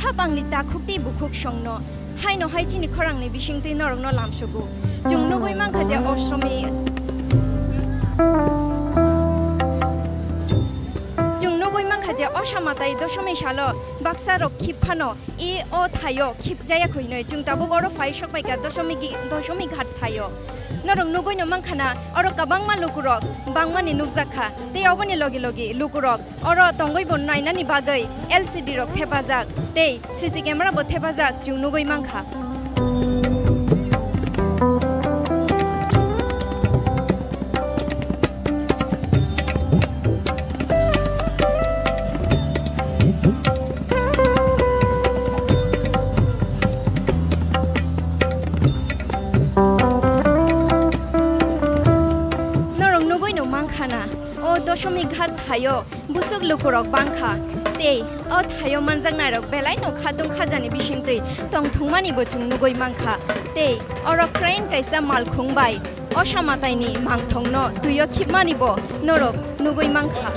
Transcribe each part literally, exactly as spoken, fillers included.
Hapangni takhuk tei bukhuk songno, haino hai chini khorangni bisingtwi norokno lamsugo. Chwng nugwi mankha je Oshami, chwng nugwi mankha je Oshamatai Dosomi salo baksa rok khip phano, e o thaio khip jaya khuinwi. Chwng tabuk oro phai sok paikha Dosomi gi-, Dosomi ghat thaio. Norok nugwino mankha na, oro kwbangma lukurok bangmani nukjak kha, tei oboni logi logi lukurok oro tongwi bo nainani bagwi L C D rok thepajak tei C C camera bo thepajak chwng nugwi mankha. Norok nugwino mankha na, o Dosomi ghat thaio bwswk lukurok bangkha, tei o thaio manjaknairok belaino khatung khajani bisingtwi tongthokmani bo chwng nugwi mankha, tei oro crane kaisa malkhung bai Osamataini mangthokno twio khipmani bo norok nugwi mankha,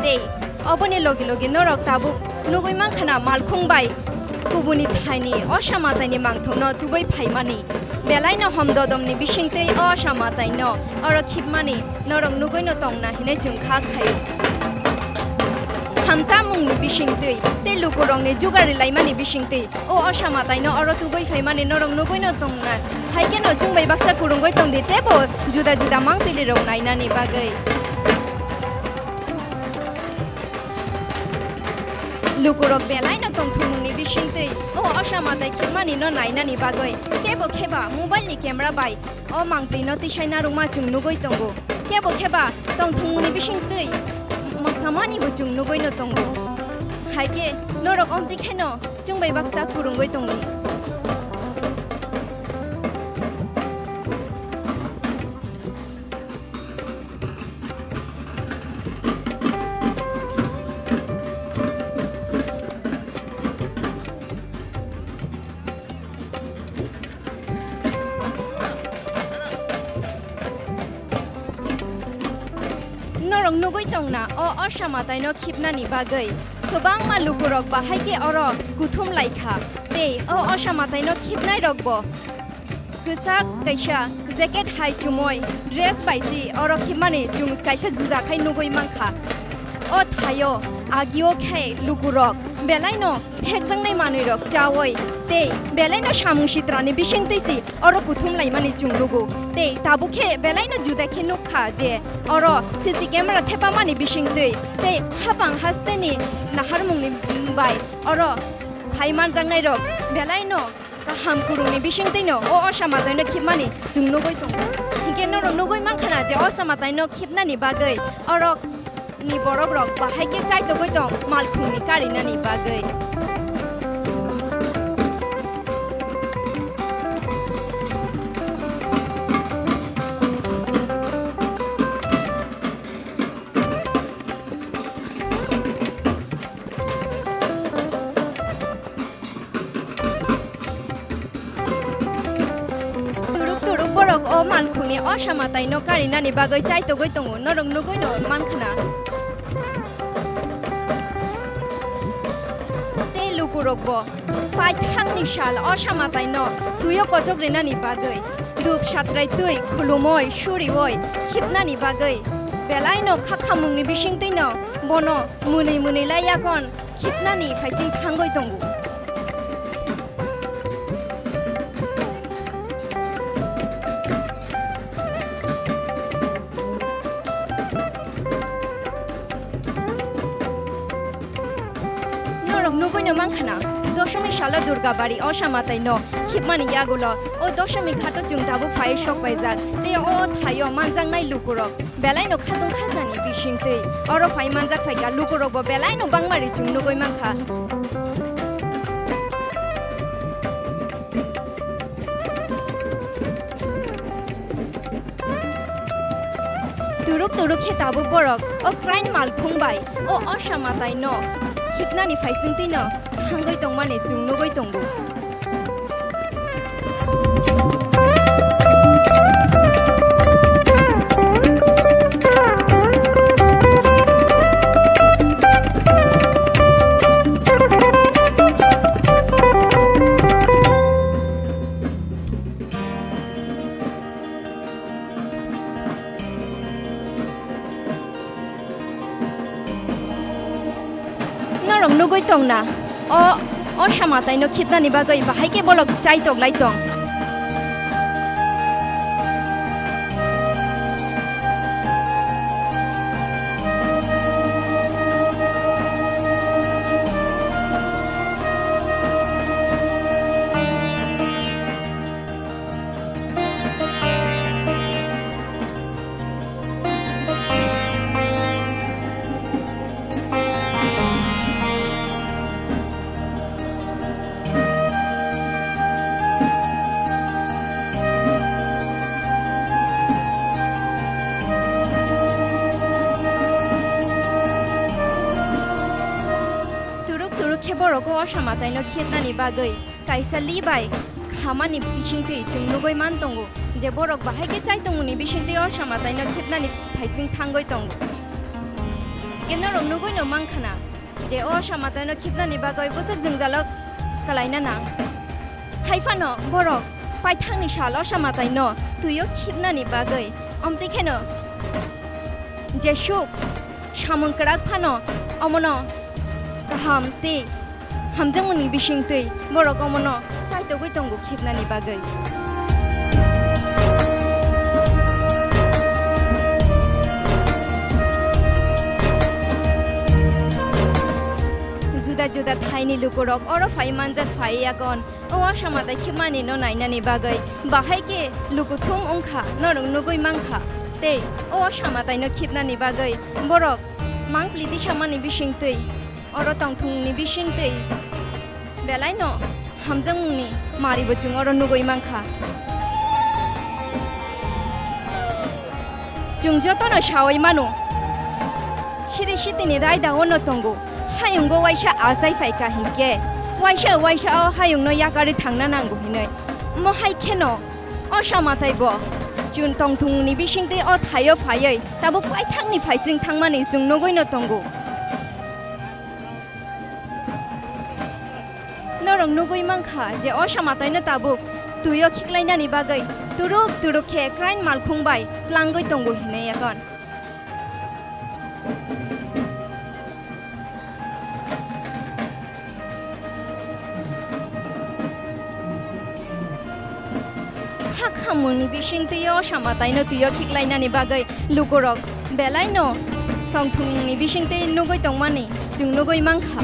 tei oboni logi logi norok tabuk nugwi mankha na malkhung bai kubuni thaini Osamataini mangthokno tubui phaimani. Belaino hom dodomni bisingtwi o Osamataino oro khipmani norok nugwino tongna hinwi chwng kha khaio. Khamtamungni bisingtwi tei lukurokni jugari laimani bisingtwi o Osamataino oro tubui phaimani norok nugwino tongna. Hai kheno chwng bai baksa kwrwngwi tongdi teibo juda juda mangpilirok nainani bagwi. Lukurok belaino tongthokmungni bisingtwi o Osamatai khipmanino nainani bagwi kebo kheba mobile ni camera bai o mangtwino tisai narwkma chwng nugwi tongo. Kebo kheba tongthokmungni bisingtwi mosamani bo chwng nugwino tongo. Hai khe norok omtwi kheno chwng bai baksa kwrwngwi tongdi. Norok nugwi tongna o Osamataino khipnani bagwi kwbangma lukurok bahai khe oro kuthum lai kha, tei o Osamataino khipnairokbo kwchak kaisa jacket hai chumui dress bai si oro khipmani chwng kaisa juda khai nugwi mankha. O thaio agio khe lukurok belaino phekjaknai manwirok chaui tei belaino samung sitrani bisingtwi si oro kuthum laimani chwng nugo. Tei tabuk khe belaino juda khe nukha je oro C C camera thepamani bisingtwi tei hapang hasteni naharmungni bai oro phai manjaknairok belaino kaham kwrwngni bisingtwino o Osamataino khipmani chwng nugwi tongo. Hinkhe norok nugwi mankha na je Osamataino khipnani bagwi orok ni borok rok bahai khe chaitogwi tong malkhungni karinani bagwi. Turuk turuk borok o malkhungni Osamataino karinani bagwi chaitogwi tongo, norok nugwino mankha na. Tei lukurokbo paithakni sal Osamataino twio kochok rinani bagwi, dup satrai twi khulumui suriui khipnani bagwi belaino khakhamungni bisingtwino bono mwnwi mwnwi lai yakon khipnani phaiching thangwi tongo. Norok nugwino mankha na, Dosomi salo Durga bari Osamataino khipmani yagulo o Dosomi ghato chwng tabuk phai sok paijak, tei o thaio manjaknai lukurok belaino khatung khajani bisingtwi oro phai manjak phaikha, lukurokbo belaino bangmari chwng nugwi mankha. Turuk turuk khe tabuk borok o crane malkhung bai o Osamataino khipnani phaisingtwino thangwi tongmani chwng nugwi tongo. Na, o, o sama taino khibnani bagwi bahai khe bolok chaitok lai tong. Turuk turuk khe borok o sama taino khibnani bagwi kaisa li bai khamani bisingtwi chwng nugwi man tongo je borok bahai khe chai tongmani bisingtwi o sama taino khibnani phaising thangwi tongo. Khe norok nugwino mankha na je o sama taino khibnani bagwi bwswk jwngjalo kwlaina nang. Hai phano borok paithakni sal o sama taino twio khibnani bagwi omtwi kheno jesuk samung kwrak phano omono kaham tei hamjakmani bisingtwi borok omono chaitogwi tongo khibnani bagwi. Juda juda thaini lukurok oro phai manjak phai yakon. O sama tai khibmani no nainani bagwi bahai khe lukuthum wngkha, norok nugwi mankha. Tei o sama taino khibnani bagwi borok mangpli tisamani bisingtwi, oro tongthungni bisingtwi belaino hamjakmungni maribo chwng oro nugwi mankha. Chwng jotono sawi mano, siri sitini raida ono tongo, hayungo waisa achai phaikha hinkhe, waisa waisa o hayungno yakarwi thangna nango hinwi. Mo hai kheno o sama taibo chwng tongthungni bisingtwi o thaio phaiwi tabuk paithakni phaising thangmani chwng nugwino tongo. Norok nugwi mankha je o sama taino tabuk twio khiklainani bagwi turuk turuk khe krain malkhung bai tlangwi tongo hinwi yakon. Khak hamungni bisingtwi o sama taino twio khiklainani bagwi lukurok belaino tongthungni bisingtwi nugwi tongmani chwng nugwi mankha.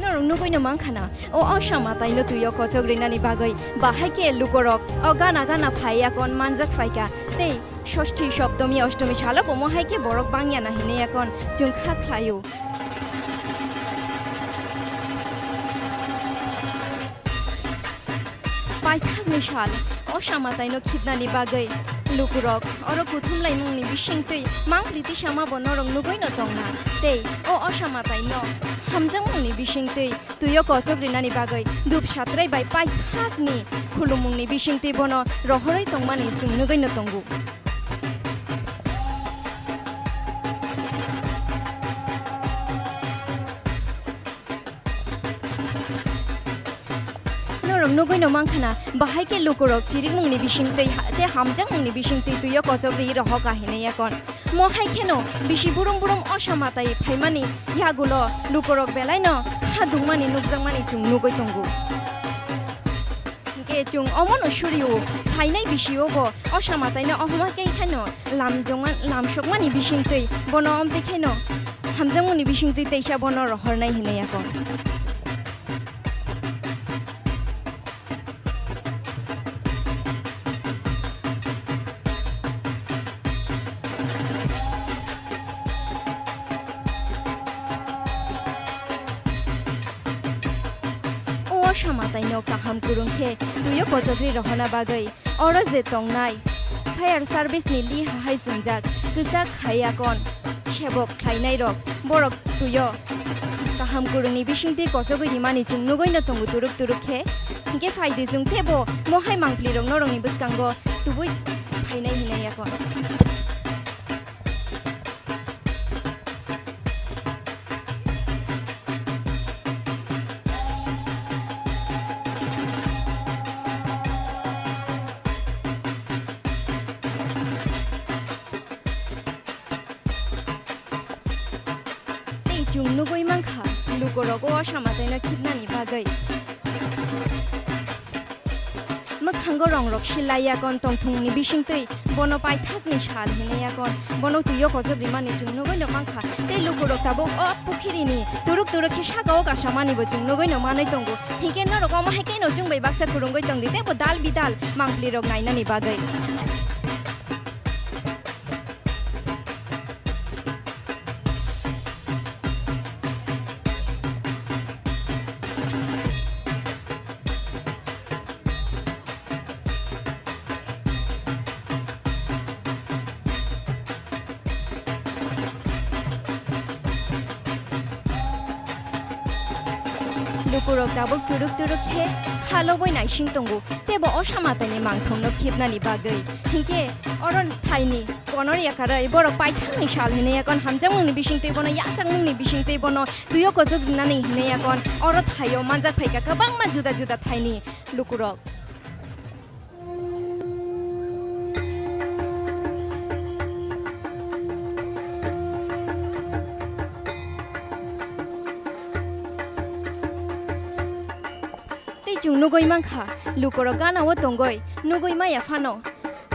Norok nugwino mankha na, o, o sama taino twio kochok rinani bagwi bahai khe lukorok o gana gana phai yakon manjak phaikha tei Sosti, Soptomi, Ostomi salo bo mo hai khe borok bangya na hinwi yakon chwng kha khlaio. Paithakni sal, o sama taino khibnani bagwi lukurok oro kuthum laimungni bisingtwi mangpli tisama bo norok nugwino tongna. Tei o, o sama taino hamjakmungni bisingtwi twio kochok rinani bagwi dup satrai bai paithakni khulumungni bisingtwi bono rohorwi tongmani chwng nugwino tongo. Norok nugwino mankha na, bahai khe lukurok chirikmungni bisingtwi ha-, tei hamjakmungni bisingtwi twio kochok ri rohor kahinwi yakon. Mo hai kheno bisi burum burum o sama tai phaimani yagulo lukurok belaino kha dungmani nukjakmani chwng nugwi tongo. Hinkhe chwng omono surio phainai bisio bo o sama taino ohoma khe kheno lamjokma-, lamsokmani bisingtwi bono omtwi kheno hamjakmani bisingtwi teisa bono rohornai hinwi yakon. O sama taino kaham kwrwng khe twio kochokri rohorna bagwi oro je tongnai fire service ni li hahai chumjak kwchak khai yakon. Sebok khlainairok borok twio kaham kwrwngni bisingtwi kochogwi rimani chwng nugwino tongo turuk turuk khe. Hinkhe phaidi chwng teibo mo hai mangpilirok norokni bwskango tubui phainai hinwi yakon. Chwng nugwi mankha, lukurok o Osa Mataino khibnani bagwi. Mwkhango rongrok silai yakon tongthokni bisingtwi bono paithakni sal hinwi yakon bono twio kochok rimani chwng nugwino mankha. Tei lukurok tabuk o pukhirini turuk turuk khe saka o kasamanibo chwng nugwino manwi tongo. Hinkhe norok omo hai kheno chwng bai baksa kwrwngwi tongdi tei bo dal bidal mangpilirok nainani bagwi. Lukurok tabuk turuk turuk khe kha lobwi naising tongo, tei bo Osa Mataini mangthokno khibnani bagwi. Hinkhe oro thaini Konoria karwi borok paithakni sal hinwi yakon hamjakmungni bisingtwi bono yachakmungni bisingtwi bono twio kochok rinani hinwi yakon oro thaio manjak phaikha kwbangma juda juda thaini lukurok. Tei chwng nugwi mankha, lukurok gana-o tongwi nugwi maya phano.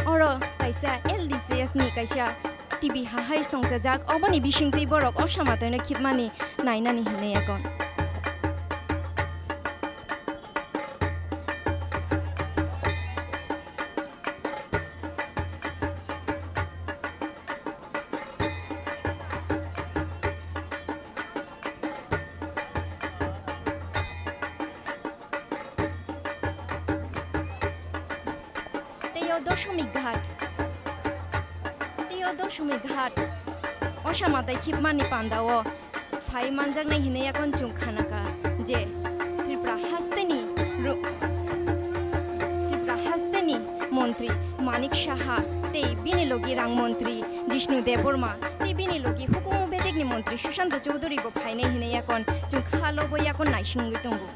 Oro kaisa L D C S ni kaisa T V hahai songchajak, oboni bisingtwi borok Osa Mataino khibmani nainani hinwi yakon. Tei o Doshomik Ghat. Tei o Doshomik Ghat. Osa Matai khibmani pandao phai manjaknai hinwi yakon chwng khanakha je Tripura hasteni ru-, Tripura hasteni montri Manik Saha tei bini logi rang montri Jishnu Debbarma tei bini logi hukumu bedekni montri Sushanta Chowdhury bo phainai hinwi yakon chwng kha lobwi yakon naisingwi tongo.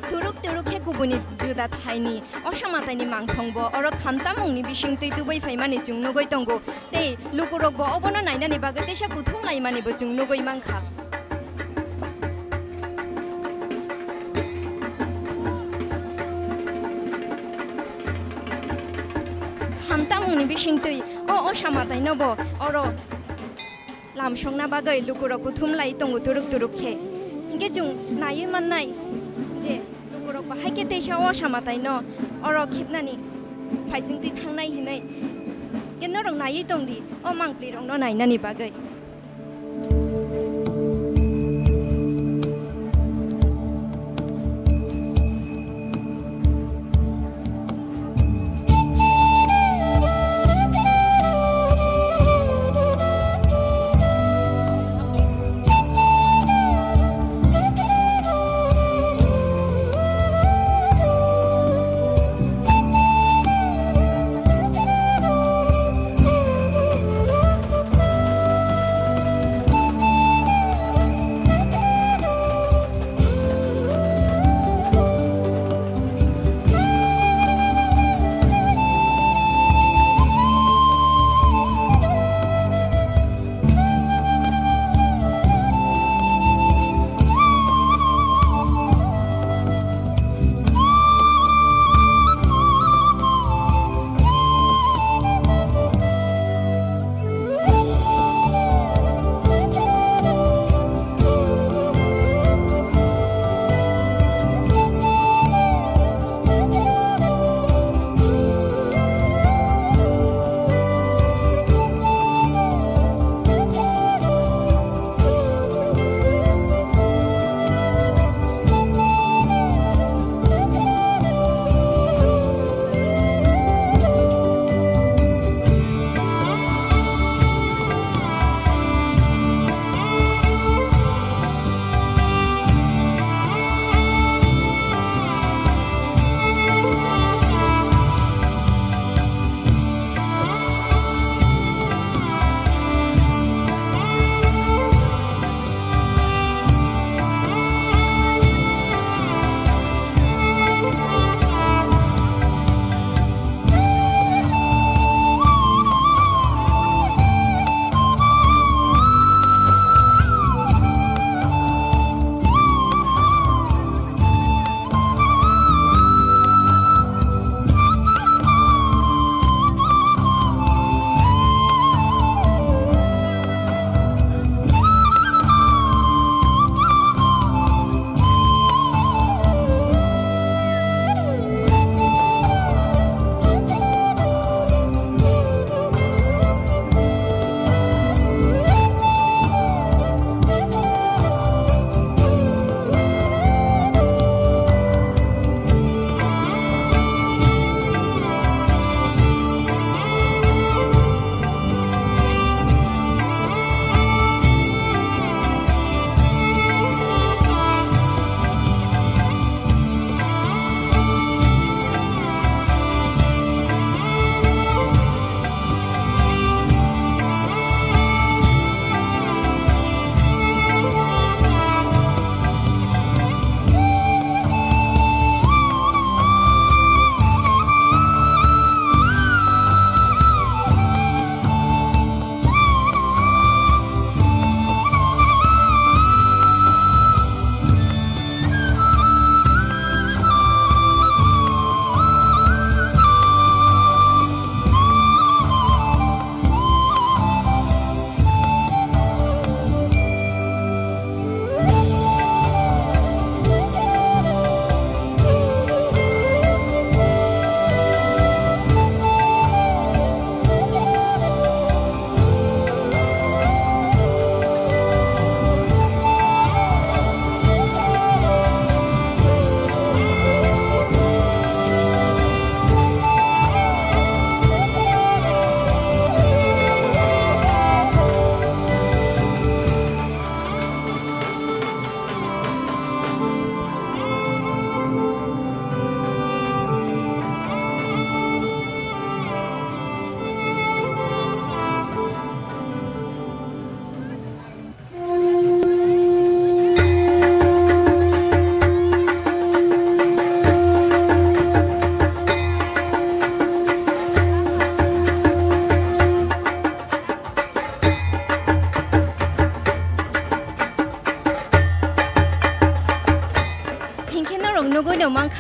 Turuk turuk khe kubuni juda thaini Osa Mataini mangthongbo oro khamtamungni bisingtwi tubui phaimani chwng nugwi tongo, tei lukurokbo obono nainani bagwi teisa kuthum laimanibo chwng nugwi mankha. Khamtamungni bisingtwi o Osa Matainobo oro lamsokna bagwi lukurok kuthum lai tongo turuk turuk khe. Hinkhe chwng naiwi mannai je lukurok bahai khe teisa Osa Mataino oro khibnani phaisingtwi thangnai hinwi. Hinkhe norok naiwi tongdi o mangpilirokno nainani bagwi.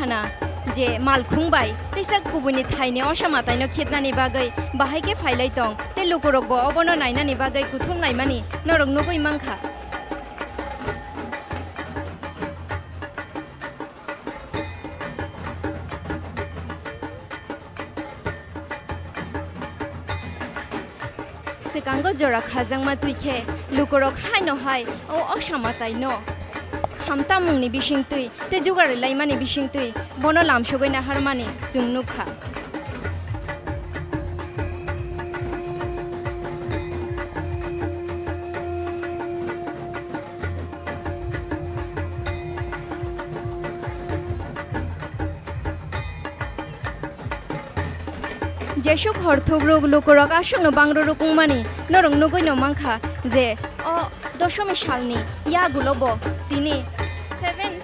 Na, je malkhung bai teisa kubuini thaini osa mataino khibnani bagwi bahai khe phailai tong, tei lukurokbo obono nainani bagwi kuthum laimani norok nugwi mankha. Swkango jora khajakma twi khe lukurok haino hai o osa mataino khamtamungni bisingtwi tei jugar laimani bisingtwi bono lamsogwi naharmani chwng nukha. Jesuk hor thukruk lukurok aswkno bangruruk wngmani norok nugwino mankha je o dosomi salni yagulobo tini seven,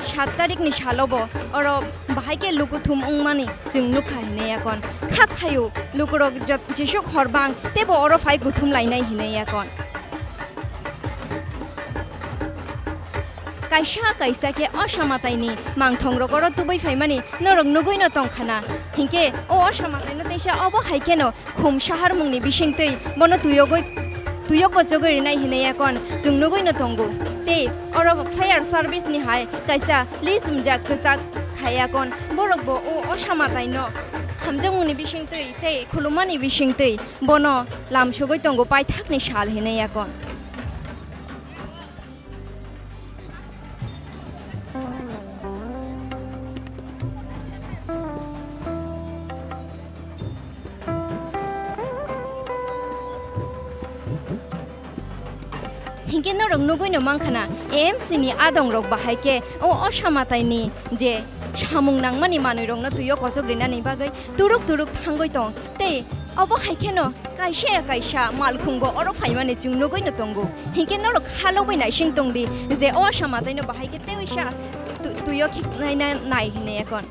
sat tarikni salobo oro bahai khe lukuthum wngmani chwng nukha hinwi yakon. Kha thaio lukurok jot-, jesuk hor bang teibo oro phai kuthum lainai hinwi yakon. Kaisa kaisa khe osa mataini mangthongrok oro tubui phaimani norok nugwino tongkhana. Hinkhe o osa mataino teisa obo hai kheno khum saharmungni bisingtwi bono tuyogwi, tuyok bochogwi rinai hinwi yakon chwng nugwino tongo. Tei oro fire service ni hai kaisa list wngjak kwchak khai yakon. Borokbo o osa mataino hamjakmungni bisingtwi tei khulummani bisingtwi bono lamsogwi tongo paithakni sal hinwi yakon. Hinkhe norok nugwino mankha na, A M C ni adongrok bahai khe o osa mataini je samung nangmani manwirokno twio kochok rinani bagwi turuk turuk thangwi tong tei obo hai kheno kaisa ya kaisa malkhungbo oro phaimani chwng nugwino tongo. Hinkhe norok khalogwi naising tongdi je o osa mataino bahai khe teisa tu-, twio khiknai na nai hinwi ekon.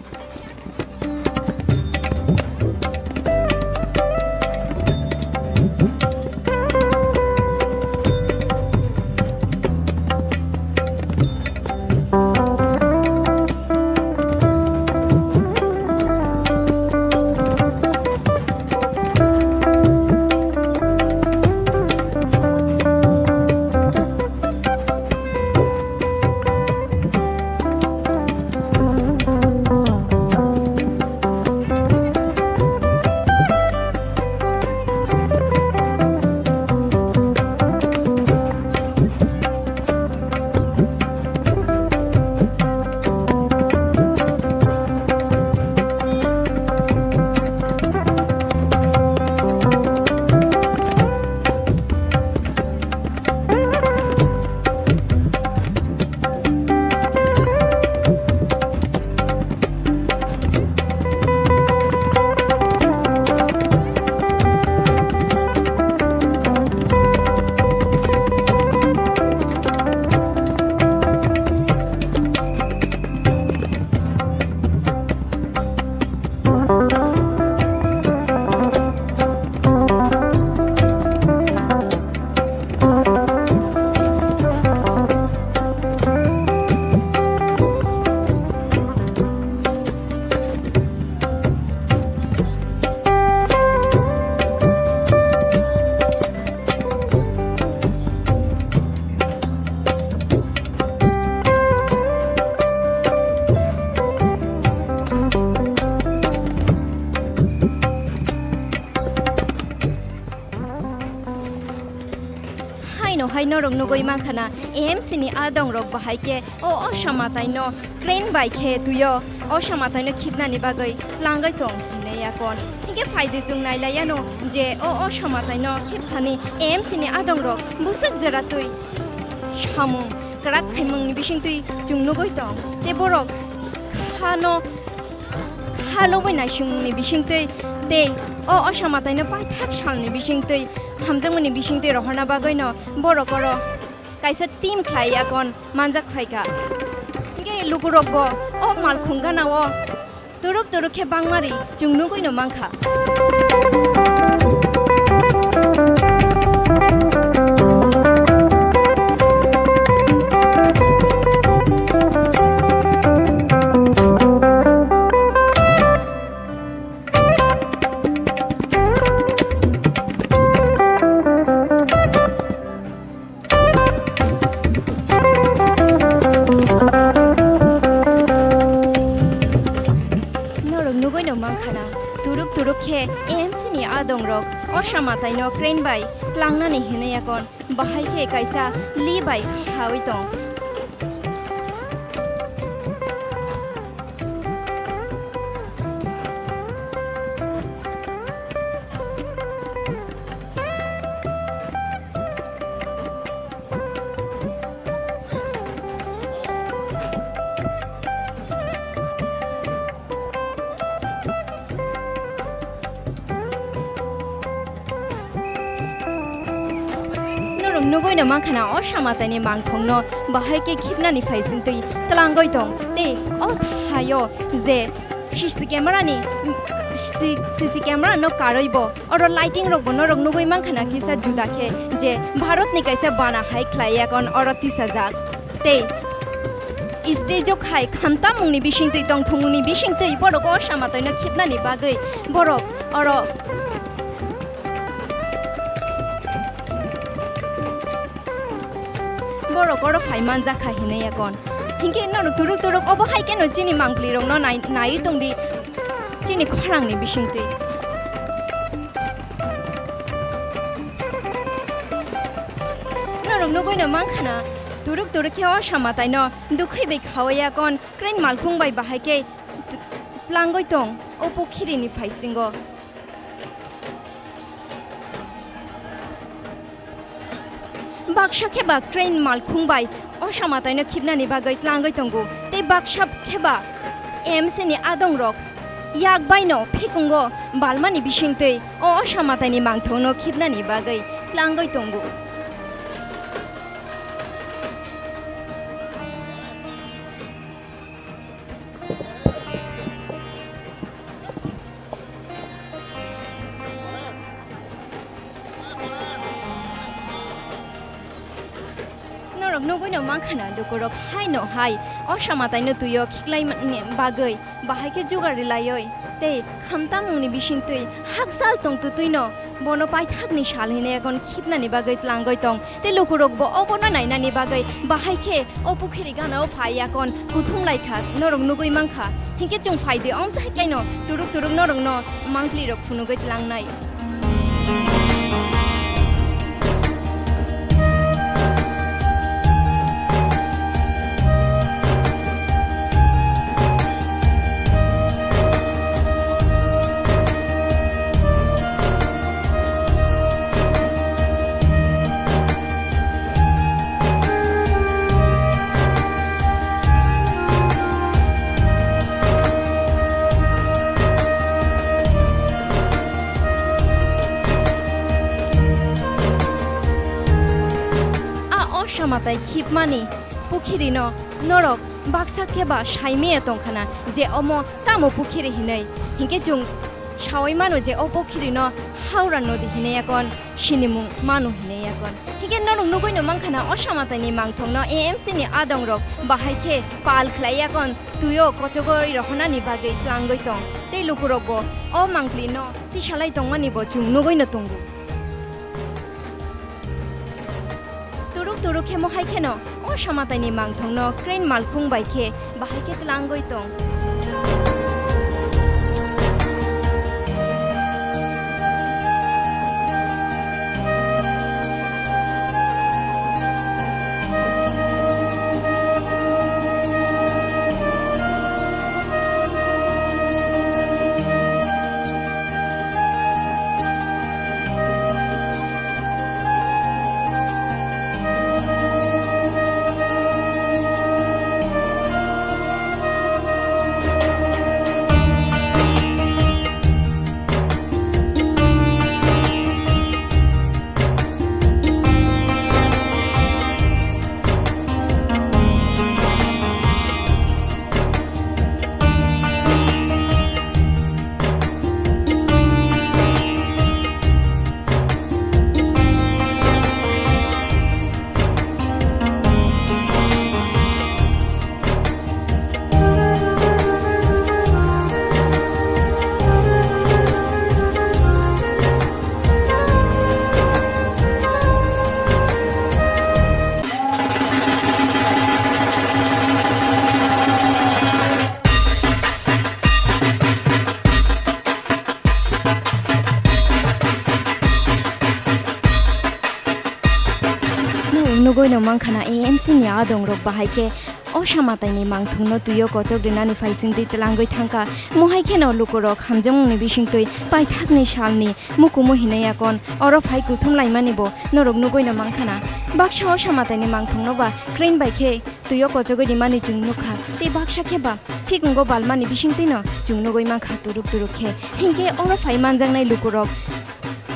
Haino hai norok nugwi mankha na, A M C ni adongrok bahai khe o osa mataino crane bai khe twio osa mataino khibnani bagwi tlangwi tong hinwi yakon. Hinkhe phaidi chwng nailaiano je o osa mataino khibthani A M C ni adongrok bwswk jora twi samung kwrak khaimungni bisingtwi chwng nugwi tong. Tei borok khano kha lobwi naisingmungni bisingtwi tei o osa mataino paithak salni bisingtwi hamjakmani bisingtwi rohorna bagwino borok oro kaisa team khlai yakon manjak phaikha. Hinkhe lukurokbo o malkhung ganao turuk turuk khe bangmari chwng nugwino mankha. Samataino crane bai tlangnani hinwi yakon, bahai khe kaisa li bai khaui tong. Norok nugui no mankha na, o Samataini mangthong no bahai khe khibnani phaising twi tlangoi tong. Tei o thaio je C C camera ni, C C camera no karwi bo oro lighting rok bo norok nugui mankha na, kisa juda khe je Bharat ni kaisa bana hai khlai yakon oro tisajak. Tei stage o khai khamtamungni bisingtwi, tongthokmungni bisingtwi borok o Samataino khibnani bagwi borok oro, borok oro phai manjak kha hinwi yakon. Hinkhe norok turuk turuk obo hai kheno chini mangpli rokno nai-, naiwi tongdi chini khorangni bisingtwi. Norok nugui no mankha na, turuk turuk khe o Samataino dukhui bai khaui yakon crane malkhung bai bahai khe t-, tlangoi tong o pukhiri ni phaisingo. Baksa khe ba crane malkhung bai o Samataino khibnani bagwi tlangwi tongo, tei baksa khe ba A M C ni adong rok yak bai no phikungo balmani bisingtwi o Samataini mangthokno khibnani bagwi tlangwi tongo. Norok nugui no mankha na, lukurok hai no hai o Samataino twi o khiklai mani bagwi bahai khe jugar rilaioi tei khamtamungni bisingtwi hakchal tongtwtwi no bono paithakni sal hinwi yakon khibnani bagwi tlangoi tong. Tei lukurokbo obono nainani bagwi bahai khe o pukhiri gana-o phai yakon kuthum lai kha, norok nugui mankha. Hinkhe chwng phai di, omthaikaino turuk turuk norokno mangpli rok phunugui tlangnai. A o Samatai khibmani pukhirino norok baksa khe ba saimaya tongkhana je omo tamo pukhiri hinwi, hinkhe chwng saui mano je o pukhirino Howrah Nodi hinwi yakon sinimung mano hinwi yakon. Hinkhe norok nugui no mankha na, o Samataini mangthokno A M C ni adong rok bahai khe pal khlai yakon, twi o kochogoi rohonani bagwi tlangwi tong tei lukurokbo o mangpli no tisalai tongmani bo chwng nugui no tongo. Turuk turuk khe mohai kheno o Samataini mangthokno crane malkhung bai khe bahai khe tlangwi tong. Nugui no mankha na A M C ni adong rok bahai khe o samataini mangthung no twi o kochok rinani phaising twi tlangwi thangkha. Mohai kheno lukurok hamjakmung ni bising twi paithakni salni mukumu hinwi akon oro phai kuthum laimani bo norok nugui no mankha na. Baksa o samataini mangthung no ba crane bai khe twi o kochogwi rimani chwng nukha, tei baksa khe ba phikungo balmani bisingtwi no chwng nugwi mankha turuk turuk khe. Hinkhe oro phai manjaknai lukurok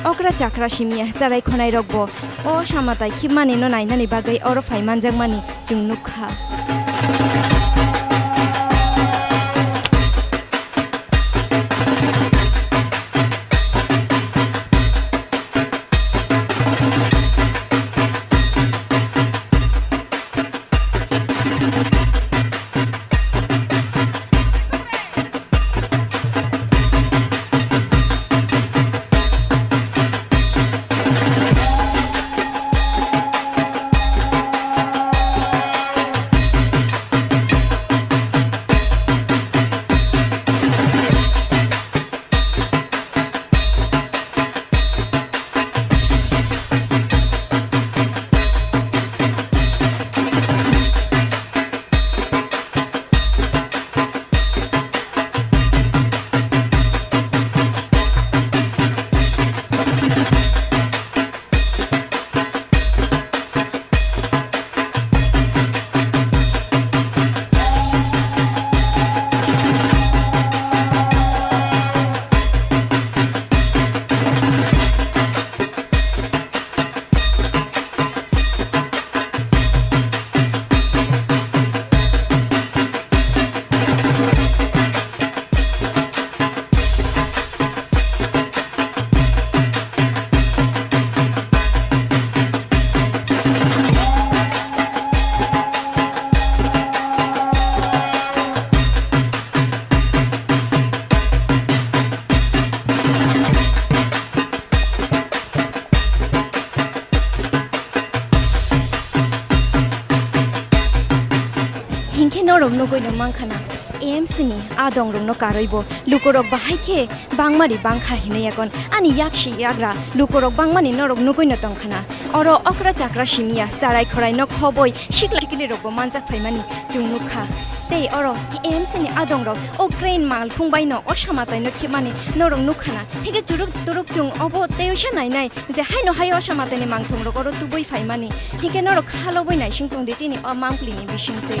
okra chakra simiya charai khonai rok bo o samatai khibmani no nainani bagwi oro phai manjakmani chwng nukha. Hinkhe norok nugui no mankha na, A M C ni adong rok no karwi bo lukurok bahai khe bangmari bangkha hinwi yakon ani yaksi yagra lukurok bangmani norok nugui no tongkha na. Oro okra chakra simiya charai khorai no khoboi sikla sikli rok bo manjak phaimani chwng nukha. Tei oro A M C ni adong rok o crane malkhung bai no o samatai no khibmani norok nukha na. Hinkhe churuk turuk chwng obo tei oisa nainai. Je haino hai o samataini mangthung rok oro tubui phaimani, hinkhe norok khalobwi naising tongdi chini o mangpli ni bisingtwi.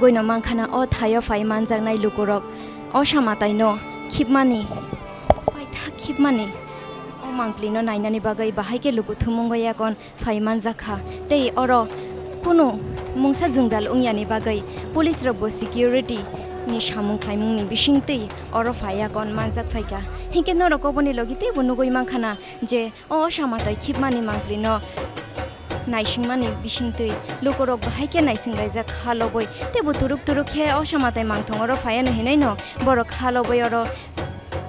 Boino mankha na o thaio phai manjaknai lukurok o samataino khibmani, paithak khibmani o mangpilino nainani bagwi bahai khe luku thumung yakon phai manjak kha. Tei oro kunu mungsa jwngjal wngyani bagwi police rokbo security ni samung khlaimungni bisingtwi oro phai yakon manjak phaikha. Hinkhe norok oboni logi teibo nugwi mankha na je o osa matai khibmani mangpilino naisingmani bisingtwi lukurok bahai khe naisinglaijak kha lobwi, teibo turuk turuk khe osa matai mangthong oro phaiano hinaino borok kha lobwi oro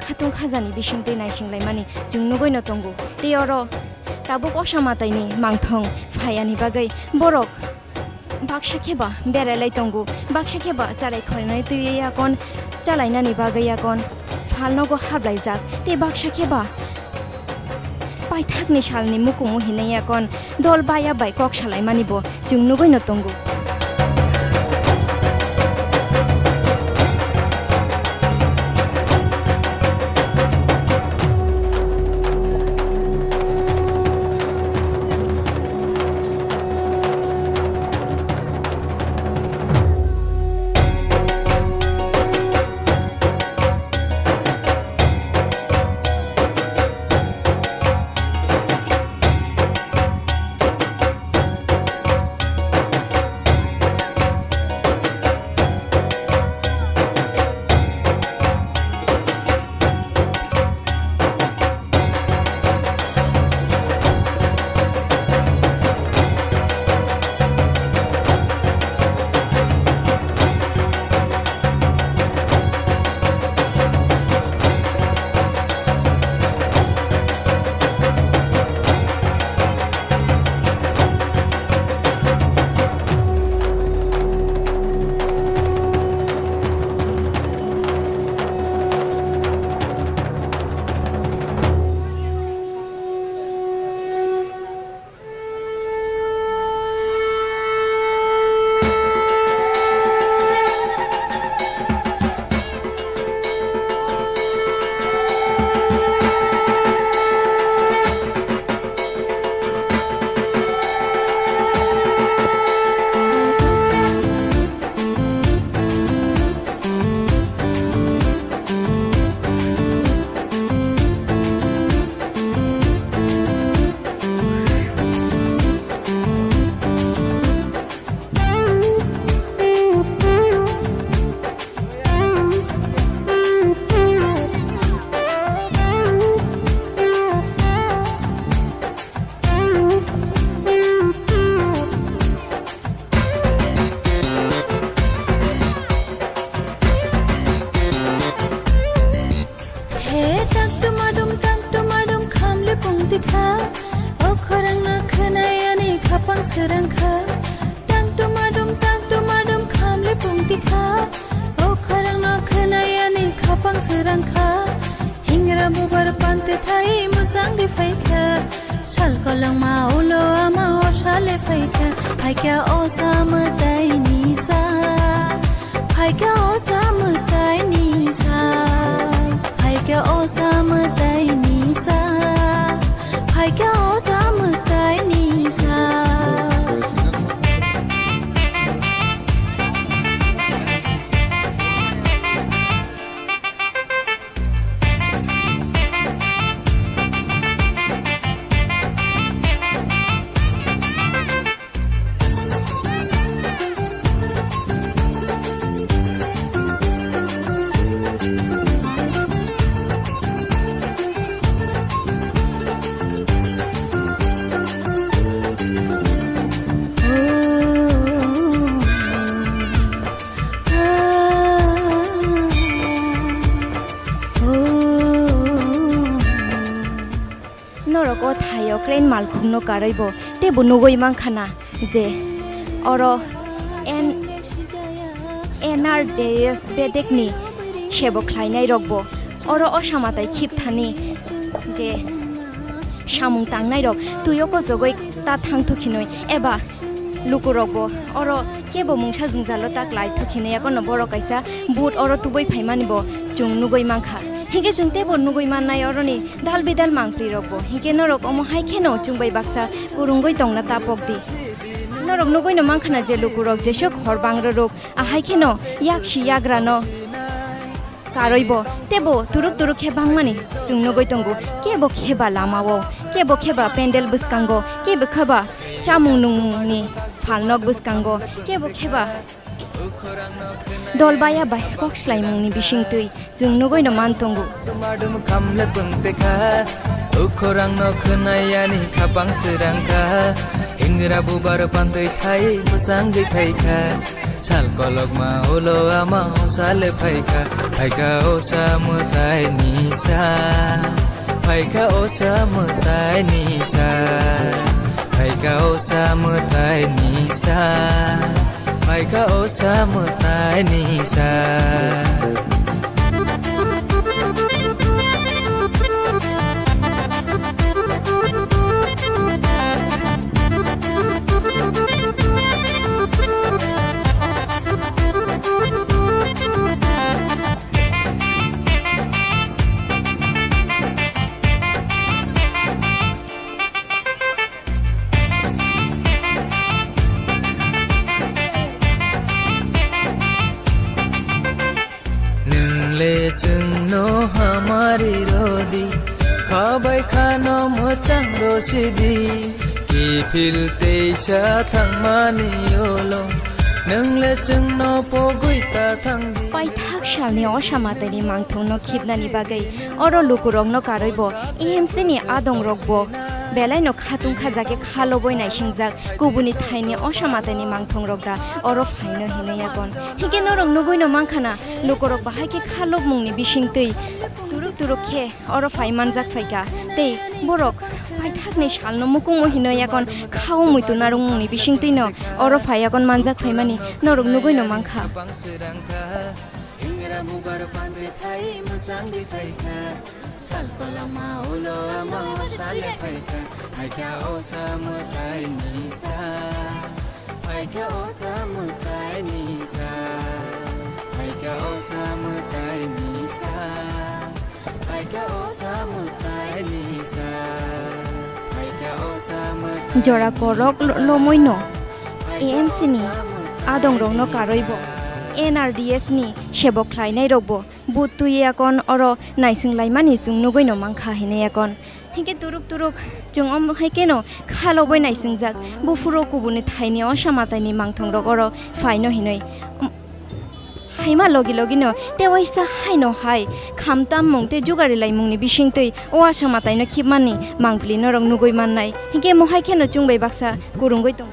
khatung khajani bisingtwi naisinglaimani chwng nugwino tongo. Tei oro tabuk osa mataini mangthong phaiani bagwi borok baksa khe ba berailai tongo, baksa khe ba chalai khornai twiwi yakon chalainani bagwi yakon phalnogo hablaijak, tei baksa khe ba paithakni salni mukumu hinwi yakon dol baya bai kok salaimani bo chwng nugwino tongo. He tak tumadum, tak tumadum, khamle pungti kha. O khorang no khwnai ani khapang srang kha. Tak tumadum, tak tumadum, khamle pungti kha. O khorang no khwnai ani khapang srang kha. Hingra bubar pante thai musang di phaikha. Sal kolongma ulo ama osa le phaikha. Phaikha osa mwtai ni sa. Phaikha osa mwtai ni sa. Phaikha osa mwtai ni sa. Phaikha osa mwtai ni sa. Norok o thaio crane malkhungno karwi bo teibo nugwi mankha na je oro N-, N R D S bedekni sebo khlainai rokbo oro o samatai khip thani je samung tangnai rok twi o kochogwi ta thang thukhinwi eba lukurokbo oro kebo mungsa jwngjalo ta klai thukhinwi yakono borok kaisa boat oro tubui phaimani bo chwng nugwi mankha. Hinkhe chwng teibo nugwi mannai oroni dal bidal mangpli rokbo. Hinkhe norok omo hai kheno chwng bai baksa kwrwngwi tongna ta pokdi. Norok nugwi no mankha na je lukurok jesuk hor bang rwrwk, ahai kheno yak si yagra no karwi bo tebo turuk turuk khe bangmani chwng nugwi tongo. Kebo kheba lama o, kebo kheba pendel bwskango, kebo kheba chamung nungmung ni phalnok bwskango, kebo kheba dol baya bai kok swlaimung ni bisingtwi chwng nugwi no man tongo. Dumadum khamle pwngte kha, ukhorang no khwnai ani khapang srang kha, hingra bubar pantwi thai bwsangwi phai kha, sal kolokma ulo ama osale phai kha, phai kha osa mwtai ni sa, phai kha osa mwtai ni sa, phai kha osa mwtai ni sa. Phaikha osa mwtai ni sa. Nwng le chwngno hamari rwdi, kha bai khano mwchang rwsidi, kiphil teisa thangmani ulo, nwng le chwngno pogwi ta thangdi. Paithak salni osa mwtaini mangthongno khibnani bagwi oro lukurokno karwi bo A M C ni adongrok bo belaino khatung kha jagwi kha lobwi naisingjak, kubuni thaini osa mwtaini mangthongrok da oro phaino hinwi yakon. Hinkhe norok nugwi no mankha na, lukurok bahai khe kha lobmungni bisingtwi turuk turuk khe oro phai manjak phaikha, tei borok paithakni salno mukumu hinwi yakon kha-o muitu narwkmungni bisingtwino oro phai yakon manjak phaimani norok nugwi no mankha. Hingra bubar pandwi thai mwchangwi phaikha, sal koloma ulo ama sale phaikha, phaikha osa mwtai ni sa, phaikha osa mwtai ni sa, phaikha osa mwtai ni sa, phaikha osa mwtai ni sa, phaikha osa mwtai ni sa. Jora korok lo-, lomoino A M C ni adongrokno karwi bo N R D S ni sebok khlainairokbo but twi yakon oro naising laimani chwng nugwi no mankha hinwi yakon. Hinkhe turuk turuk chwng omo hai kheno kha lobwi naisingjak buphuru kubuni thaini osa mwtaini mangthongrok oro phaino hinwi. Haima logi logi no tewaisa haino hai khamtam mung tei jugari laimungni bisingtwi o asa mwtaino khibmani mangpili norok nugwi mannai. Hinkhe mohai kheno chwng bai baksa kurungwi tongo.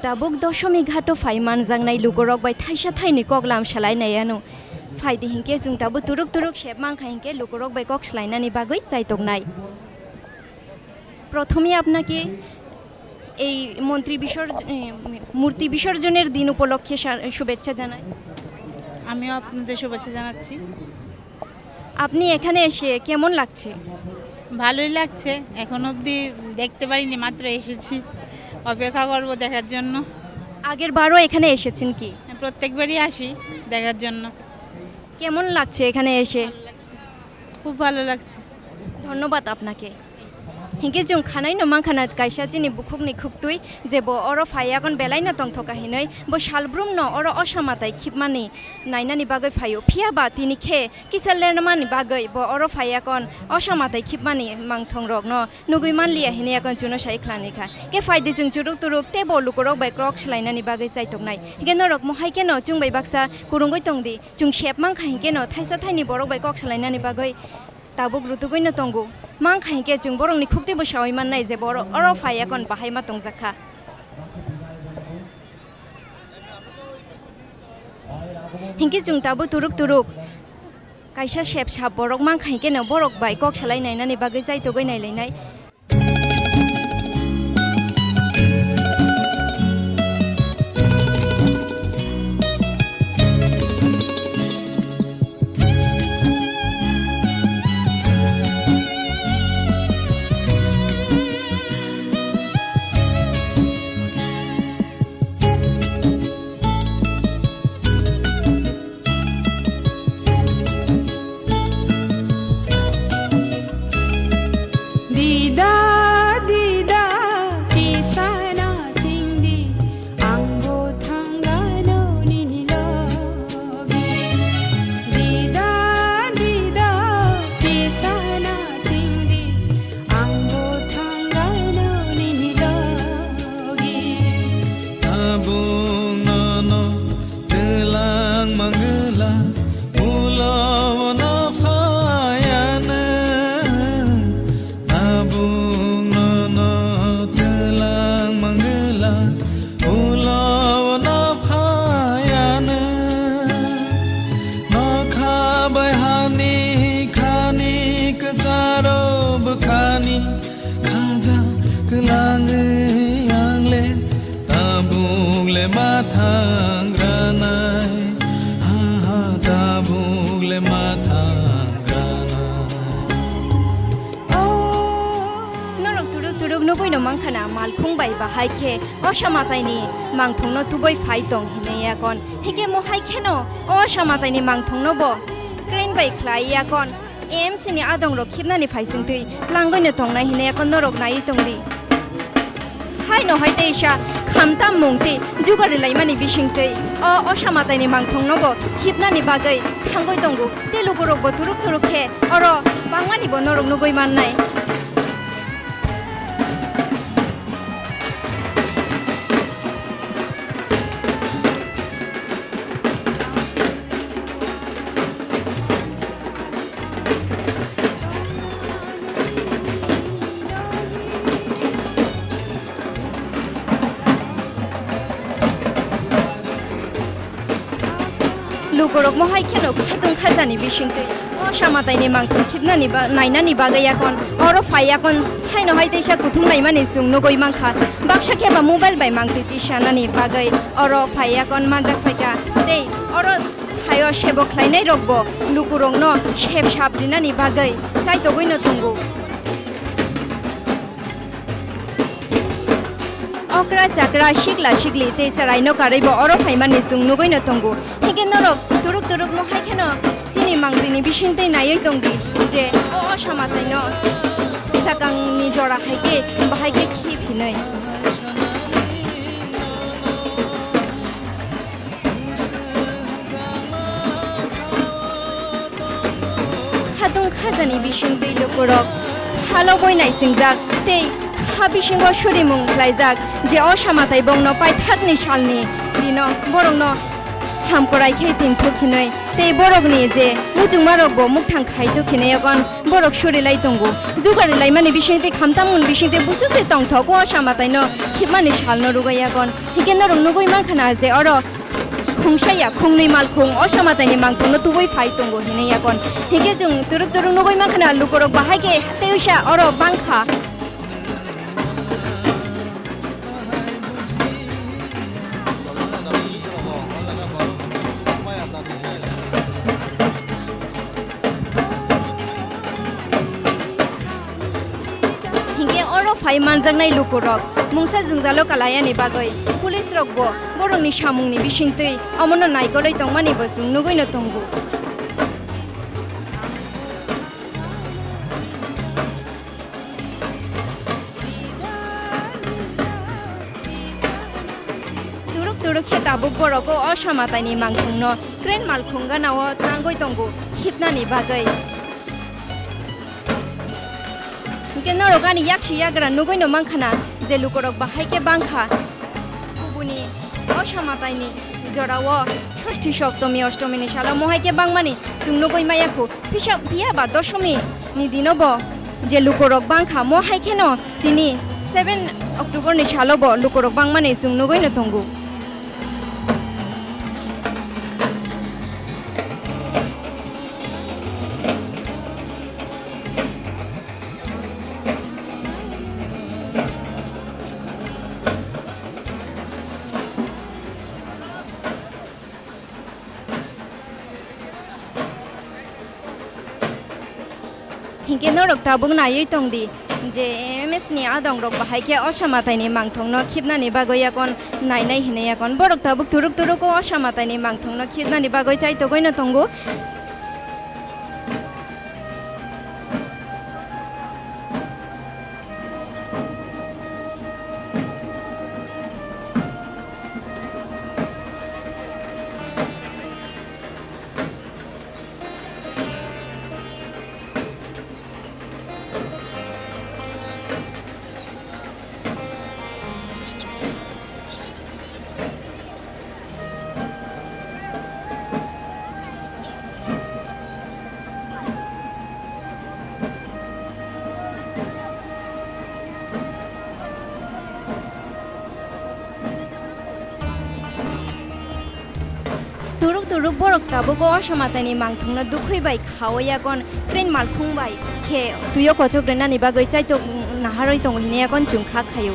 Tabuk Doshomighato phai manjaknai lukurok bai thaisa thaini koklam salainai ano. Phaidi hinkhe chwng tabuk turuk turuk sep mankha hinkhe lukurok bai kok salainani bagwi chaitoknai. প্রথমেই আপনাকে এই মন্ত্রী বিসর্জ-, এ, মূর্তি বিসর্জনের দিন উপলক্ষে সা-, শুভেচ্ছা জানাই। আমিও আপনাদের শুভেচ্ছা জানাচ্ছি। আপনি এখানে এসে কেমন লাগছে? ভালোই লাগছে, এখন অবধি দেখতে পারিনি, মাত্র এসেছি, অপেক্ষা করব দেখার জন্য। আগের বারও এখানে এসেছেন কি? হ্যাঁ, প্রত্যেকবারই আসি দেখার জন্য। কেমন লাগছে এখানে এসে? ভালো লাগছে, খুব ভালো লাগছে। ধন্যবাদ আপনাকে। Hinkhe chwng khanaino mankha na kaisa chini bukhukni khuktwi je bo oro phai yakon belaino tongthoka hinwi, bo salbrumno oro osa matai khibmani nainani bagwi phaio. Phiya ba tini khe kisa lermani bagwi bo oro phai yakon osa matai khibmani mangthongrokno nugwi manliya hinwi yakon chwngno sai khlanikha. Khe phaidi chwng churuk turuk tei bo lukurok bai kok swlainani bagwi chaitoknai. Hinkhe norok mohai kheno chwng bai baksa kwrwngwi tongdi. Chwng sep mankha hinkhe no thaisa thaini borok bai kok salainani bagwi tabuk rutugwi no tongo. Mankha hinkhe chwng borokni khukti bo sawi mannai je borok oro phai yakon bahai ma tongjakha. Hinkhe chwng tabuk turuk turuk kaisa sep sap borok mankha hinkhe no borok bai kok salai nainani bagwi chaitogwi nailainai. Dida, dida, kisana singdi, angbo thangano nini logi. Dida, dida, kisana singdi, angbo thangano nini logi. Tabung nono twlang mangwla, ulo no phayana. Tabung nono twlang mangwla, ulo no phayana. Nokha bai hani khani kwcharo bwkhani. Khaja kwlangwi ang le tabuk le ma thang ranai, ha ha, tabuk le ma thang ranai. Norok turuk turuk nugwi no mankha na, malkhung bai bahai khe osa mataini mangthongno tubui phai tong hinwi yakon. Hike mohai kheno osa mataini mangthongno bo crane bai khlai yakon. M C ni adongrok khibnani phaisingtwi langwino tongnai hinwi ekon norok naiwi tongdi. Haino hai teisa khamtam mungtwi jugar rilaimani bisingtwi o osa mataini mangthongnobo khibnani bagwi thangwi tongo. Tei lukurokbo turuk turuk khe oro bangmanibo norok nugwi mannai. Lukurok mohai kheno khatung khajani bisingtwi o samataini mangthung khibnani ba-, nainani bagwi yakon oro phai yakon haino hai teisa kuthung naimani chwng nugwi mankha. Baksa khe ba mobile bai mangtwi tisanani bagwi oro phai yakon manjak phaikha. Tei oro phaio sebo khlainai rokbo lukurokno sep sap rinani bagwi chaitogwino tongo. Okra chakra sikla sikli tei chwraino karwibo oro phaimani chwng nugwino tongo. Hingke norok turuk turuk no hai kheno chini mangtwini bisingtwi naiwi tongdi je o, o samataino sakangni jora hai khe bahai khe khip hinwi. Khatung khajani bisingtwi lukurok phalogwi naisingjak tei kha bisingo surimung khlaijak je o samatai bongno paithakni salni dino borokno hamkorai khe tinthok hinwi Tei borokni je muchungmarokbo mukthang khai tukhinai yagon borok surilai tongo. Jugar rilaimani bisingtwi khamtam hwn bisingtwi busuk se tongthok o Osha Mataino khibmani salno rwgwi yagon. Hinkhe norok nugwi mankha na je oro khungsaya khungnwi malkhung Osha Mataini mangthongno tubui phai tongo hinwi yagon. Hinkhe chwng turuk turuk nugwi mankha na lukurok bahai khe tei uisa oro bangkha. Hinkhe oro phai manjaknai lukurok mungsa jwngjalo kalaiyani bagwi police rokbo borokni samungni bisingtwi omono naikolwi tongmani bo chwng nugwino tongo. Turuk turuk khe tabuk borok o Osha Mataini mangthongno crane malkhung gana o tangwi tongo khibnani bagwi. Hinkhe norok ani yaksi yagra nugwino mankha na je lukurok bahai khe bangkha. Kubuni Osha Mataini jorao Shosti Soptomi Ostomini salo mohai khe bangmani chwng nugwi maya khu. Pisa, phiya ba Dosomi ni dino bo je lukurok bangkha, mohai kheno tini seven October ni salo bo lukurok bangmani chwng nugwino tongo. Hinkhe norok tabuk naiwi tongdi je M M S ni adongrok bahai khe Osha Mataini mangthongno khibnani bagwi yakon nainai hinwi yakon. Borok tabuk turuk turuk o Osha Mataini mangthongno khibnani bagwi chaitogwino tongo. Turuk turuk borok tabuk o Osha Mataini mangthongno dukhwi bai khawi yakon crane malkhung bai khe twi o kochok rwnani bagwi chaitok naharwi tongo hinwi yakon chwng kha khaio.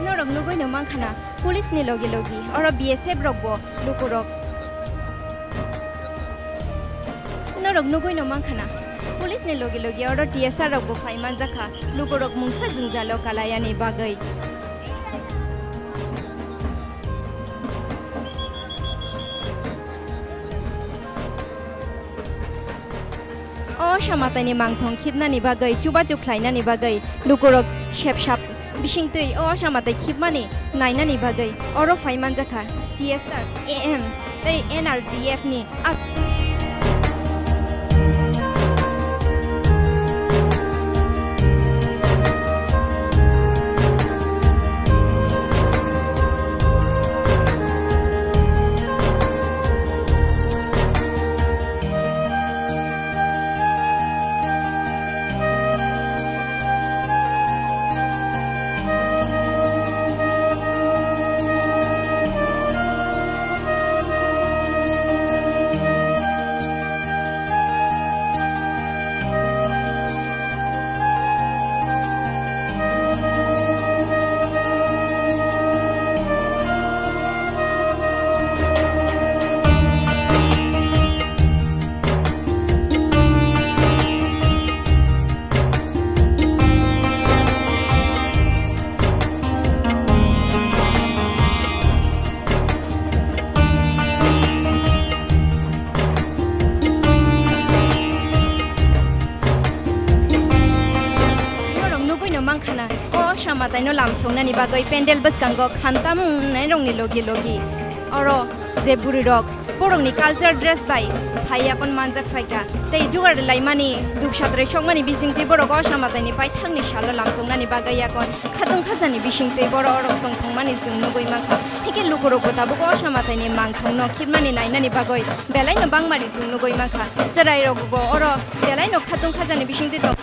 Norok nugwino mankha na, police ni logi logi oro B S F rok bo lukurok. Norok nugwino mankha na, police ni logi logi oro T S R rok bo phai manjakha, lukurok mungsa jwngjalo kalaiyani bagwi. O Osha Mataini mangthong khibnani bagwi, chubachu khlainani bagwi lukurok sepsap bisingtwi o Osha Matai khibmani nainani bagwi oro phai manjakha T S R, A M tei N R D F ni a- Taino lamsongnani bagwi pandal bwskango khamtam wngnairokni logi logi oro je bwrwirok borokni culture dress bai phai yakon manjak phaikha tei jugar laimani duksa trai sokmani bisingtwi borok o samataini paithakni salo lamsongnani bagwi yakon khatung khajani bisingtwi borok orok tongthokmani chwng nugwi mankha. Hikhe lukurokbo tabuk o samataini mangthokno khibmani nainani bagwi belaino bangmani chwng nugwi mankha. Chwrairokbo oro belaino khatung khajani bisingtwi tong.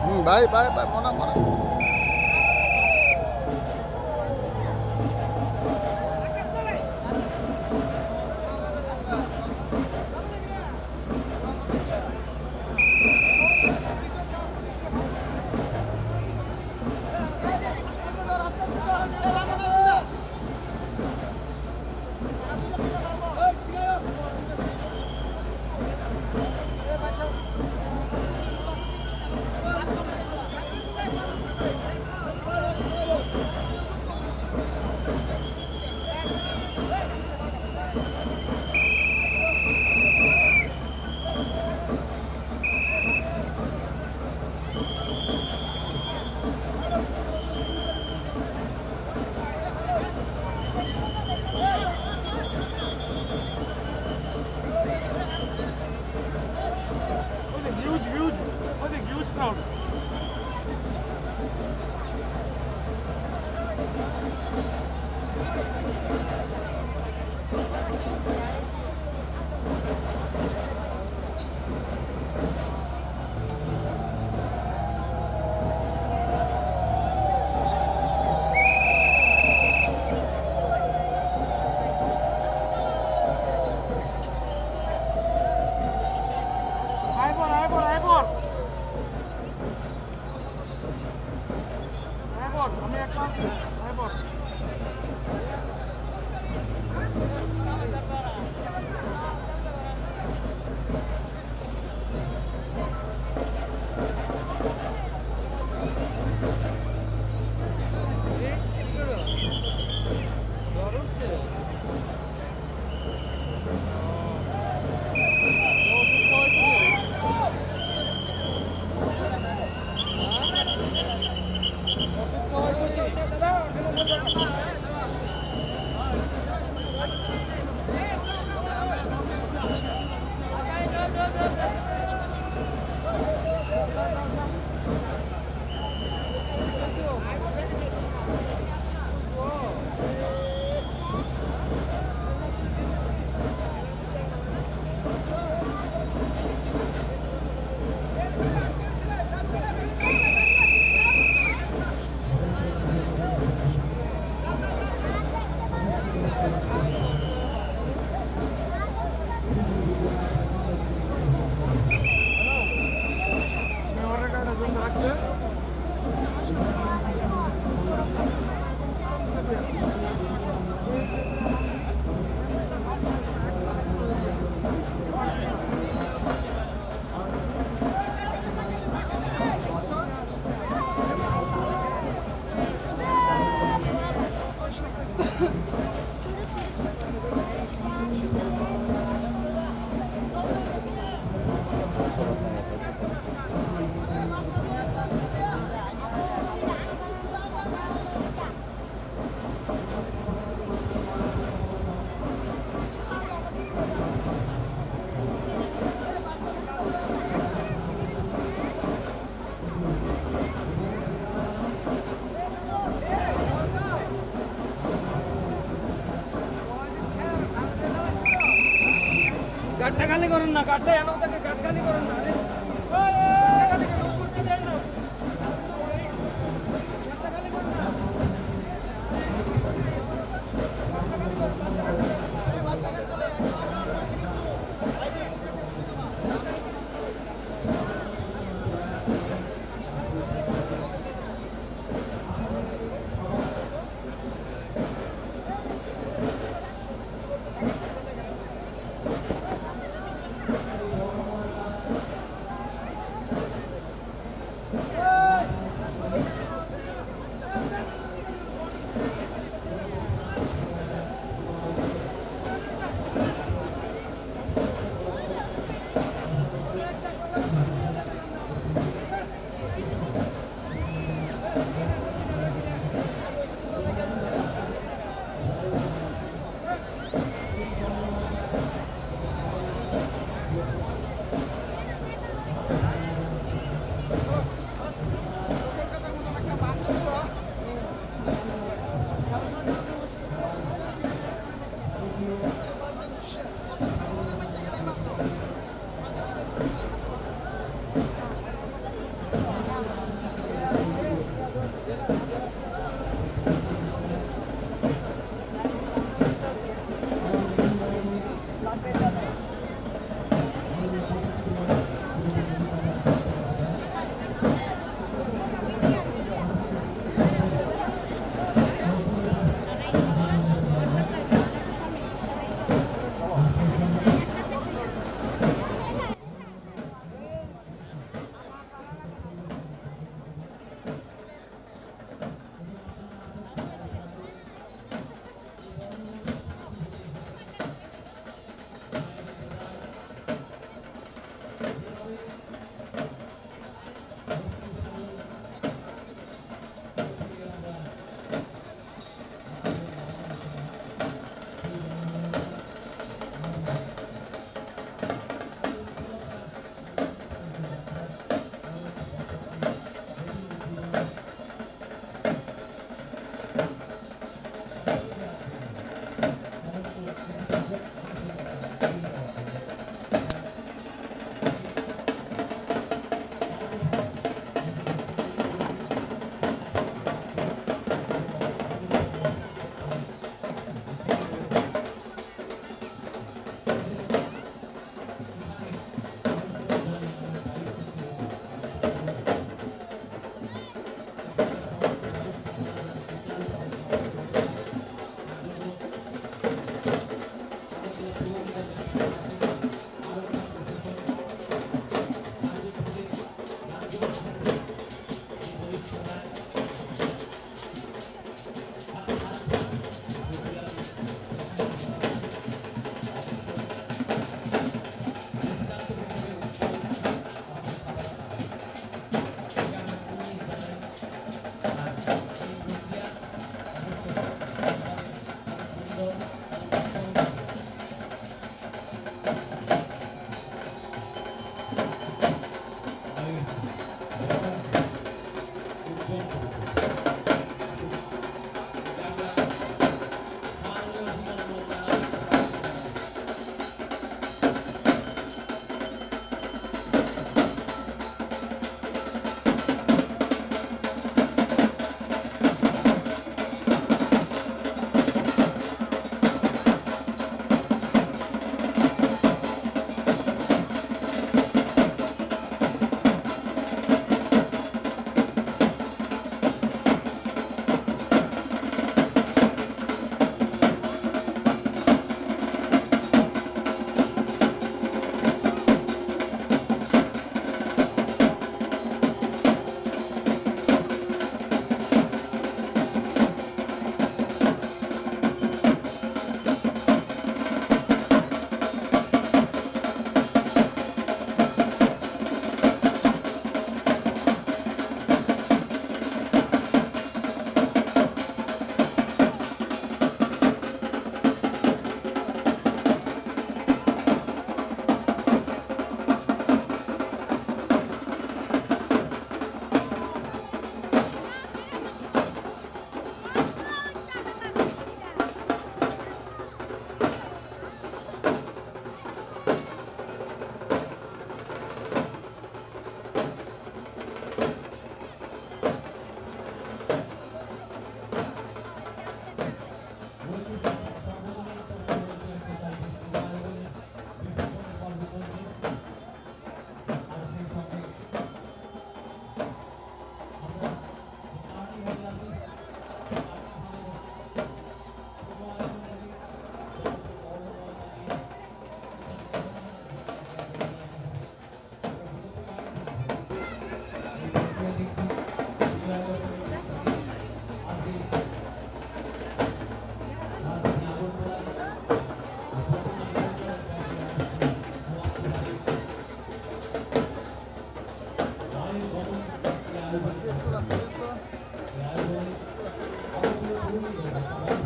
Hmm, bye, bye, bye, mona, mona. What a huge, huge, what a huge crowd. Gatta kali koron na, gatta ano take gatta kali koron na. Gatta kali koron na.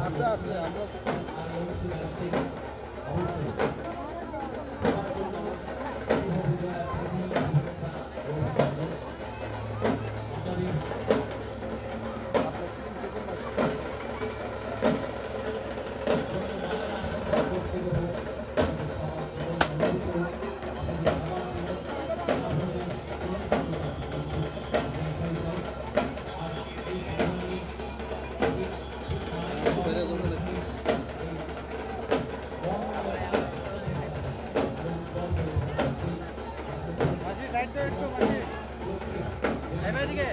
আছে, আছে, আমরা মাসি, সাইড দাও একটু, মাসি। এই ভাই, এদিকে।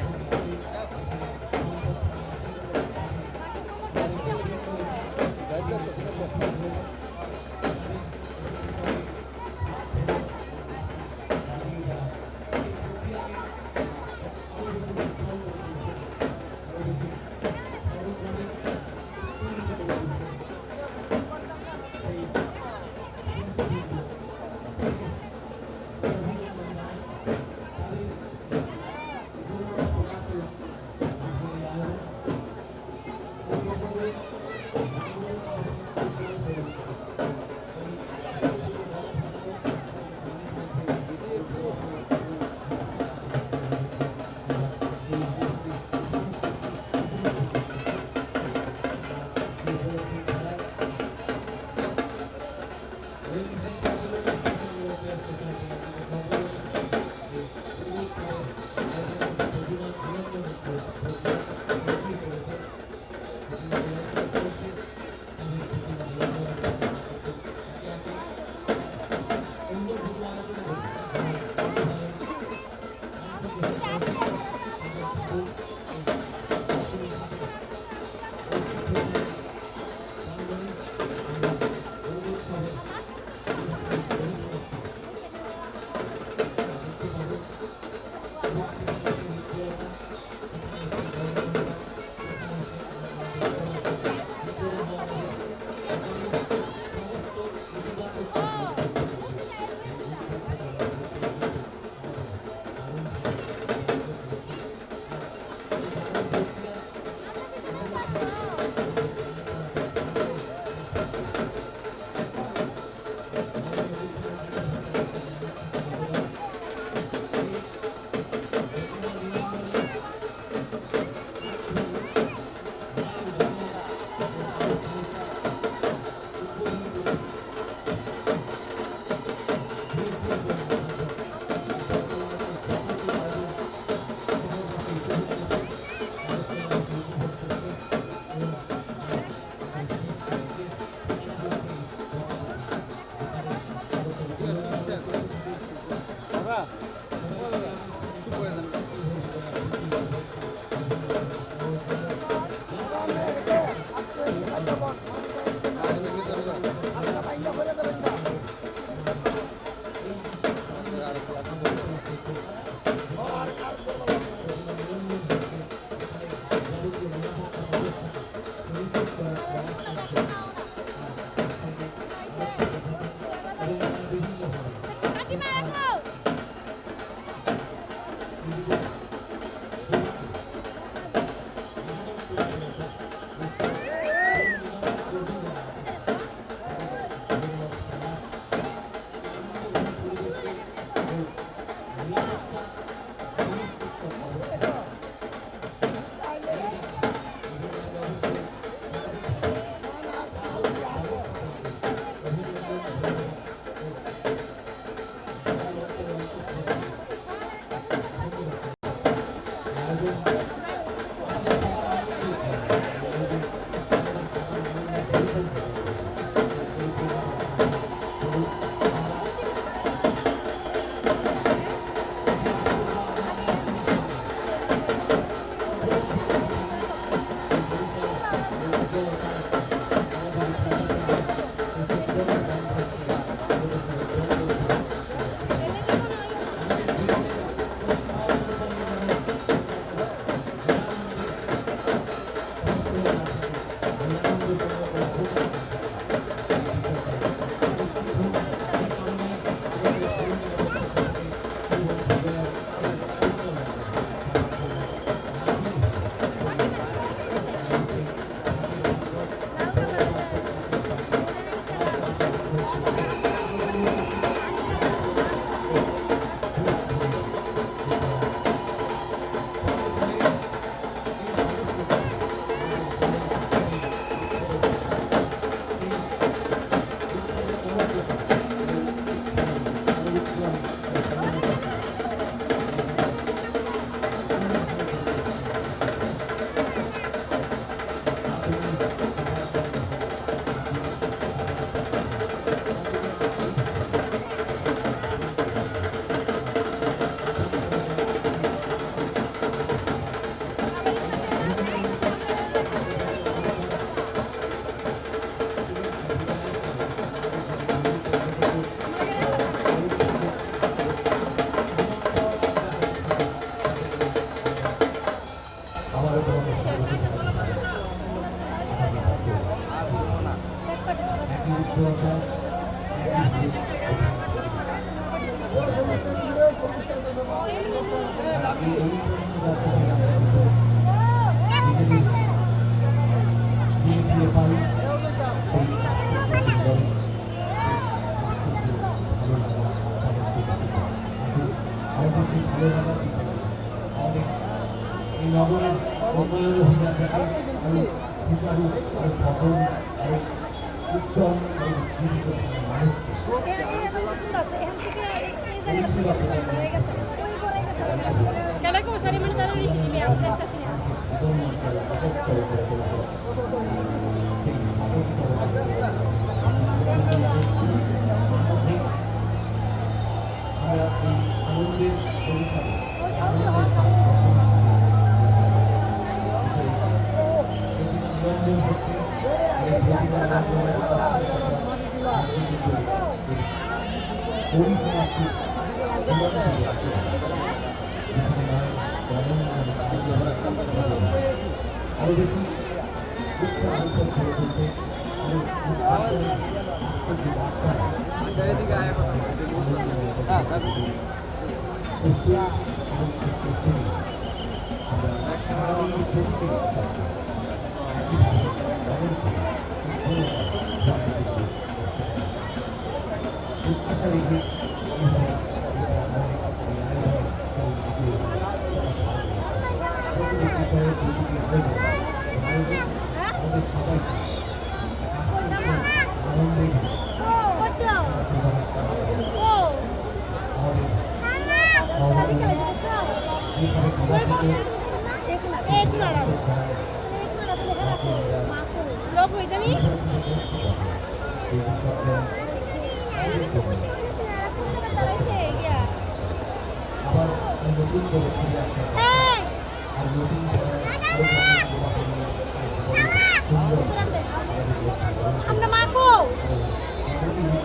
আমরা মা কো?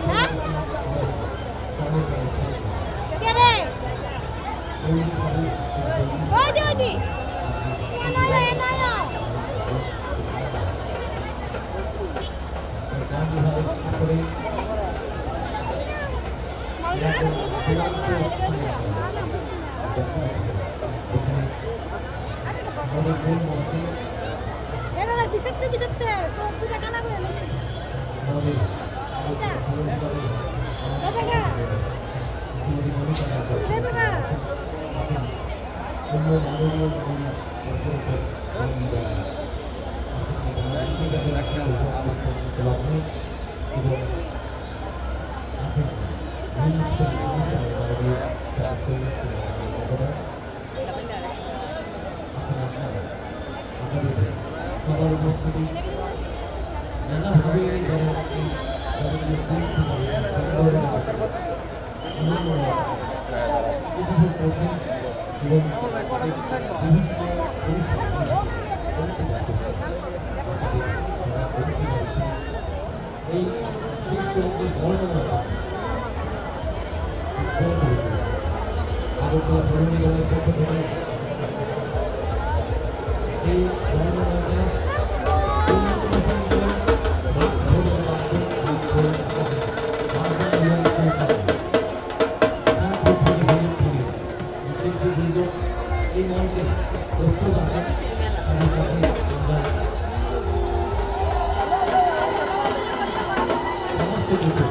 হ্যাঁ? কে রে? ওই যে, ওই যে। এ নয়, এ নয়। এরা বিচেত্তে বিচেত্তে সব পূজা কালা করে নিচ্ছে। এই শিক্ষকদের বর্ণনা আগরতলা পৌর নিগমের পক্ষ থেকে এই বর্ণনাটা এই মঞ্চে প্রস্তুত আছেন। সমস্ত কিছু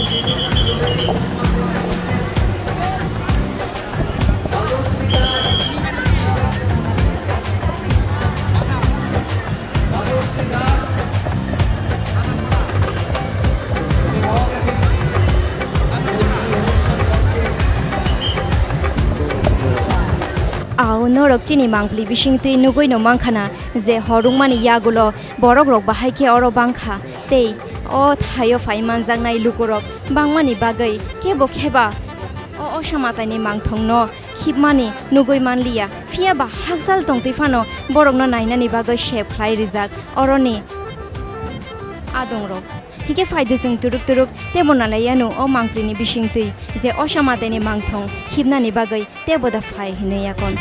Ao norok chini mangpli bisingtwi nugwi no mankha na je hor wngmani yagulo borok rok bahai khe oro bangkha tei o thaio phai manjaknai lukurok bangmani bagwi kebo kheba o osa mataini mangthongno khibmani nugwi manliya, phiya ba hakchal tongtwi phano borokno nainani bagwi sep khlai rijak oroni adongrok. Hikhe phaidi chwng turuk turuk tebo nalaiyanu o mangprini bisingtwi je osa mataini mangthong khibnani bagwi tebo da phai hinwi yakon.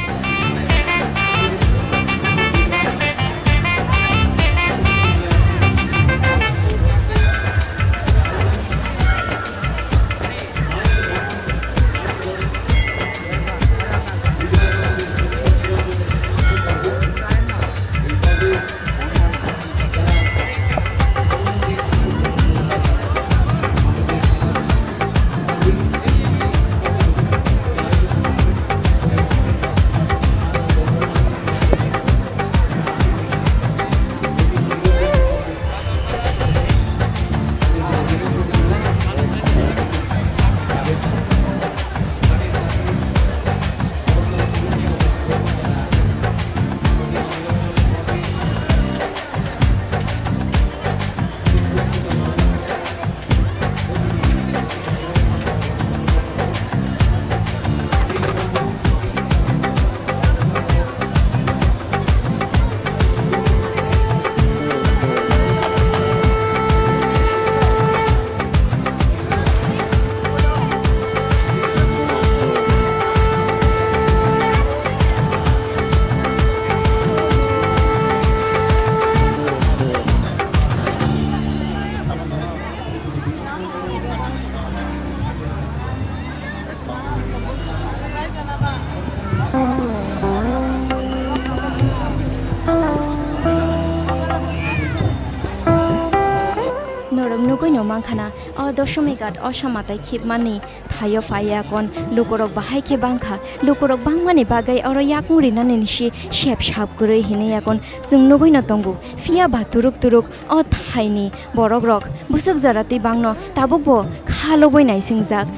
Norok nugwi no mankha na, o Doshomighat osa matai khibmani thaio phai yakon lukurok bahai khe bangkha. Lukurok bangmani bagwi oro yakung rinani nisi sep sap kwrwi hinwi yakon chwng nugwi no tongo. Phiya ba turuk turuk o thaini borok rok bwswk jora twi bangno tabukbo kha lobwi naisingjak.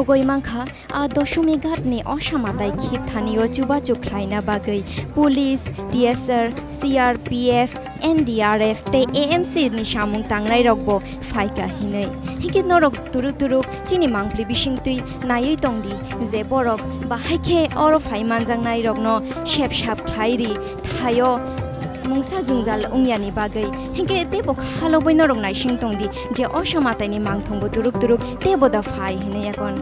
Tugwi mankha, a Doshumi Ghat ni Osama tai khip thani o chubachu khlaina bagwi police, T S R, C R P F, N D R F tei A M C ni samung tangnai rok bo phaikha hinwi. Hinkhe norok turuk turuk chini mangpli bisingtwi naiwi tongdi je borok bahai khe oro phai manjaknai rokno sep sap khlai ri thaio mungsa jwngjal wngyani bagwi. Hinkhe teibo khalobwi norok naising tongdi je Osama tai ni mangthong bo turuk turuk teibo da phai hinwi yakon.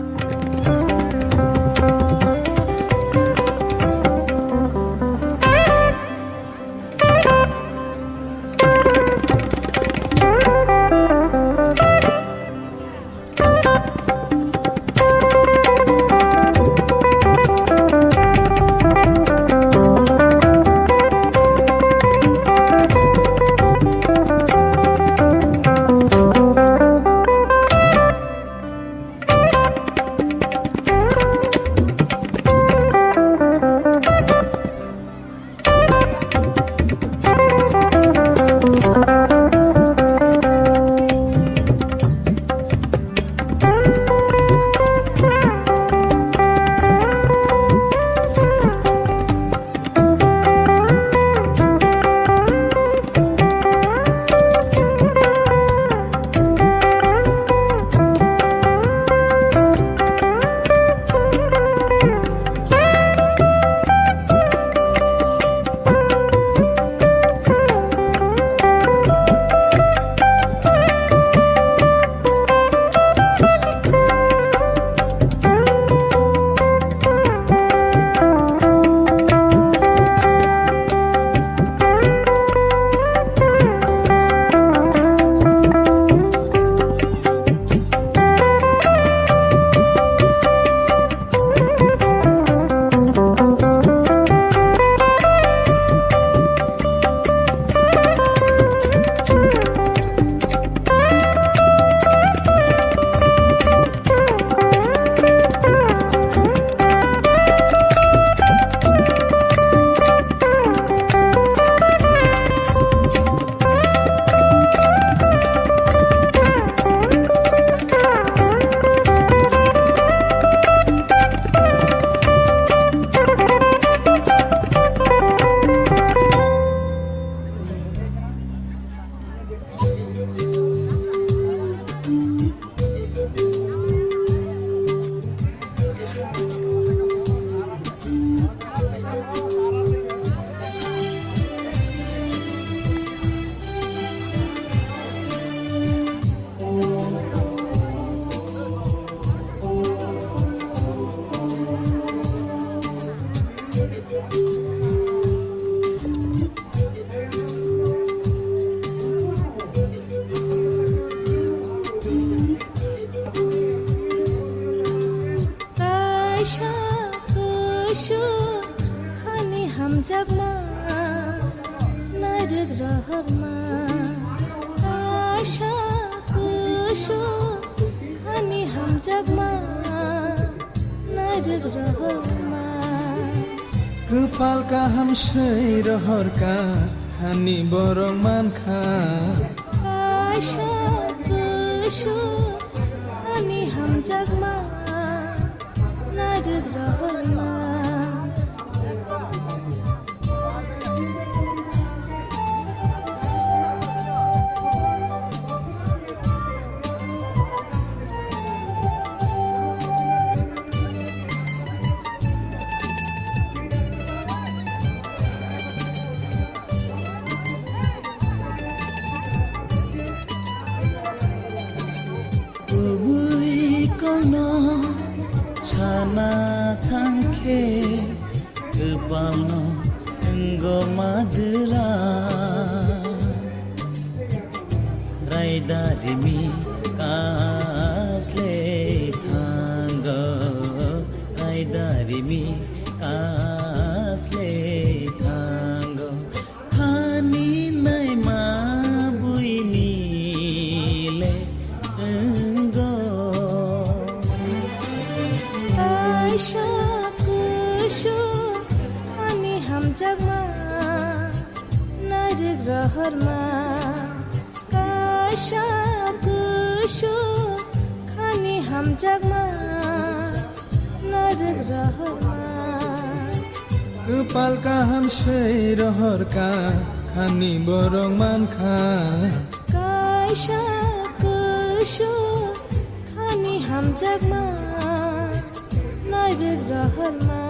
Kaisa kusu khani hamjakma narwk rohorma. Kaisa kusu khani hamjakma narwk rohorma. Kwpal kaham swi rohorka hani borok mankha. Kaisa kusu khani hamjakma narwk rohorma. Kubui kono sana thangkhe, kwpalno wngo majra. Raidari mi kasle thango, raidari mi kasle thango. Hani naima buini le wnggo. Kaisa kusu hani hamjakma narwk rohorma. Kaisa kusu hani hamjakma. Kwpal kaham se rohor kha, khani borok man kha. Kaisa kusu khani hamjakma, nairwk rohorma.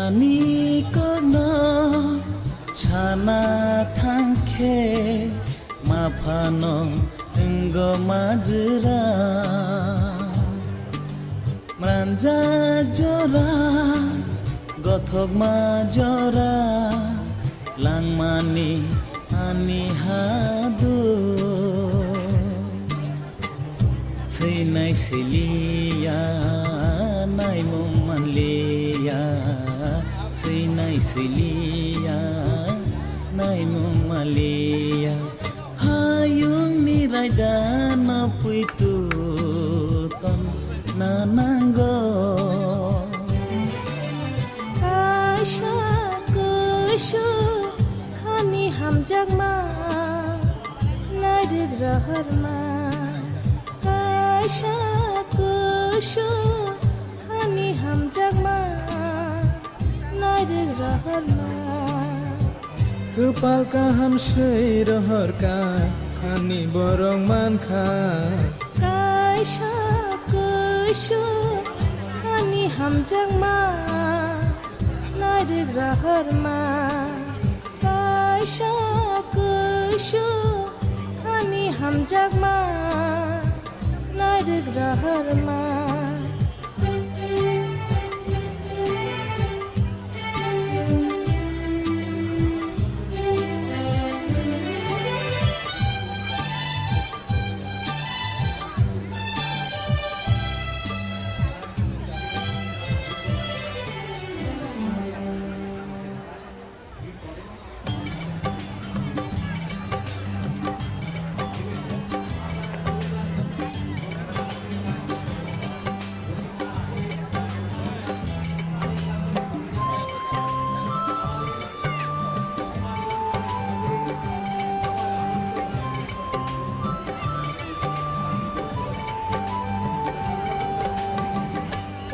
Ani kokno sana thangkhe, maphano wnggo majra. Mranjak jora, gothokma jora, langmani ani hadu. Swinai swiliya, naimung manliya, swinai swiliya, naimung manliya. Hayungni raida no puitu ton na nango. Kaisa kusu khani hamjakma, nairwk rohorma. Kaisa kusu khani hamjakma, nairwk rohorma. Kwpal kaham se rohor kha, khani borok man kha. Kaisa kusu khani hamjakma, nairwk rohorma. Kaisa kusu khani hamjakma, nairwk rohorma.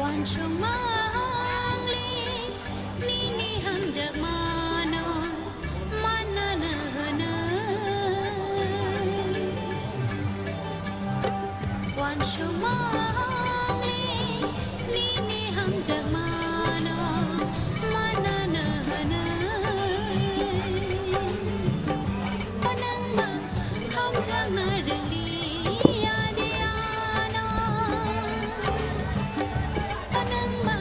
Uansukma wngli nini hamjakmano mannano hwnwi. Uansukma wngli nini hamjakmano mannano hwnwi. Nangma hamjakna rwngli ya de ano. Nangma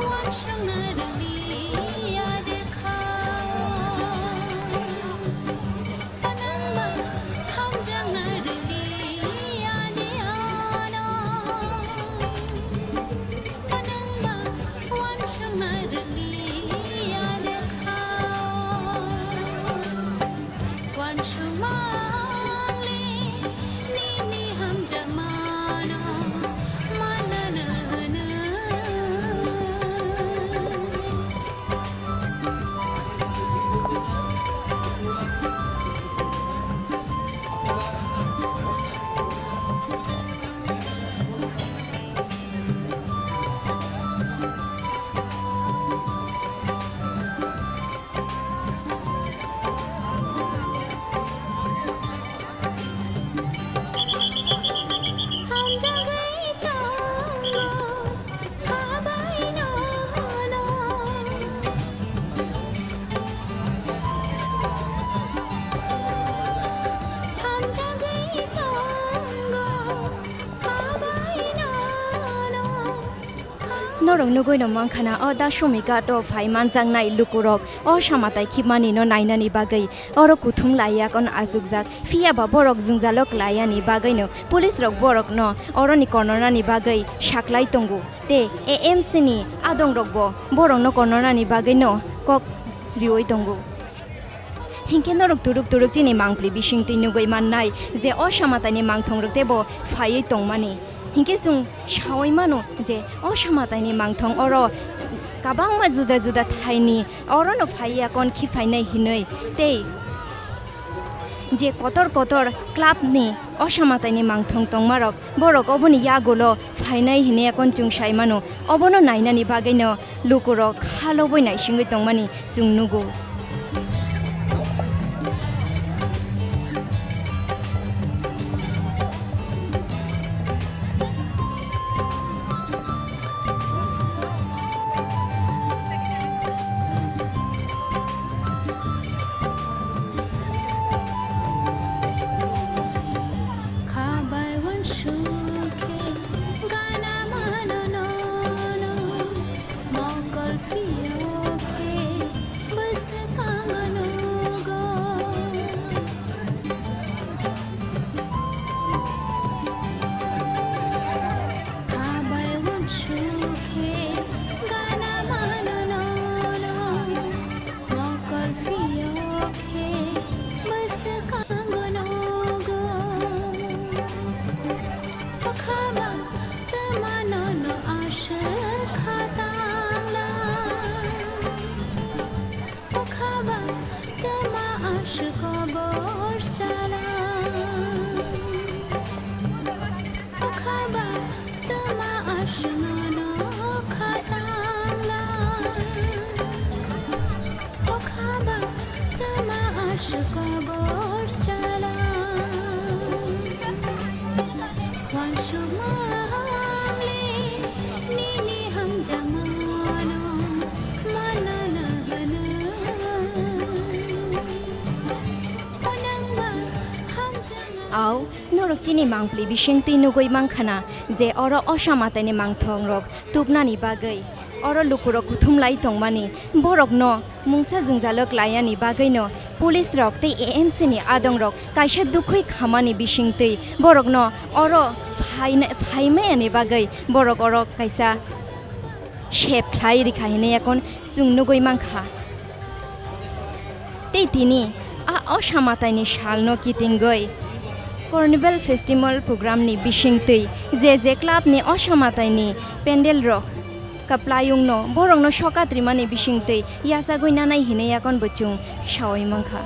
uansukna rwngli ya de Borok nugui no mankha na, o Dasomighat o phai manjaknai lukurok o samatai khibmani no nainani bagwi oro kuthum laiya kon achukjak. Phiya ba borok jwngjalo klaiyani bagwi no police rok borok no oroni konornani bagwi saklai tongo. Tei A M C ni adong rok bo borok no konornani bagwi no kok riui tongo. Hinkhe norok turuk turuk chini mangpli bisingtwi nugui mannai je o samataini mangthongrok teibo phaiwi tongmani. Hinkhe chwng saui mano je o samataini mangthong oro kabangma juda juda thaini orono phaiya kon khiphainai hinui tei je kotor kotor club ni o samataini mangthong tongmarok borok oboni yagulo phainai hinui akon chwng sai mano. Obono nainani bagwino lukurok khalobwi naisingwi tongmani chwng nugo. Khabai wansukhe gana mano nono, mokol phiyokhe bwswkango nugo. Khabai wansukhe gana mano nono, mokol phiyokhe bwswkango nugo. Okhaba twma nono aswk khatangna. Okhaba twma aswk kobor chala. Okhaba twma aswk nono khatangna. Okhaba twma aswk kobor chala. Wansukmangli nini hamjakmano manana hwnwi. Onangba hamjakma. Au, norok chini mangpli bisingtwi nugui mankha na je oro osa mataini mangthongrok tubnani bagwi oro lukurok kuthum lai tongmani, borokno mungsa jwngjalo klaiyani bagwino police rok tei A M C ni adongrok kaisa dukhwi khamani bisingtwi borokno oro phaina-, phaimayani bagwi borok oro kaisa sep khlai rikha hinwi ekon chwng nugui mankha. Tei tini a osa mataini salno kitingwi Carnival Festival program ni bisingtwi je je club ni osa mataini pandal rok kwplayungno borokno sokat rimani bisingtwi yachagwi nanai hinwi yakon bo chwng saui mankha.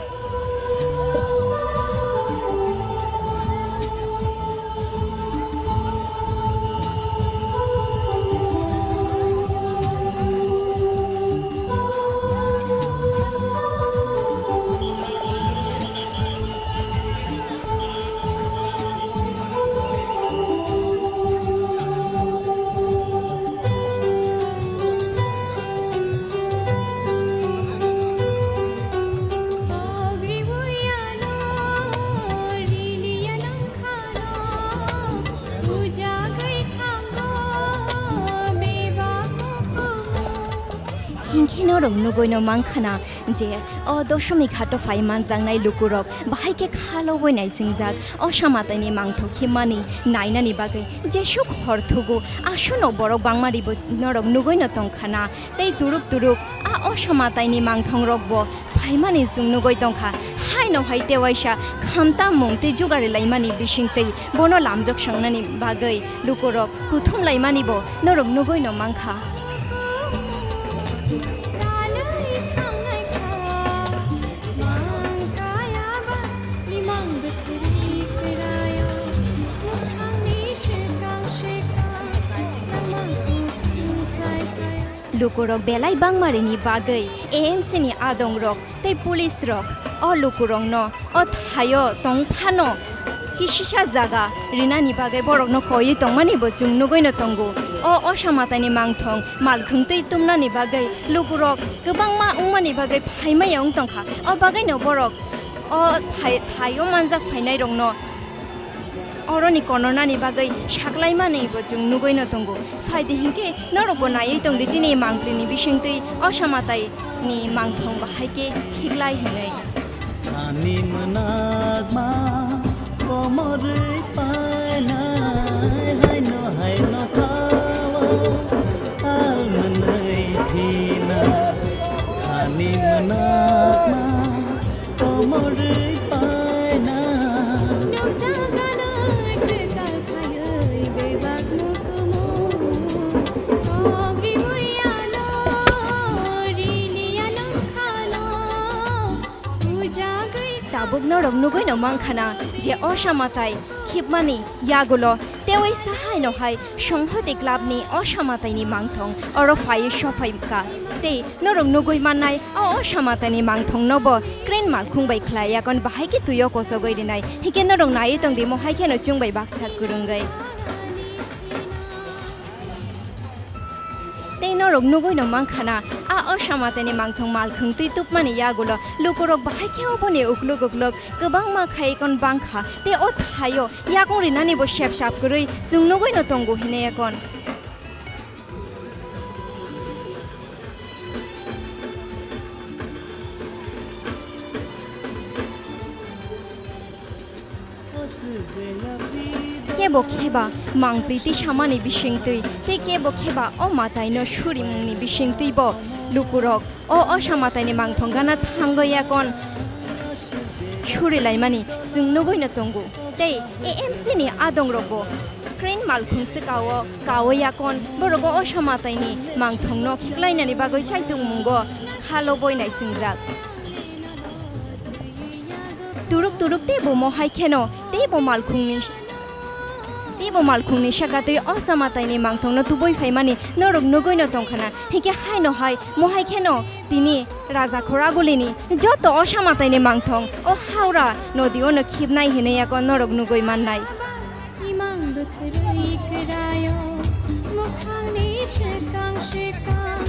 Hinkhe norok nugui no mankha na je o Doshomighat o phai manjaknai lukurok bahai khe khalobwi naisingjak. O samataini mangthok khe mani nainani bagwi jesuk hor thugo, aswkno borok bangma ribo norok nugui no tongkha na. Tei turuk turuk a osa mataini mangthongrokbo phaimani chwng nugui tongkha. Haino hai tewaisa khamtam mung tei jugari laimani bisingtwi bono lamjok swngnani bagwi lukurok kuthum laimanibo norok nugui no mankha. Lukurok belai bangmarini bagwi A M C ni adongrok tei police rok o lukurokno o thaio tong phano kisisa jaga rinani bagwi borokno koiwi tongmani bo chwng nugui no tongo. O osa mataini mangthong malkhwng twi tumnani bagwi lukurok kwbangma wngmani bagwi phaimaya wng tongkha. O bagwino borok o thai-, thaio manjak phainairokno Oroni konornani bagwi saklaimani bo chwng nugwino tongo. Phaidi hinkhe norokbo naiwi tongdi chini mangpili ni bisingtwi o Osa Matai ni mangthong bahai khe khiklai hinwi. Ani mwnakma komorwi painai haino haino khawa al mwnwi thina. Ani mwnakma komorwi paina. Nukjak anw twkal khaywi bebak nukumu. Kok ribwi ano riliya nungkhano. Bujagwi tabuk norok nugwino mankha na je Osa Matai khibmani yagulo tewi sahaino hai Songhoti Club ni Osa Matai ni mangthong oro phaiwi sophaikha. Tei norok nugwi mannai o Osa Matai ni mangthong no bo crane malkhung bai khlai yakon bahai khe twi o kosogwi rinai. Hinkhe norok naiwi tongdi mo hai kheno chwng bai baksa kwrwngwi. Tei norok nugwino mankha na, a Osa Matai ni mangthong malkhung twi tubmani yagulo lukurok bahai khe oboni ukluk ukluk kwbangma khai kon bangkha. Tei o thaio yakung rinani bo sep sap kwrwi chwng nugwino tongo hinwi yakon. Kebo kheba mangpili tisamani bisingtwi, tei kebo kheba o mataino surimungni bisingtwi bo lukurok o Osa Mataini mangthong gana thangwi yakon surilaimani chwng nugwino tongo. Tei A M C ni adongrokbo crane malkhung swkao kawi yakon borok o Osa Mataini mangthongno khiklainani bagwi chaitungmungo khalobwi naisingjak. Turuk turuk tei bo mohai kheno, tei bo malkhungni, tei bo malkhungni saka twi Osa Mataini mangthongno tubui phaimani norok nugwino tongkhana. Hinkhe haino hai mohai kheno tini Raja Khoragulini joto Osa Mataini mangthong o Howrah nodi ono khibnai hinwi yakon norok nugwi mannai. Imang bwkhwrwi kwraio, mwkhangni swkang swkang,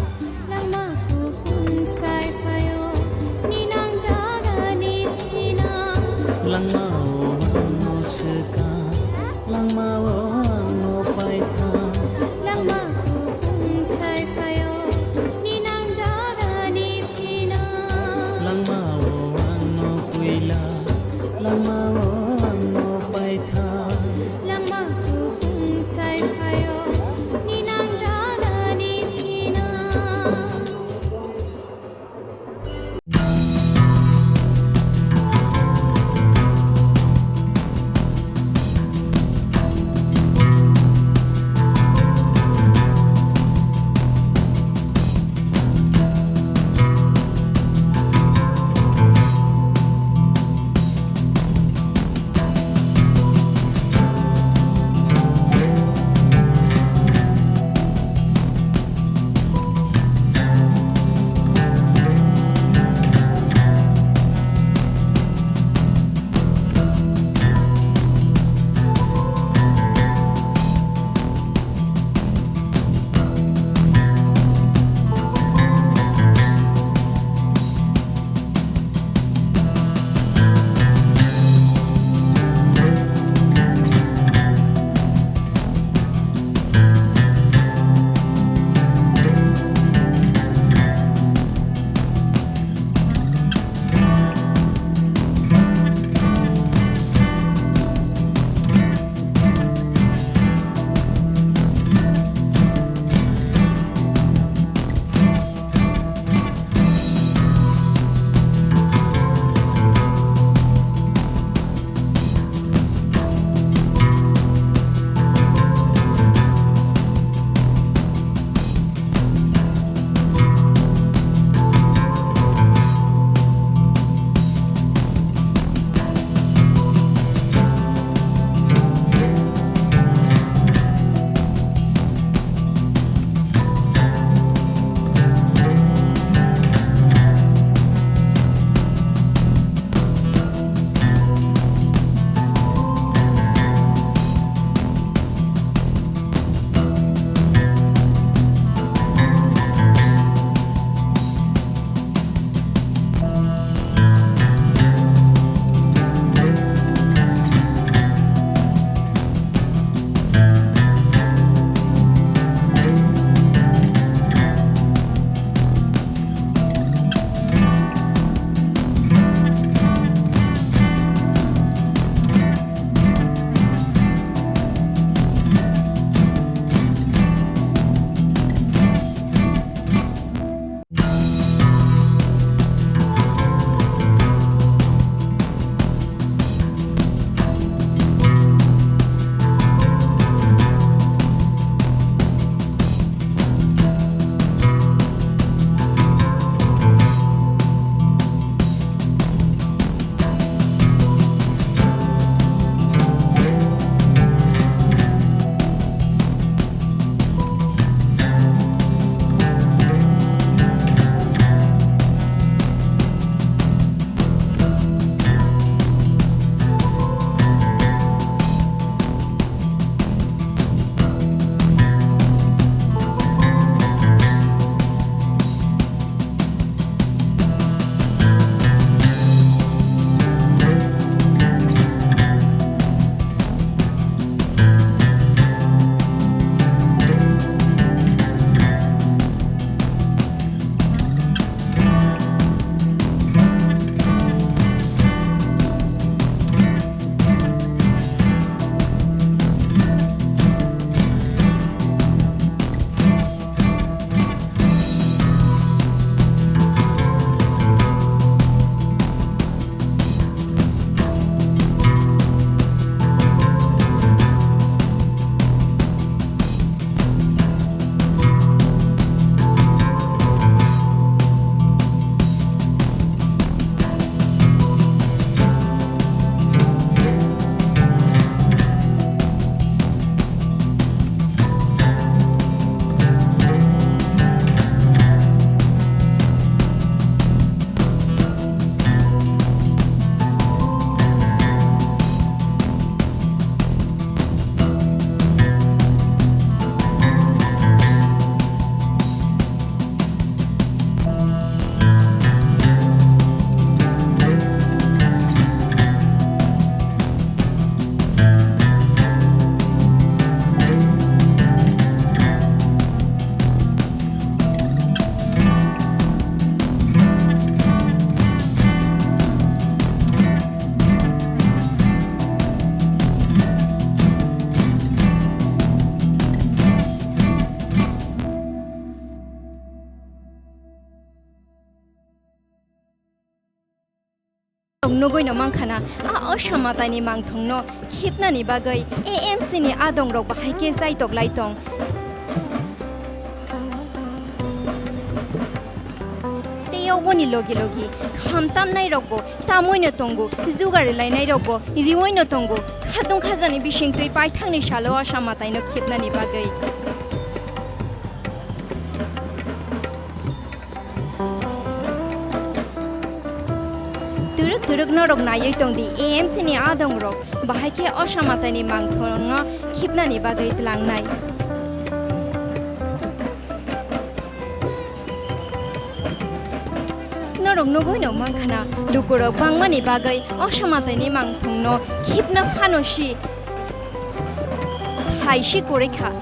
langma kuphung sai phaio, ninang jagani thina. Langmao angno swkang, langmao angno paitha. Langma kuphung sai phaio, ninang jagani thina. Langmao angno puila, langmao angno paitha. Langma kuphung sai phaio, ninang jagani thina. Nugui no mankha na, a osamataini mangthongno khibnani bagwi A M C ni adongrok bahai khe chaitok lai tong. Tei oboni logi logi kham tamnairokbo tamwino tongo, jugari lainairokbo riwino tongo. Khatung khajani bisingtwi paithakni salo osamataino khibnani bagwi. Twrwk twrwk norok naiwi tong di, A M C ni adongrok bahai khe osamataini mangthongno khibnani bagwi tlangnai. Norok nugui no mankha na, lukurok bangmani bagwi osamataini mangthongno khibna phano si thaisi kwrwi kha.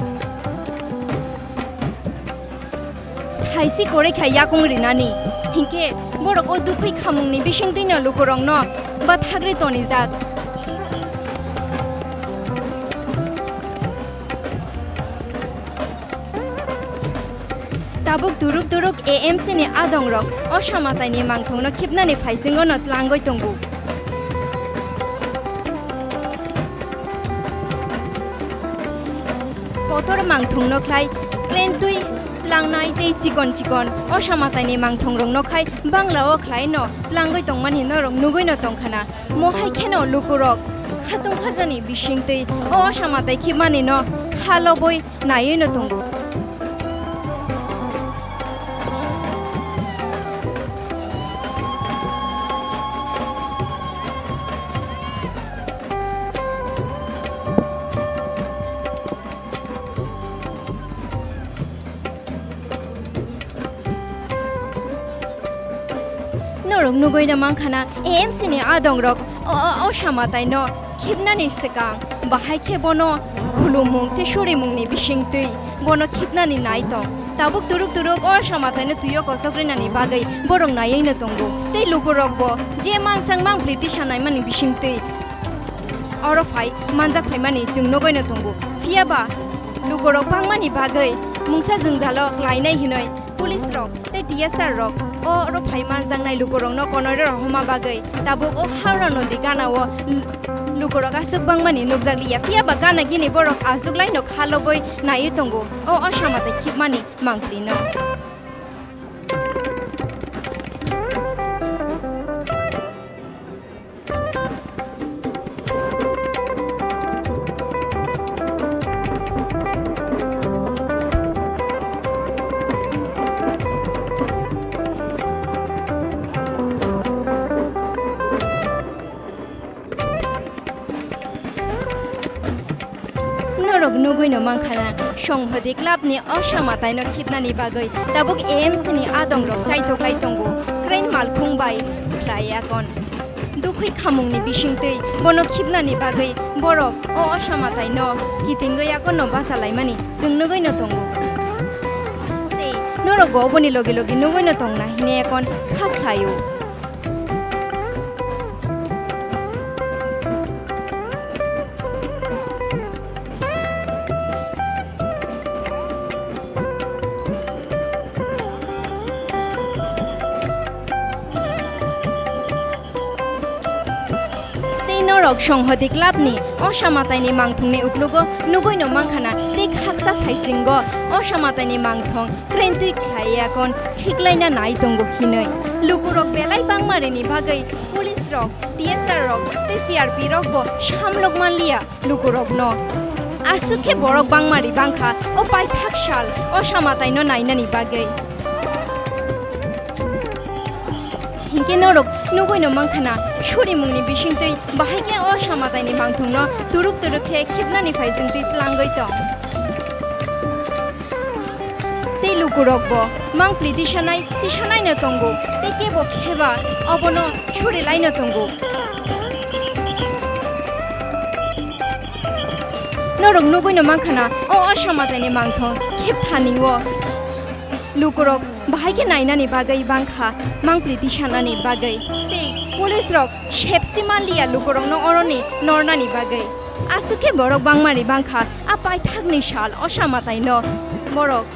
Thaisi kwrwi kha yakung rinani. Hinkhe borok o dukhui khamungni bisingtwino lukurokno bathagri tonijak. Tabuk turuk turuk A M C ni adongrok osamataini mangthongno khibnani phaisingo no tlangwi tongo. Kotor mangthongno khlai krentwi tlangnai tei chikon chikon osamataini mangthongrokno khai bangla-o khlaino tlangwi tongmani norok nugui no tongkha na. Mohai kheno lukurok khatung khajani bisingtwi o osamatai khibmani no kha lobwi naiwi no tongo. Norok nugui no mankha na, A M C ni adongrok o, o, osamataino khibnani swkang bahai khe bono khulumung tei surimungni bisingtwi bono khibnani nai tong. Tabuk turuk turuk o osamataino twio kosok rinani bagwi borok naiwi no tongo. Tei lukurokbo je mansang mangpli tisa naimani bisingtwi oro phai manjak phaimani chwng nugui no tongo. Phiya ba lukurok bangmani bagwi mungsa jwngjalo klainai hinwi police rok tei T S R rok oro phai manjaknai lukurokno konoi rohorma bagwi tabuk o Howrah nodi gana-o lukurok aswk bangmani nukjakliya. Phiya ba gana gini borok aswk laino kha lobwi naiwi tongo o osamatai khibmani mangpli no. Norok nugui no mankha na, Songhodi Club ni osamataino khibnani bagwi tabuk A M C ni adongrok chaitok lai tongo, crane malkhung bai khlai akon. Dukhui khamungni bisingtwi bono khibnani bagwi borok o osamataino kitingwi akonno basa laimani chwng nugui no tongo. Tei norokbo oboni logi logi nugui no tongna hinwi akon kha khlaio. Tei norok Songhodi Club ni osamataini mangthungni uklugo nugui no mankha na, tei khaksa phaisingo osamataini mangthong krentwi khlai akon khiklaina nai tongo hinwi. Lukurok belai bangmarini bagwi police rok, T S R rok tei C R P rokbo samlok manliya lukurokno. Aswk khe borok bangmari bangkha o paithak sal osamataino nainani bagwi. Hinkhe norok nugui no mankha na, surimungni bisingtwi bahai khe osamataini mangthongno turuk turuk khe khibnani phaichingtwi tlangwi tong. Tei lukurokbo mangpli tisanai, tisanaino tongo, tei kebo kheba obono surilaino tongo. Norok nugui no mankha na, o osamataini mangthong khibthani-o lukurok bahai khe nainani bagwi bangkha, mangpli tisanani bagwi, tei police rok sepsi manliya lukurokno oroni nornani bagwi. Aswk khe borok bangmari bangkha, a paithakni sal osamataino borok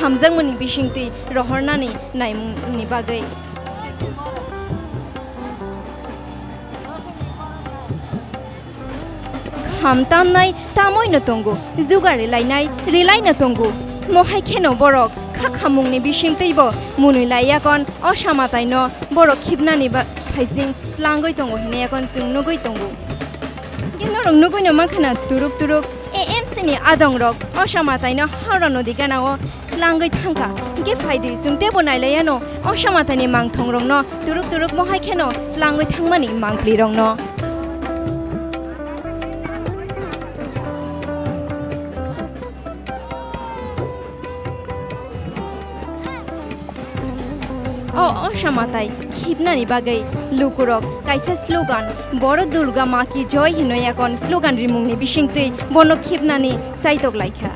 hamjakmani bisingtwi rohornani naimungni bagwi. Ham tamnai tamoino tongo, jugar rilainai rilaino tongo. Mohai kheno borok kha khamungni bisingtwibo mwnwi laiyakon o samataino borok khibnani ba-, phaising tlangwi tongo hinwi yakon chwng nugwi tongo. Norok nugwino mankha na turuk turuk A M C ni adongrok o samataino Howrah nodi ganao tlangwi thangkha. Hwnkhe phaidi chwng teibo nailaiyano o samataini mangthongrokno turuk turuk mohai kheno tlangwi thangmani mangpilirokno. O, o samatai khibnani bagwi lukurok kaisa slogan, "Boro Durga Ma Ki Joy" hinwi yakon slogan rimungni bisingtwi bono khibnani chaitok laikha.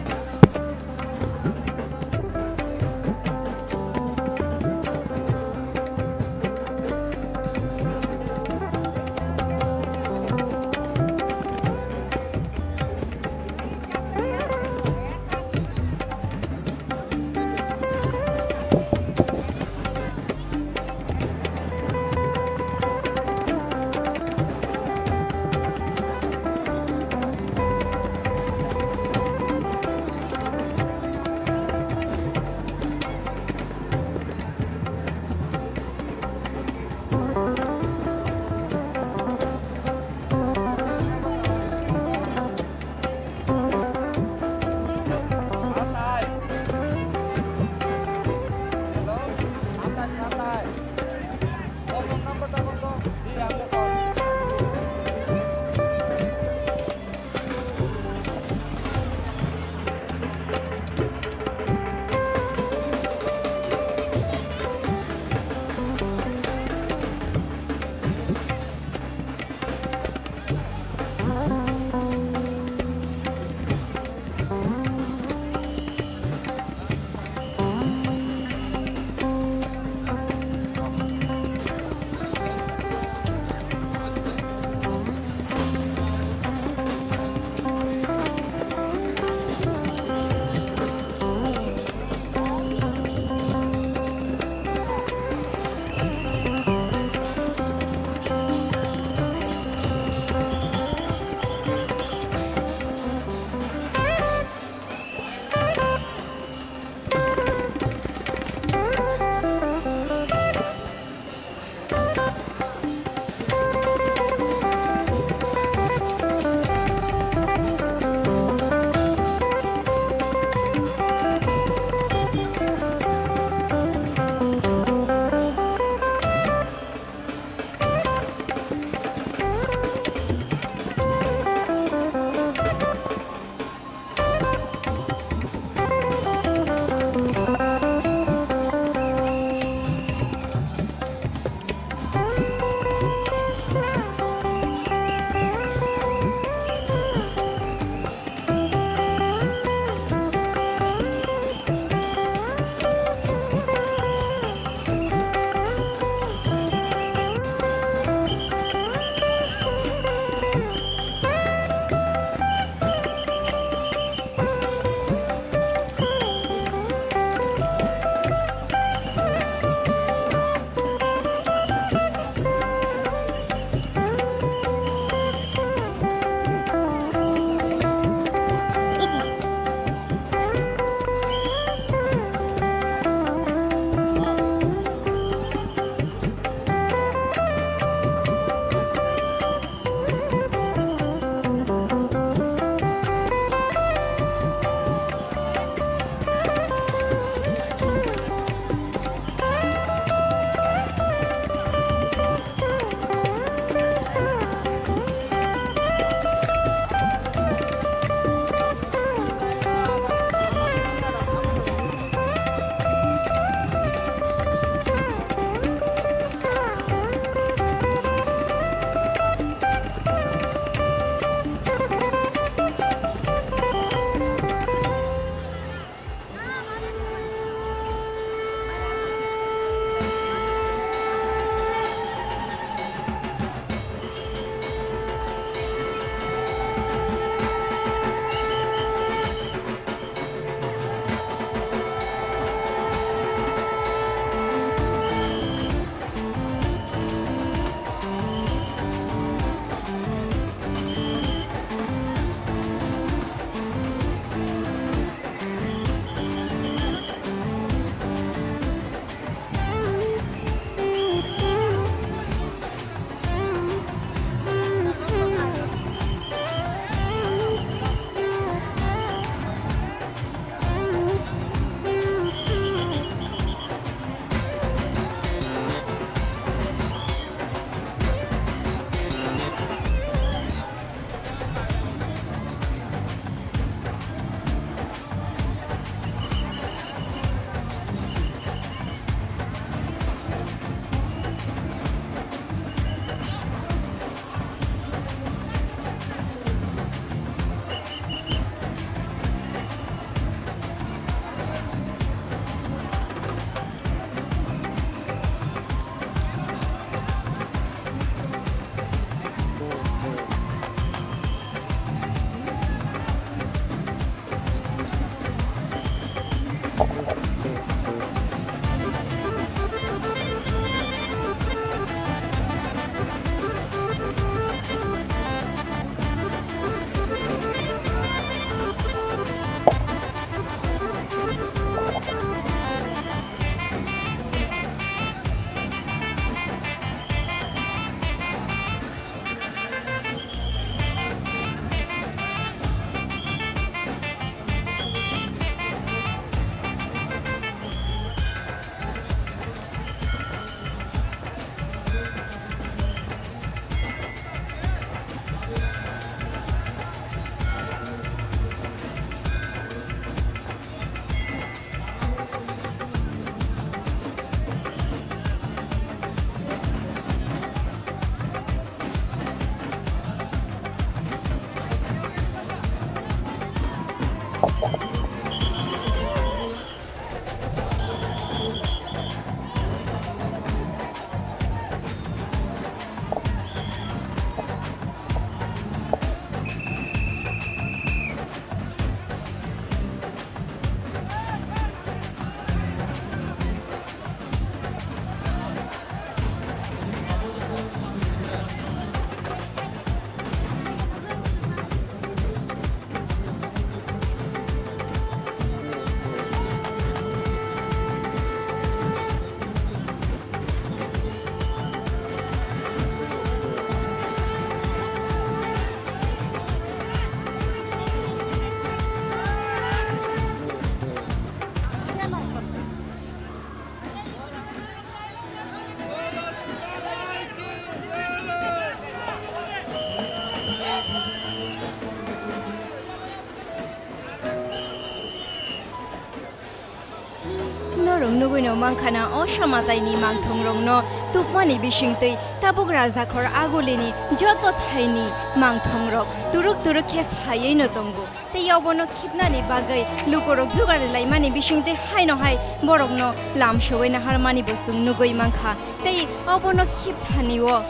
Nugui no mankha na o samataini mangthongrokno tubmani bisingtwi tabuk Rajakhor agulini joto thaini mangthongrok turuk turuk khe phaiwi no tongo. Tei obono khibnani bagwi lukurok jugar laimani bisingtwi haino hai borokno lam sogwi naharmani bo chwng nugui mankha. Tei obono khibthani o,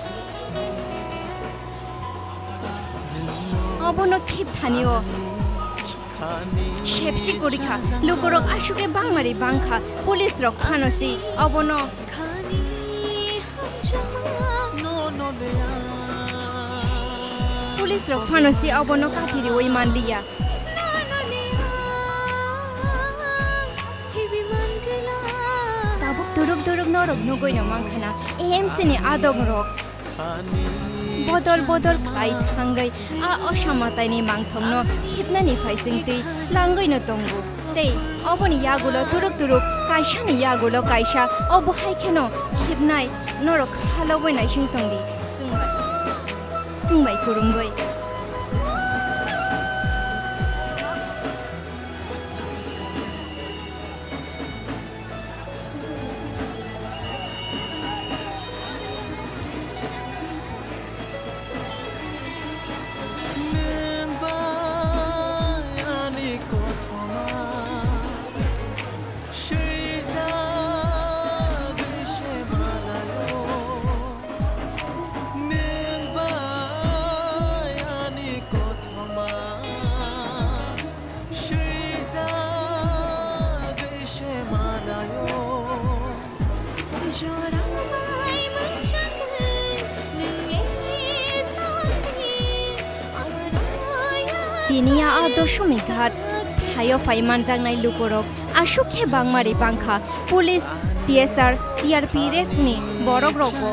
obono khibthani o sepsi kwrwi kha. Lukurok aswk khe bangmari bangkha, police rok phano si obono, police rok phano si obono kathi riwi manliya. Tabuk turuk turuk norok nugui no mankha na A M C ni adong rok bodol bodol khlai thangwi a osamataini mangthokno khibnani phaisingtwi tlangwi no tongo. Tei oboni yagulo turuk turuk kaisani yagulo kaisa obo hai kheno khibnai norok khalogwi naising tongdi. Chwng bai, chwng bai kwrwngwi. Nwng bai ani kothoma swijagwi se malaio. Nwng bai ani kothoma swijagwi se malaio. Jora bai mwchangwi nwng le tongdi, aro ya. Tini a Doshomighat thaio phai manjaknai lukurok aswk khe bangmari bangkha. Police, T S R, C R P F ni borok rokbo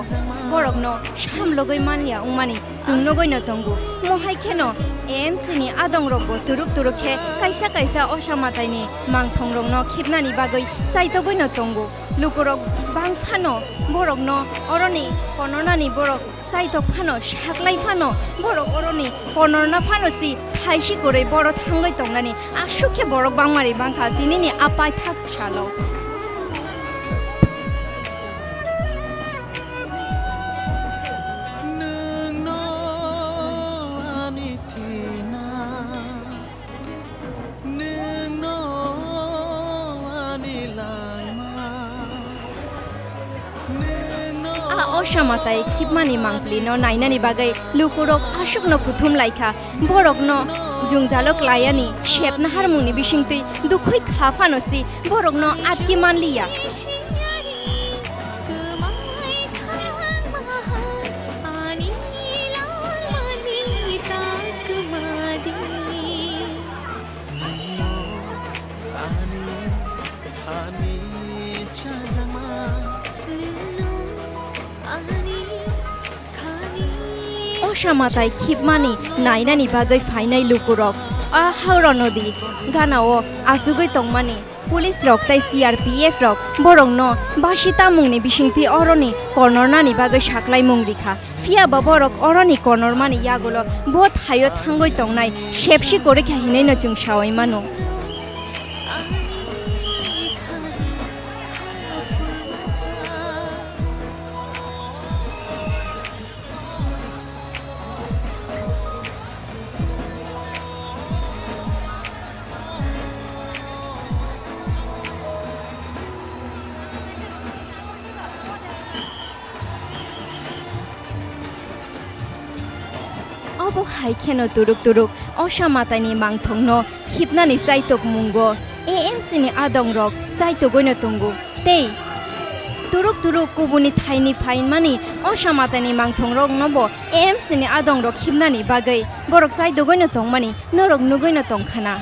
borokno samlogwi manliya wngmani chwng nugui no tongo. Mohai kheno A M C ni adong rokbo turuk turuk khe kaisa kaisa osamataini mangthong rokno khibnani bagwi chaitogwi no tongo. Lukurok bang phano borokno oroni konornani borok chaitok phano saklai phano borok oroni konorna phano si thaisi kwrwi boro thangwi tongnani aswk khe borok bangmari bangkha tinini a paithak salo. Nwngno ani thina, nwngno ani langma, nwngno. A osa matai khibmani mangpili no nainani bagwi lukurok aswkno kuthum laikha. Borokno jwngjalo klaiani sep naharmungni bisingtwi dukhwi kha phano si borokno atki manliya. Osa matai khibmani nainani bagwi phainai lukurok a Howrah nodi ganao achugwi tongmani police rok tei C R P F rok borokno basi tamungni bisingtwi oroni konornani bagwi saklaimung rikha. Phiya ba borok oroni konormani yagulo bo thaio thangwi tongnai sepsi kwrwikha hinwi no chwng sawi mano. Obo hai kheno turuk turuk osa mataini mangthokno khibnani chaitok mungo A M C ni adong rok chaitogwi no tongo. Tei turuk turuk kubuni thaini phainmani osa matani mangthongrokno bo A M C ni adongrok himnani bagwi borok chaidogwino tongmani norok nugwino tongkhana.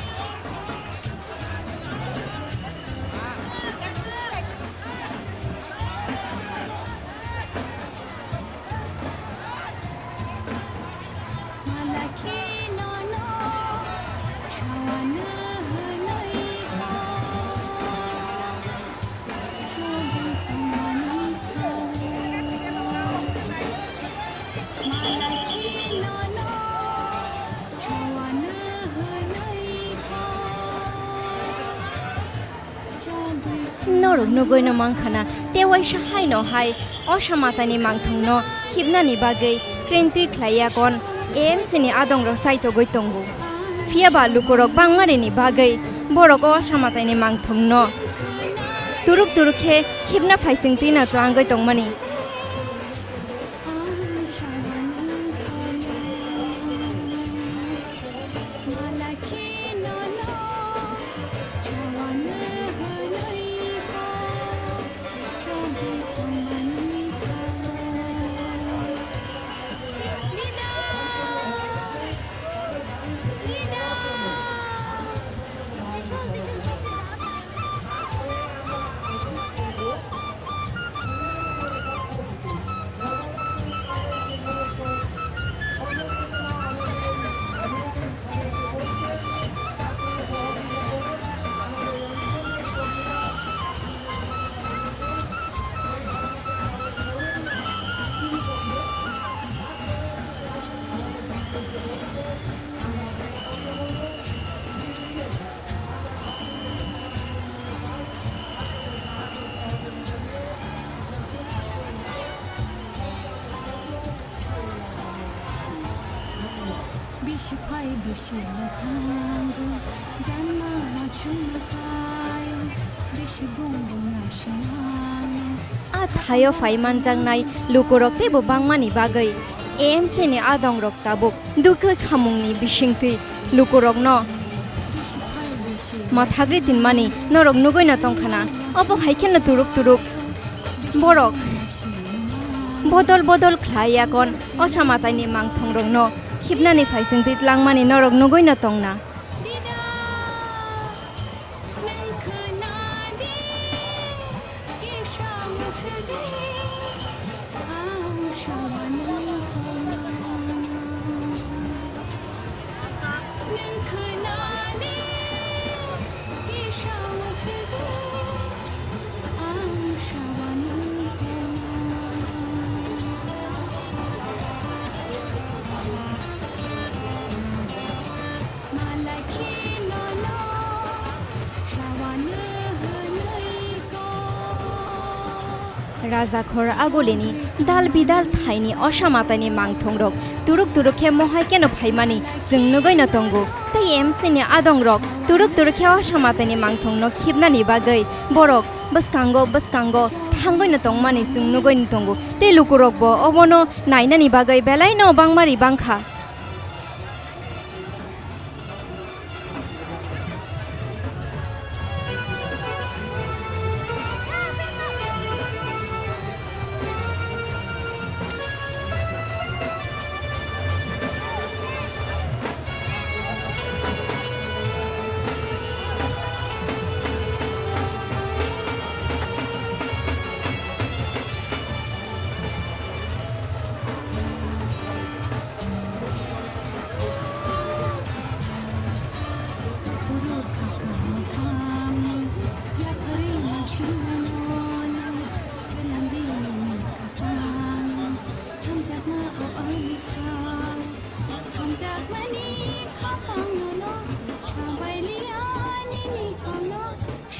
Norok nugwi no mankha na, tei waisa hai no hai o samataini mangthong no khibnani bagwi krentwi khlai yakon A M C ni adong rok saitogwi tongo. Phiya ba lukurok bangmani ni bagwi borok o samataini mangthong no turuk turuk khe khibna phaisingtwi no twlangwi tongmani. Bisi phai bisi le thango, janma ma chuma tayo, bisi bung bung na sinango. A thaio phai manjaknai lukurok teibo bangmani bagwi A M C ni adongrok tabuk dukhe khamungni bisingtwi lukurokno mathagri tinmani norok nugwi no tongkha na. Obo hai kheno turuk turuk borok bodol bodol khlai yakon o samataini mangthongrokno khibnani phaisingtwi tlangmani norok nugwi no tongna. Rajakhor agulini dal bidal thaini osa mataini mangthongrok turuk turuk khe mohai keno phaimani chwng nugwi no tongo. Tei M C ni adongrok turuk turuk khe osa mataini mangthongno khibnani bagwi borok bwskango bwskango thangwi no tongmani chwng nugwi no tongo. Tei lukurokbo obono nainani bagwi belai no bangmari bangkha.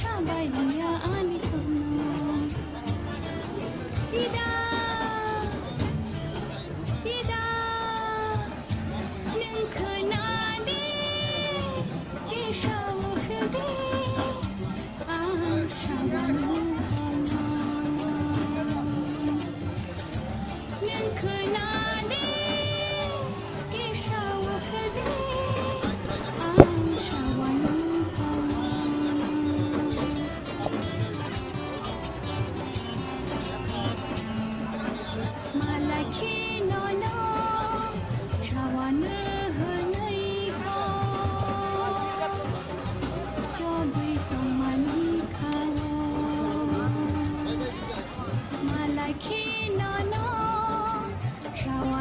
Sabai dia ani kono. Dida, dida, nwng khwnadi, kisa uphildi, ang sabani kono. Nwng khwnadi, kisa uphildi, ang sabani kono. Malai kheno no chawano hwnwi kok chobwi tongmani kha-o. Malai kheno no chawa-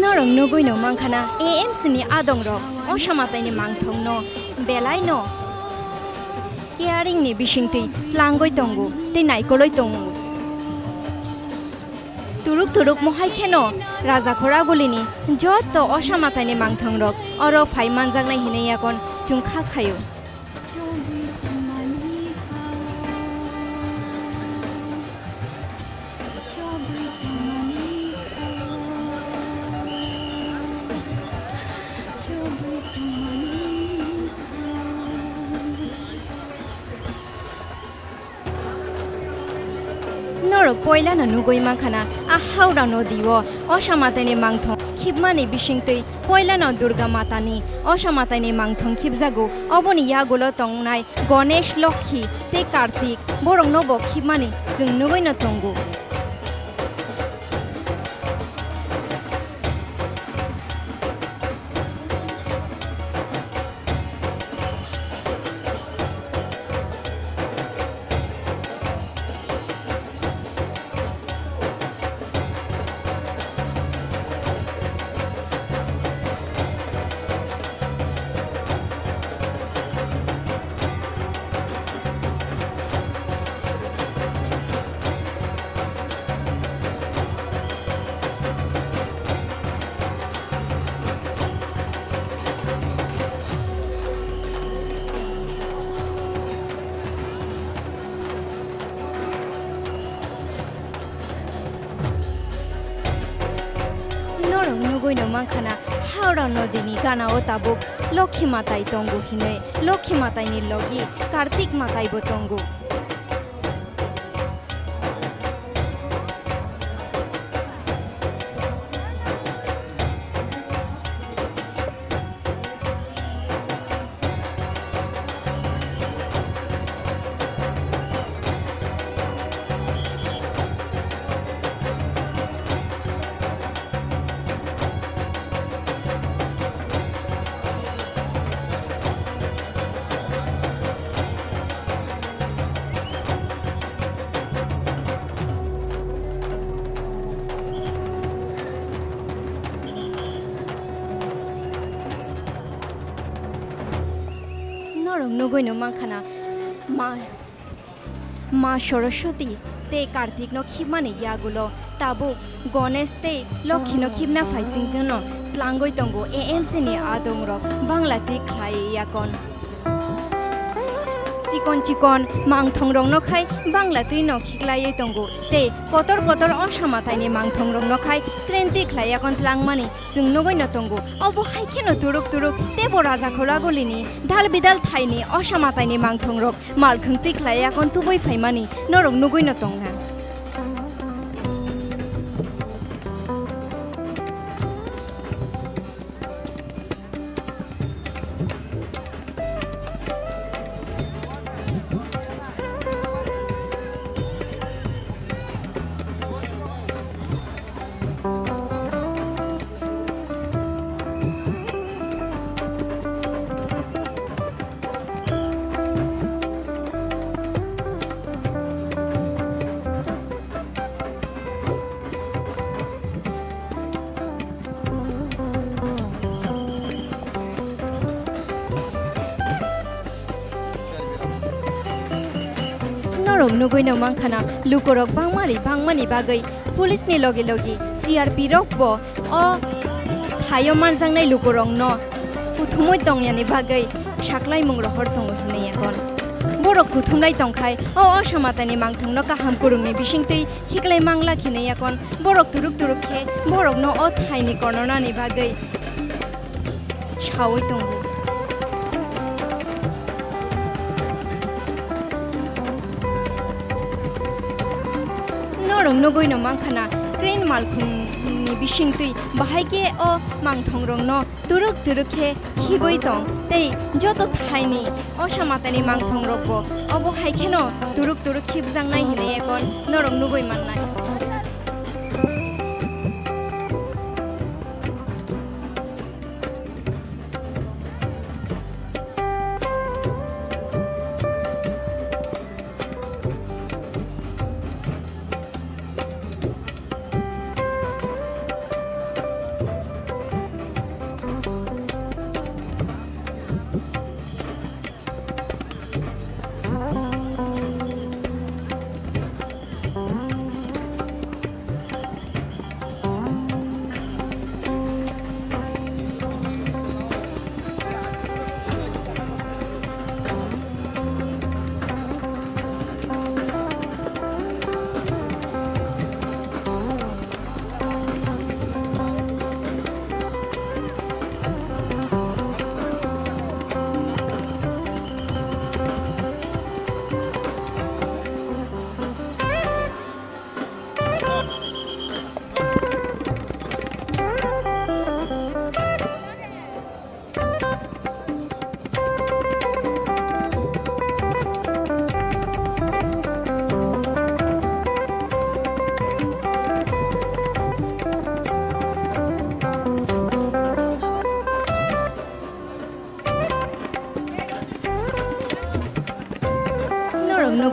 Norok nugwi no mankha na, A M C ni adong rok o samataini mangthong no belai no caring ni bisingtwi tlangwi tongo tei naikolwi tongo. Turuk turuk mohai kheno Raja Khoragulini joto o samataini mangthong rok oro phai manjaknai hinwi yakon chwng kha khaio. Norok poilano nugwi mankha na, a Howrah nodi o osa mataini mangthong khibmani bisingtwi poilano Durga Matani osa mataini mangthong khibjago. Oboni yagulo tongnai Ganesh, Lokhi tei Kartik borokno bo khibmani chwng nugwino tongo. Norok nugwi no mankha na, Howrah nodi ni gana o tabuk Lokhi Matai tongo hinwi, Lokhi Matai ni logi Kartik Matai bo tongo. Norok nugwi no mankha na, ma, Ma Saraswati tei Kartik no khibmani yagulo tabuk Ganesh tei Lokhi no khibna phaisingtwi no tlangwi tongo A M C ni adong rok Bangla twi khlai yakon. Chikon chikon mangthong rok no khai Bangla twi no khiklaiwi tongo tei kotor kotor osa matai ni mangthong rok no khai crane twi khlai yakon tlangmani chwng nugwi no tongo. Obo hai kheno turuk turuk tei bo Raja Khoragulini dal bidal thaini osa mataini mangthong rok malkhwng twi khlai yakon tubui phaimani norok nugwi no tongna. Norok nugwi no mankha na, lukurok bangmari bangmani bagwi police ni logi logi C R P rok bo o thaio manjaknai lukurok no kuthumui tongyani bagwi saklaimung rohor tongo hinwi yakon. Borok kuthumlai tongkhai o osa matani mangthong no kaham kurungni bisingtwi khiklai mangla khinwi yakon. Borok turuk turuk khe borokno o thaini konornani bagwi saui tongo. Norok nugwi no mankha na, crane malkhungni bisingtwi bahai khe o mangthong rokno turuk turuk khe khibui tong tei joto thaini osa matani mangthong rokbo obo hai kheno turuk turuk khibjaknai hinwi ekon norok nugwi mannai.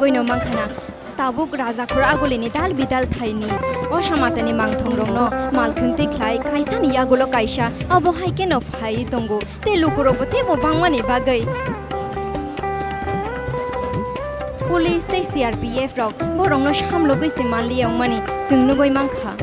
Oino mankha na, tabuk Rajakhor Agulini dal bidal thaini Osa Matani mangthongrokno malkhwng twi khlai kaisani yagulo kaisa, abo hai kheno phaiwi tongo. Tei lukurokbo teibo bangmani bagwi police tei C R P F rok borokno samlogwi se manliya wngmani chwng nugwi mankha.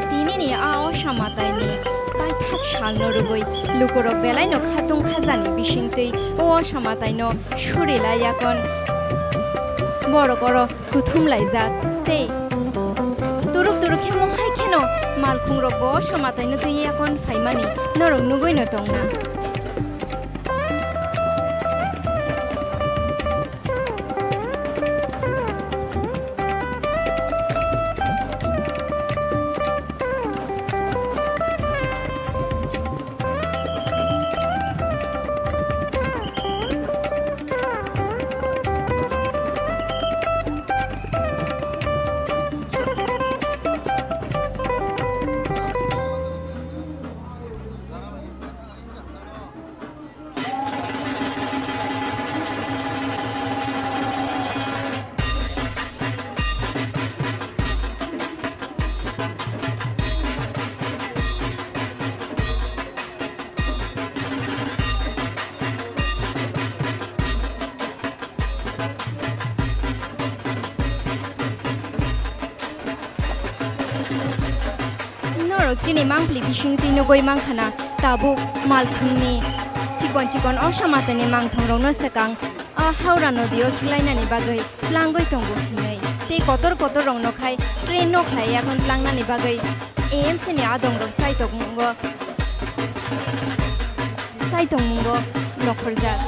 Tinini a Osa Mataini paithak salno rwgwi lukurok belaino khatung khajani bisingtwi o Osa Mataino suri lai yakon borok oro kuthum laijak tei turuk turuk khe mohai kheno malkhungrokbo Osa Mataino twi yakon phaimani norok nugwino tongna. Norok chini mangpili bisingtwi nugwi mankha na, tabuk malkhungni chikon chikon Osa Matani mangthongrokno swkang a Howrah nodio khiklainani bagwi tlangwi tongo hinwi. Tei kotor kotor rokno khai train no khlai yakon tlangnani bagwi A M C ni adongrok saitok mungo, saitok mungo nokhorjak.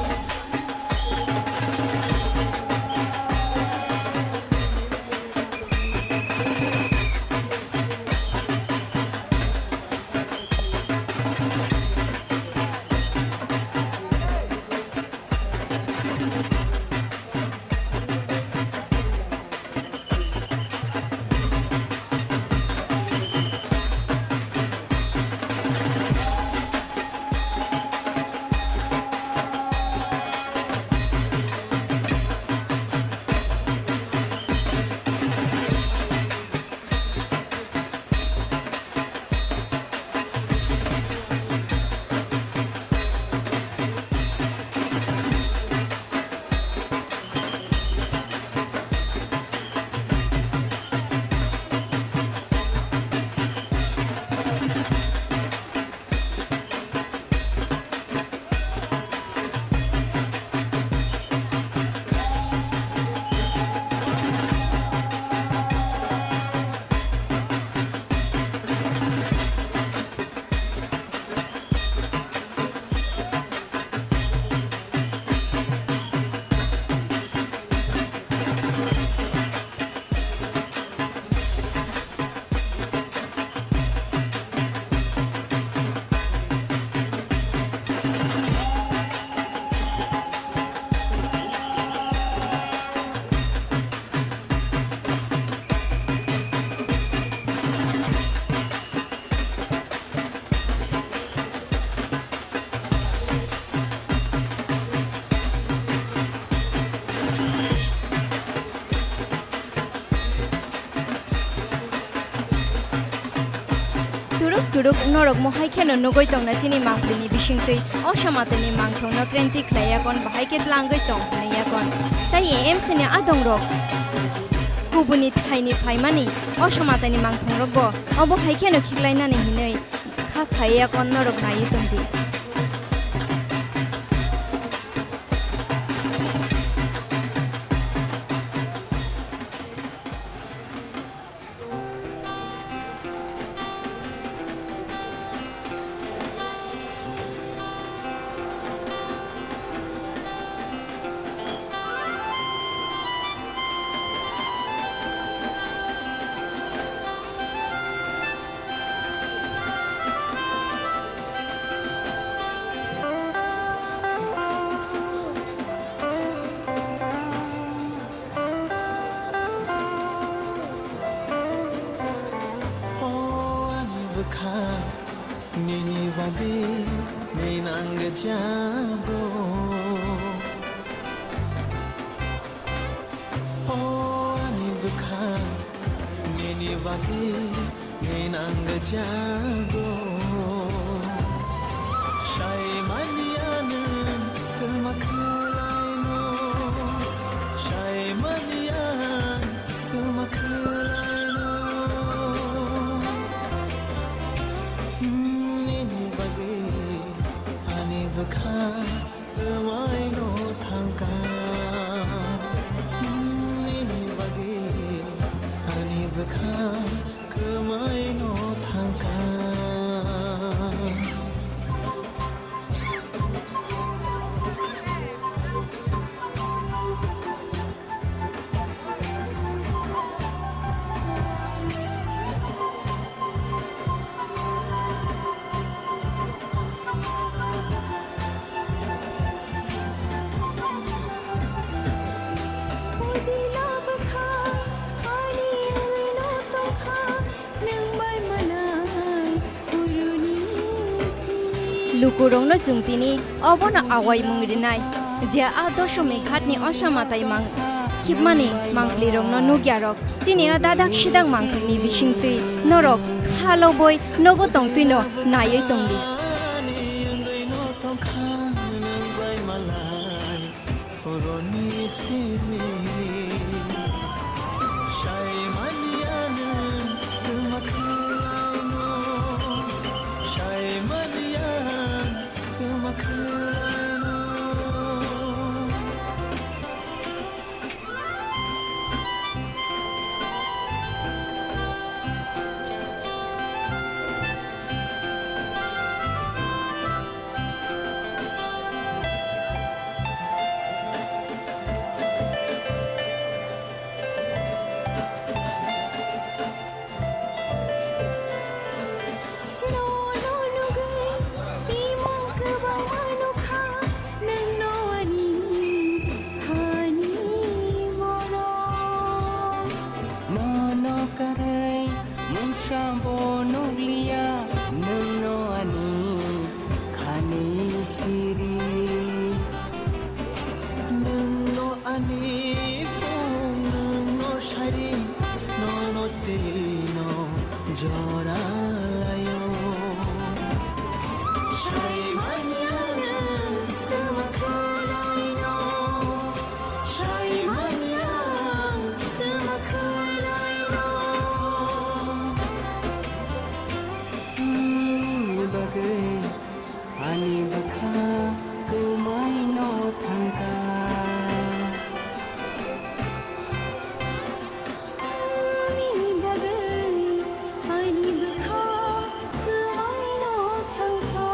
Turuk turuk norok mohai kheno nugwi tongna chini mangpili ni bisingtwi Osa Matani mangthongno krenti khlai yakon bahai khe tlangwi tong hinwi yakon. Tai A M C ni adongrok kubuni thaini phaimani Osa Matani mangthongrokbo obo hai kheno khiklainani hinwi kha khlai yakon norok naiwi tongdi. Jago. O ani bwkha, nini bagwi nang jago. Sai manya nwng twma khwlaino, sai manya nwng twma khwlaino. Nini bagwi ani bwkha kwmaino thangkha. Nini bagwi ani bwkha kwmaino thangkha. Lukurokno chwng tini obono awaimung rinai, je a doshomik ghatni osa mwtai mang khibmani mangpilirokno nukyarok. Chini o dadak sidak mangpilni bisingtwi norok kha lobwi nogo tongtwino naiwi tongdi. Oroni simi. Sai manya nwng twma khwlaino. Sai manya nwng twma khwlaino. Mono karwi mungsa bo nukliya, nwngno ani khani siri. Nwngno ani phung, nwngno sari, nono tei no jora laio. Sai manya nwng twma khwlaino, sai manya nwng twma khwlaino. Nini bagwi ani bwkha kwmaino thangkha. Nini bagwi ani bwkha kwmaino thangkha.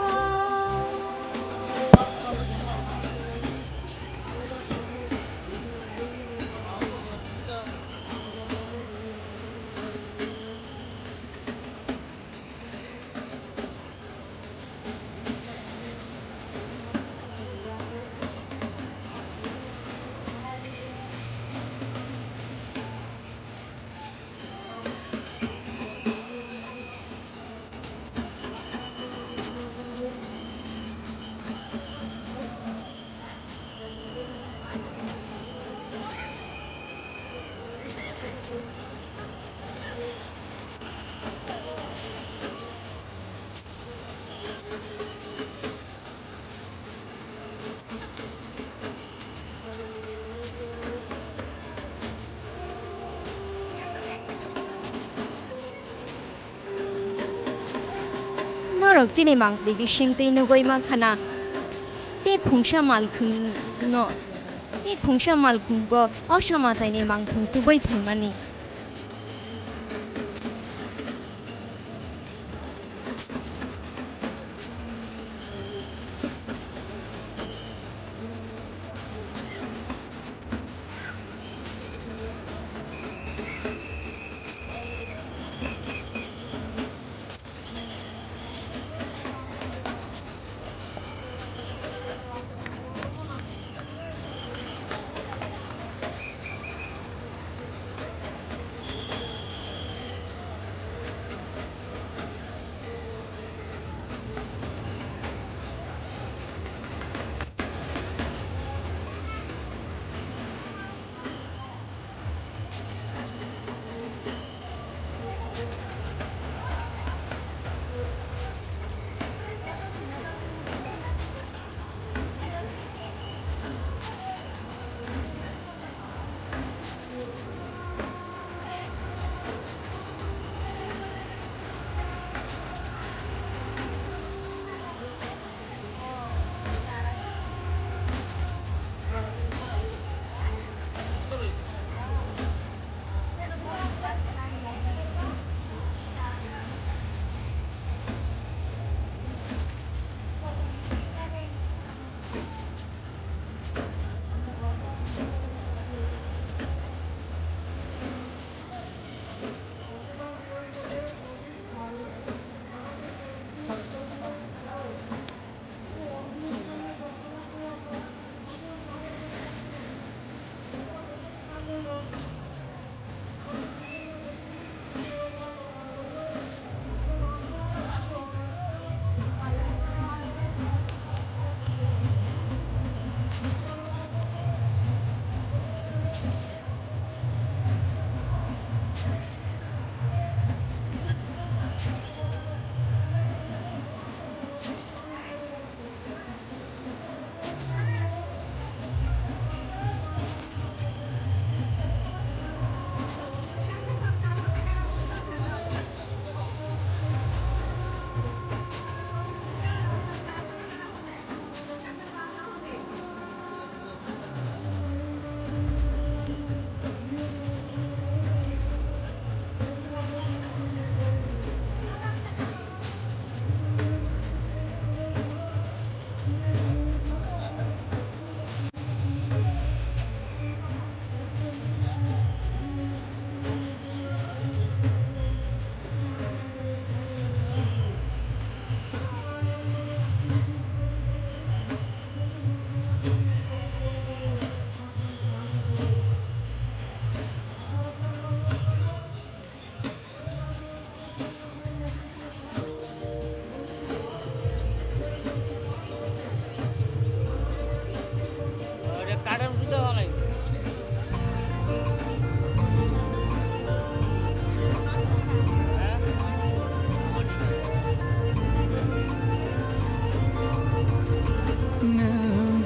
Norok chini mangpili bisingtwi nugwi mankha na, tei phungsa malkhungno, tei phungsa malkhungbo o samataini mangkhung tubui phaimani. Nwng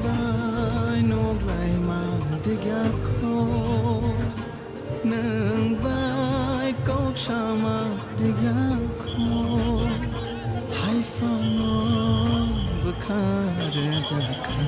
bai nuk laima digya kho, nwng bai kok sama digya kho, hai phano bwkha rwjakha.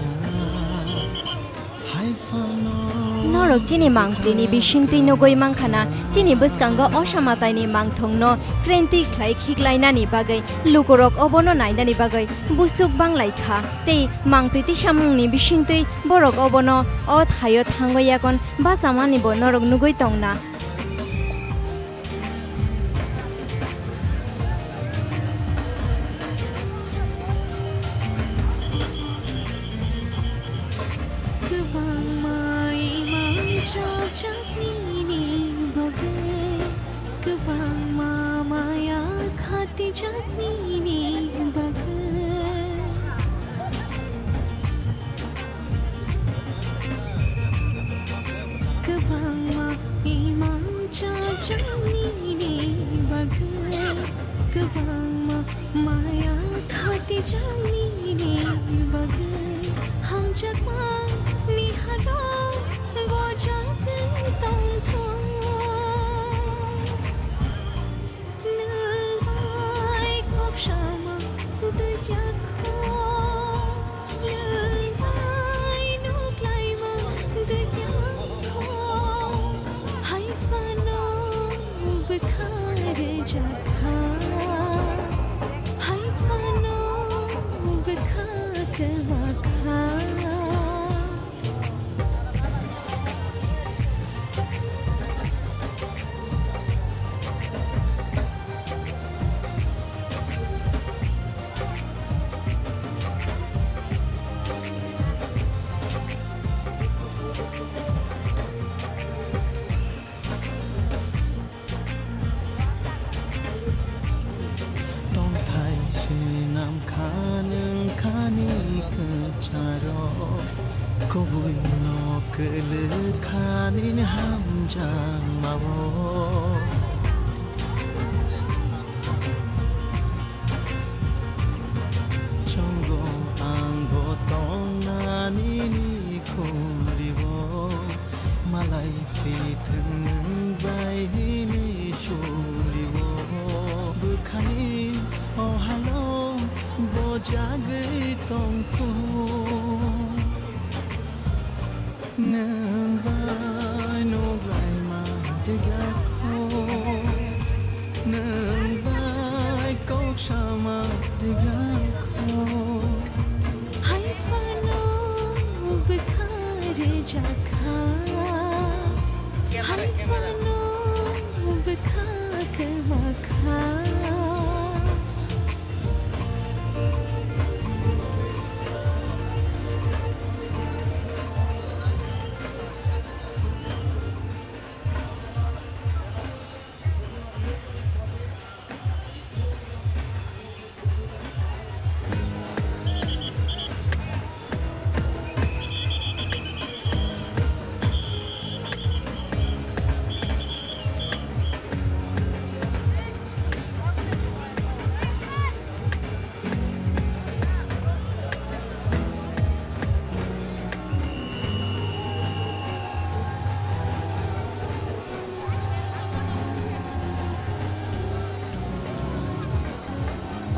Norok chini mangpili ni bisingtwi nugwi mankha na, chini bwskango osa matai ni mangthong no krentwi khlai khiklainani bagwi lukurok obono nainani bagwi busuk banglai kha, tei mangpili samung ni bisingtwi borok obono o thaio thangwi yakon bachamani bo norok nugwi tong na. Kwbangma imang chapjak nini bagwi, kwbangma maya khatijak nini bagwi. Kwbangma imang chapjak nini bagwi, kwbangma maya khatijak nini bagwi, hamjakma ni hado bojagwi tongthung. Nwng bai kok sama twi ya kho, nwng bai nuk laima twi ya kho. Hai phano bwkha rwjakha, hai phano bwkha kwmakha. Tongthai swnam kha nwng khani kwcharo, kubui no kwlwk kha nini hamjakmao. Chongo ang bo tongna nini khuribo, malai phi thwng nwng bai hini suribo. Bwkhani o halo bojagwi tongthung. Nwng bai nuk laima twiga kho, nwng bai kok sama twiga kho. Hai phano bwkha rwjakha, hai phano bwkha kwmakha.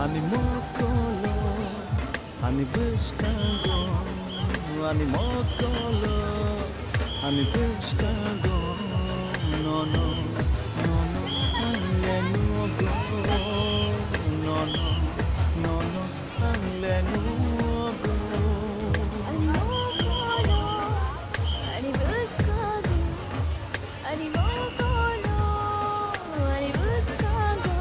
Ani mokolo, ani bwskango, ani mokolo, ani bwskango, nono, nono, ang le nugo, nono, nono, ang le nugo. Ani mokolo, ani bwskango, ani mokolo, ani bwskango.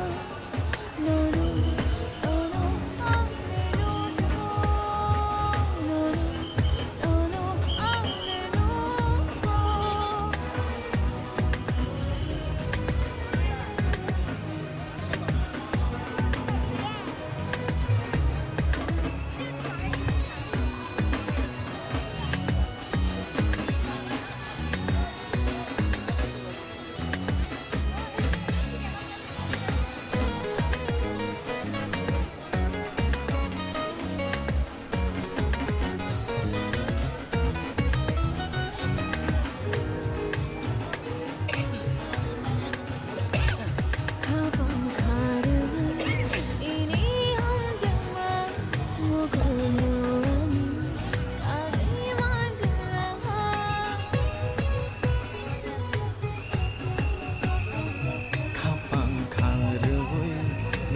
Khapang khangrwi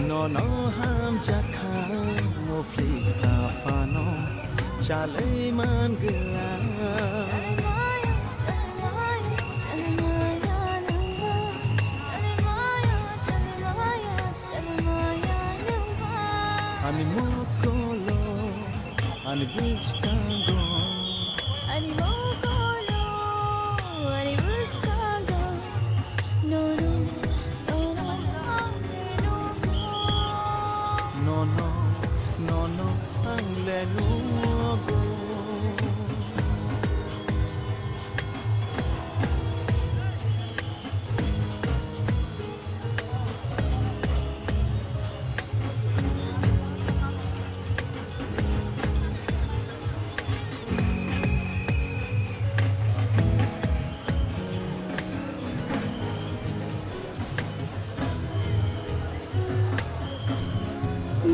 nono hamjakha, muflik saphano chalwi man gwla. Ani mokolo, ani bwskango. Ani mokolo, ani bwskango. Nono, nono, ang le nugo. Nono, nono, ang le nugo.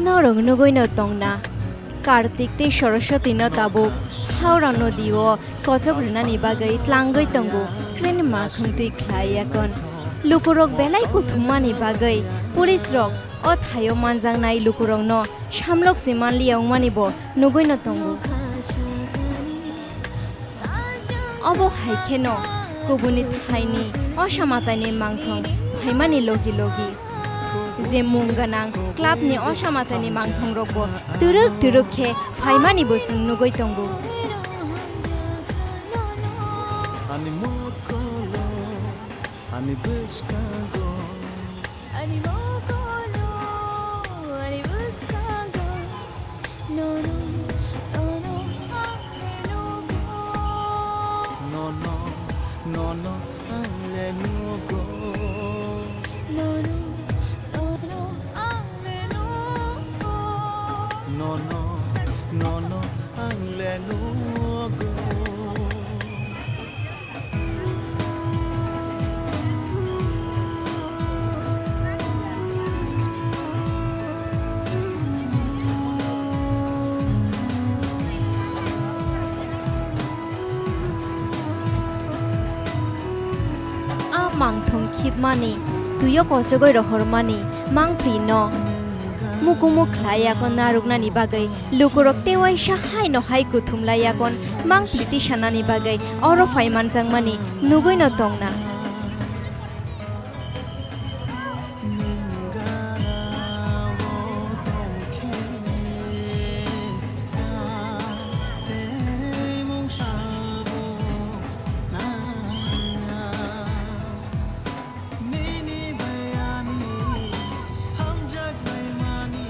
Norok nugwino tongna, Kartik tei Saraswati no tabuk Howrah nodi o kochok rwnani bagwi tlangwi tongo, krenwi makhwng twi khlai yakon. Lukurok belai kuthumani bagwi police rok o thaio manjaknai lukurokno samlok se manliya wngmani bo nugwino tongo. Obo hai kheno kubuni thaini osa mataini mangthong phaimani logi logi. Je mung gwnang club ni osa mataini mangthongrokbo twrwk twrwk khe phaimani bo chwng nugwi tongo. Ani mokolo, ani bwskango. Ani mokolo, ani bwskango. Nono, nono, ang le nugo. Nono, nono, ang le nugo. Nono, nono, ang le nugo. Nono, nono, ang le nugo. A mangthong khibmani, twi o kochogwi rohormani mangpri no mukumu khlai yakon narwknani bagwi lukurok tei waisa haino hai kuthum lai yakon mangpri tisanani bagwi oro phai manjakmani nugwino tongna. Nini bai ani hamjak laimani,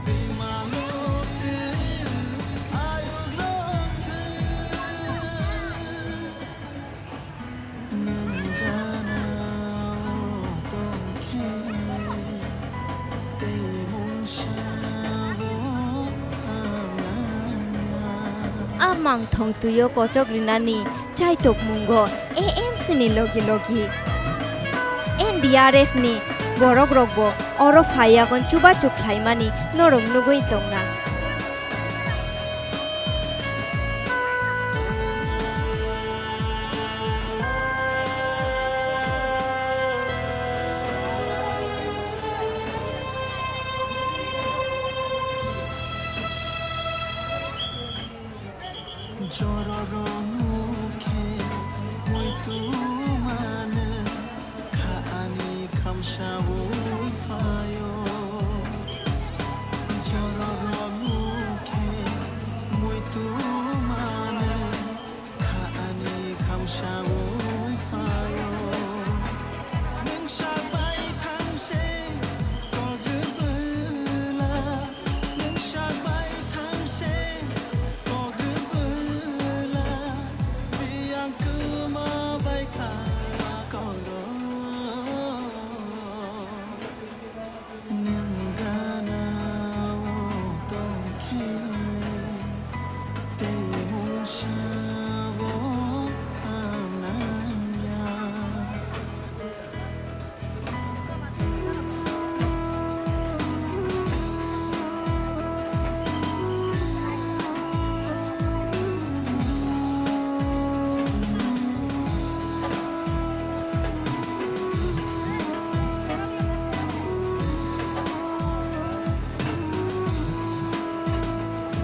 twi malok twi ayuk lok twi. Nwng gana o tong khe, tei mungsa bo ang nangya. A mangthong twi o kochok rinani chaitok mungo A M C ni logi logi N D R F ni Borok rokbo oro phaiyagon chubachu khlaimani norok nugwi tongna. Jororok nukhe muitu mano, kha ani khamsaui phaio. Jororok nukhe muitu mano, kha ani khamsaui phaio. Nwng sabai thangse kok rwbwla, nwng sabai thangse kok rwbwla, biyang kwma bai kha kok rw. Nwng gana o tongkhe tei mungsa bo ang nangya.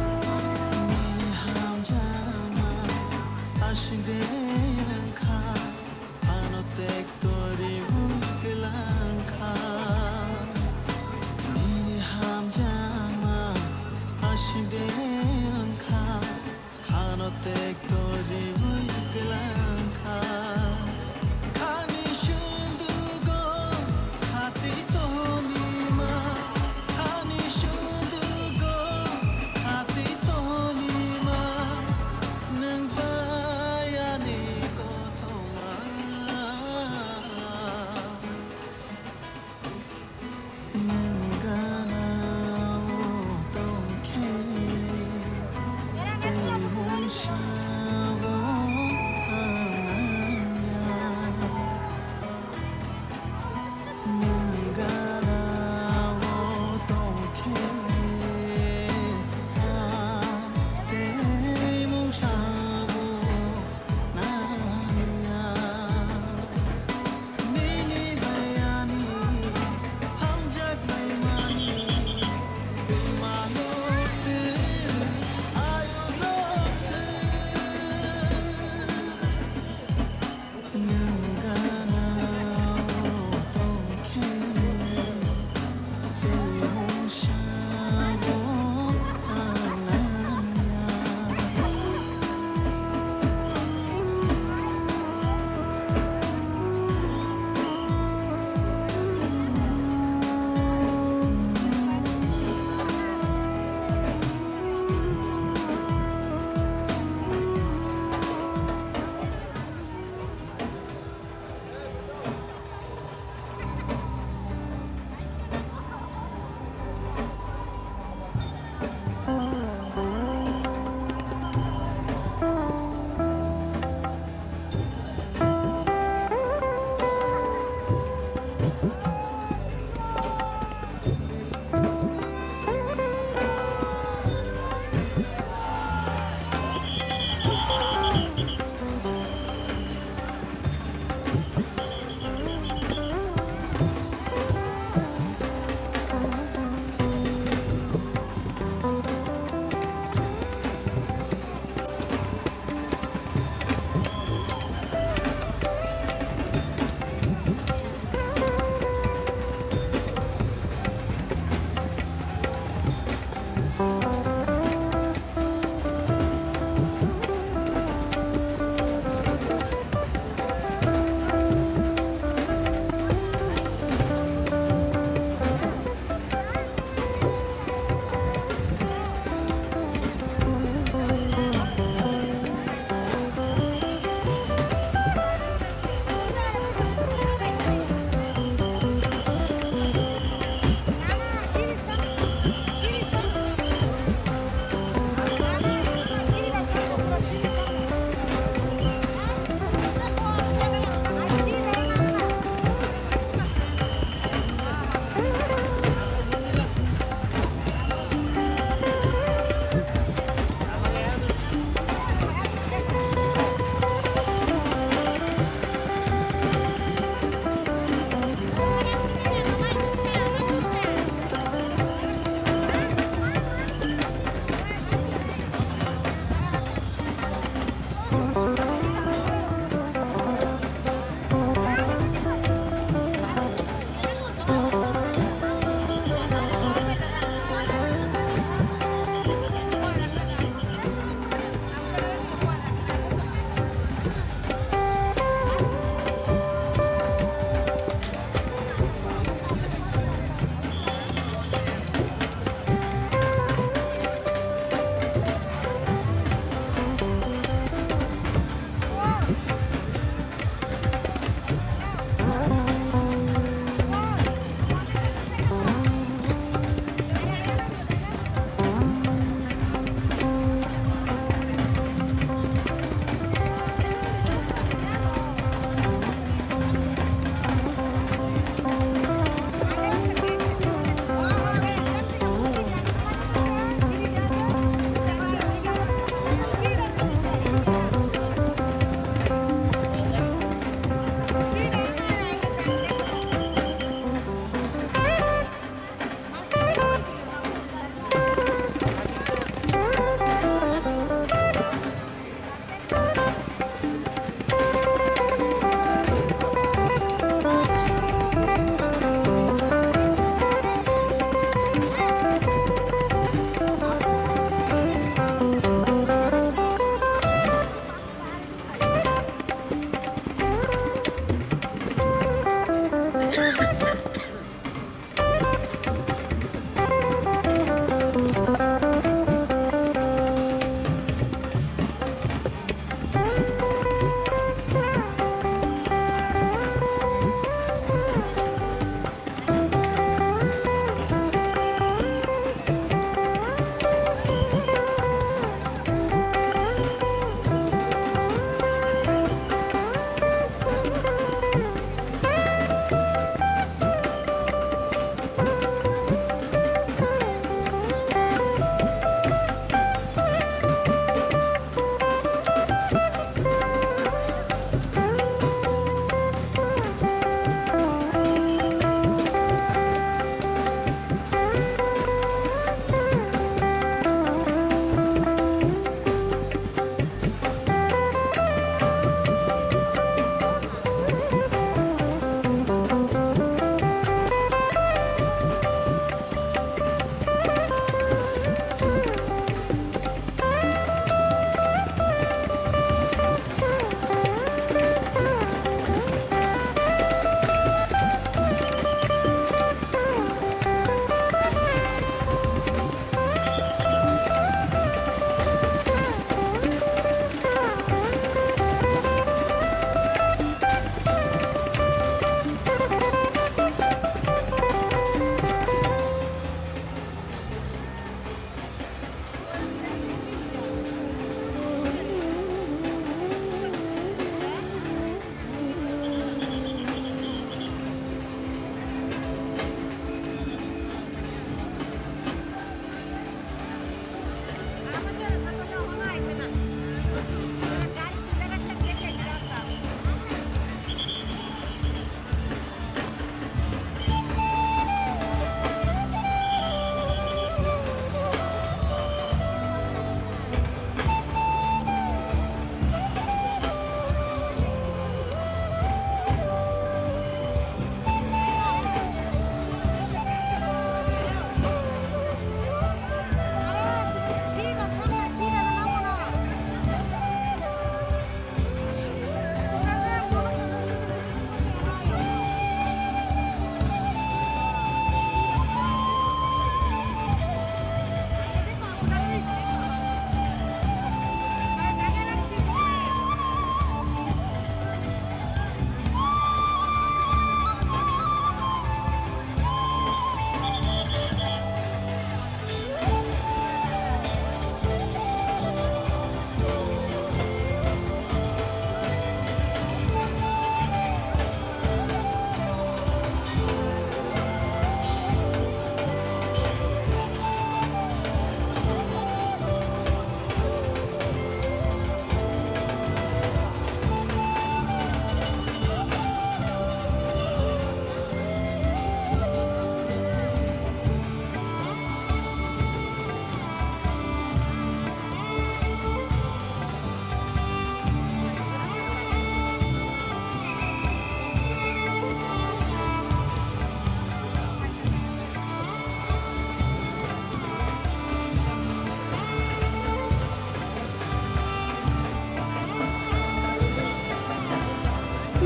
Nini hamjakma aswk de wngkha, ano tekto riui kwlangkha. Nini hamjakma aswk de wngkha, khano tekto riui kwlangkha. Khani sundugo hati tonima, khani sundugo hati tonima, nwng bai ani kothoma. Nwng gana o tongkhe tei mungsa bo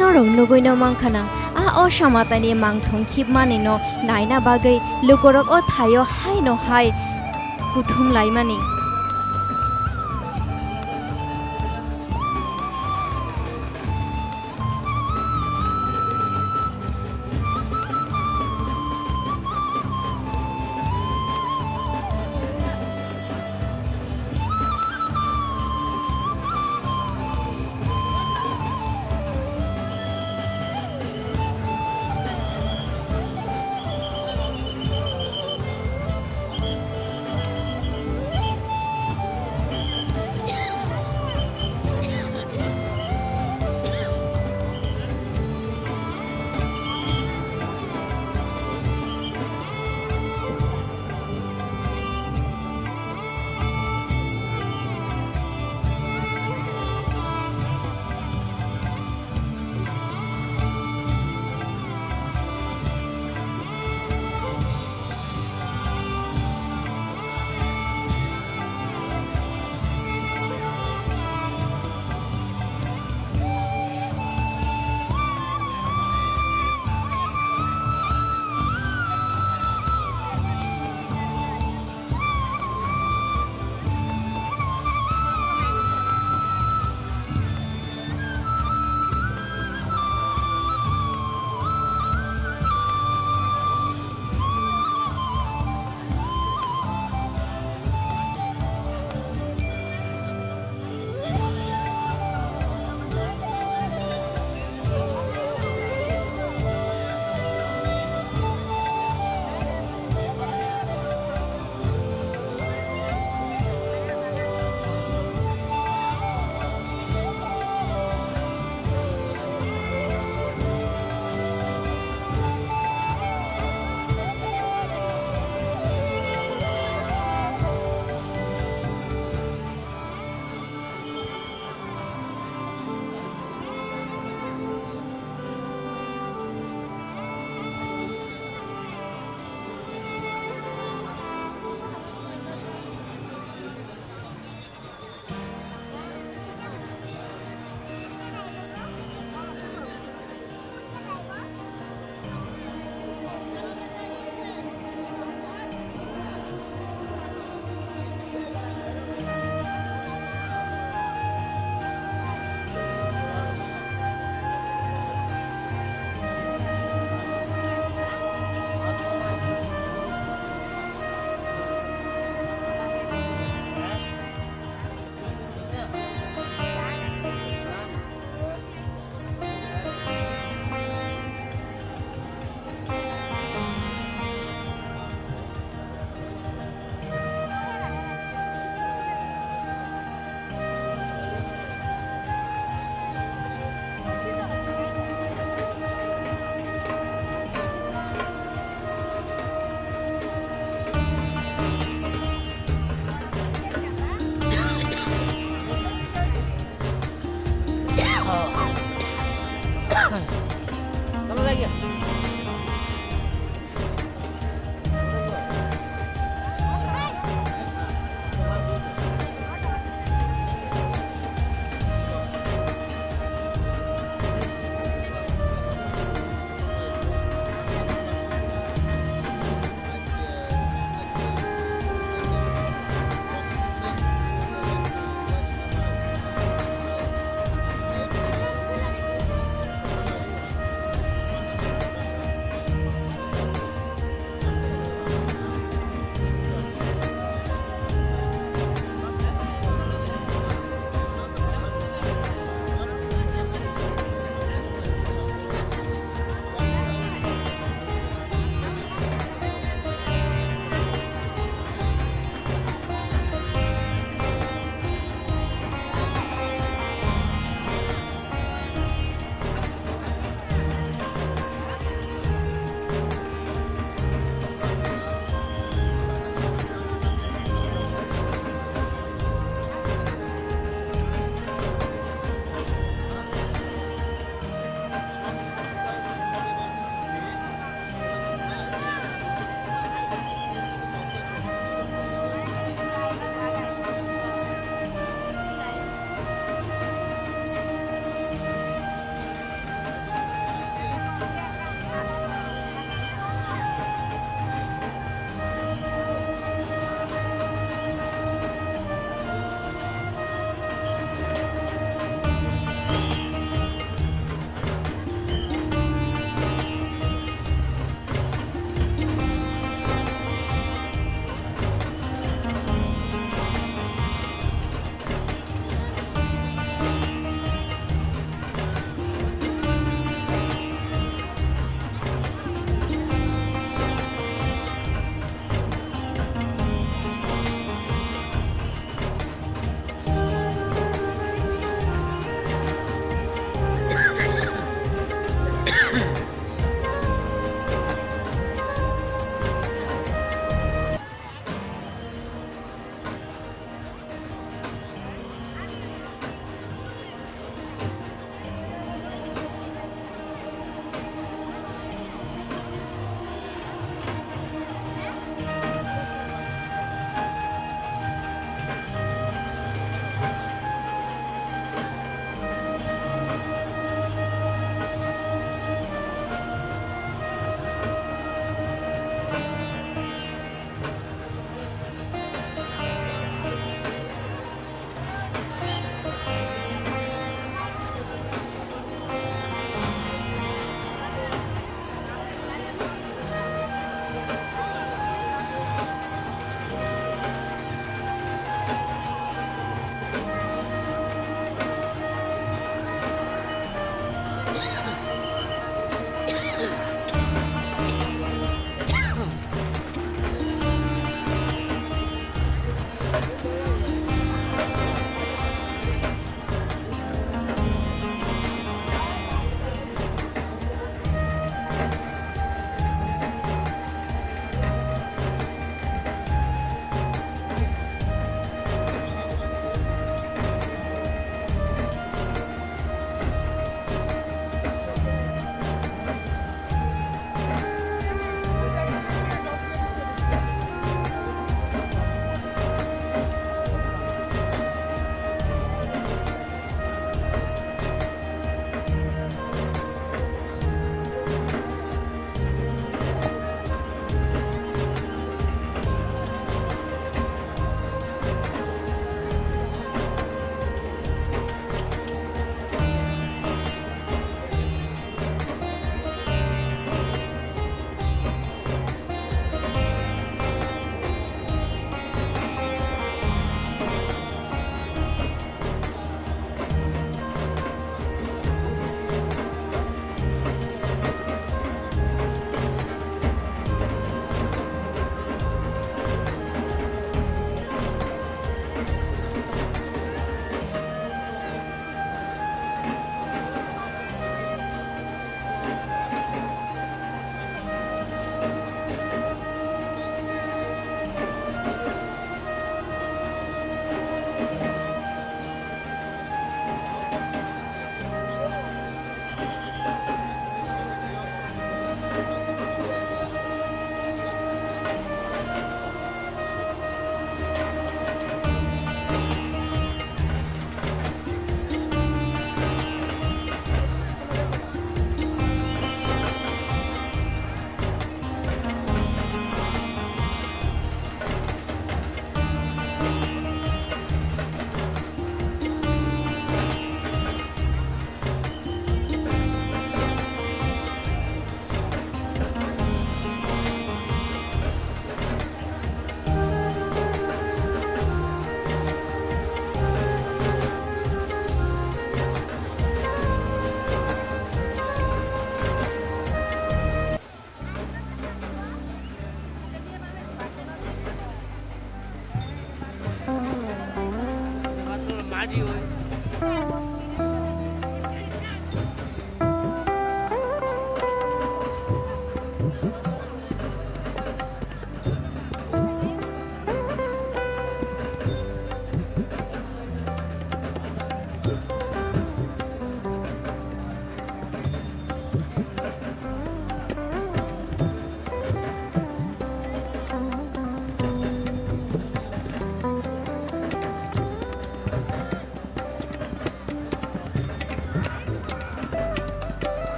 Norok nugwino mankha na, a osamatani mangthong khibmani no naina bagwi lukurok o thaio haino hai kuthum laimani.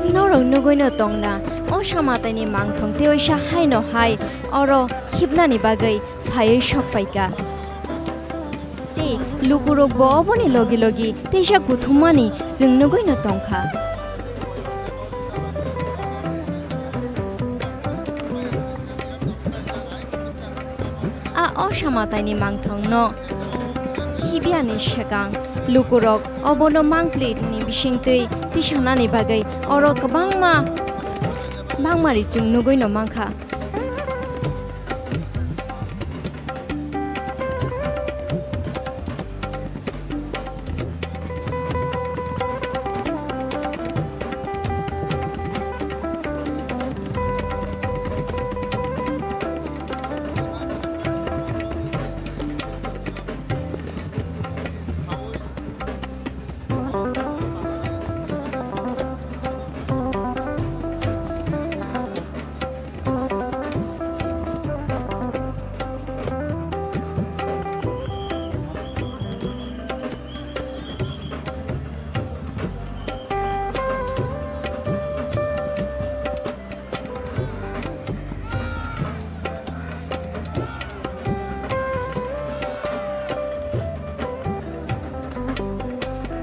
Norok nugwino tongna, o samataini mangthong tewaisa haino hai oro khibnani bagwi phaiwi sokphaikha. Tei lukurokbo oboni logi logi teisa kuthummani chwng nugwino tongkha. A o samataini mangthongno khibiani swkang lukurok obono mangpli ni bisingtwi tisanani bagwi oro kwbangma bangmari chwng nugwino mankha.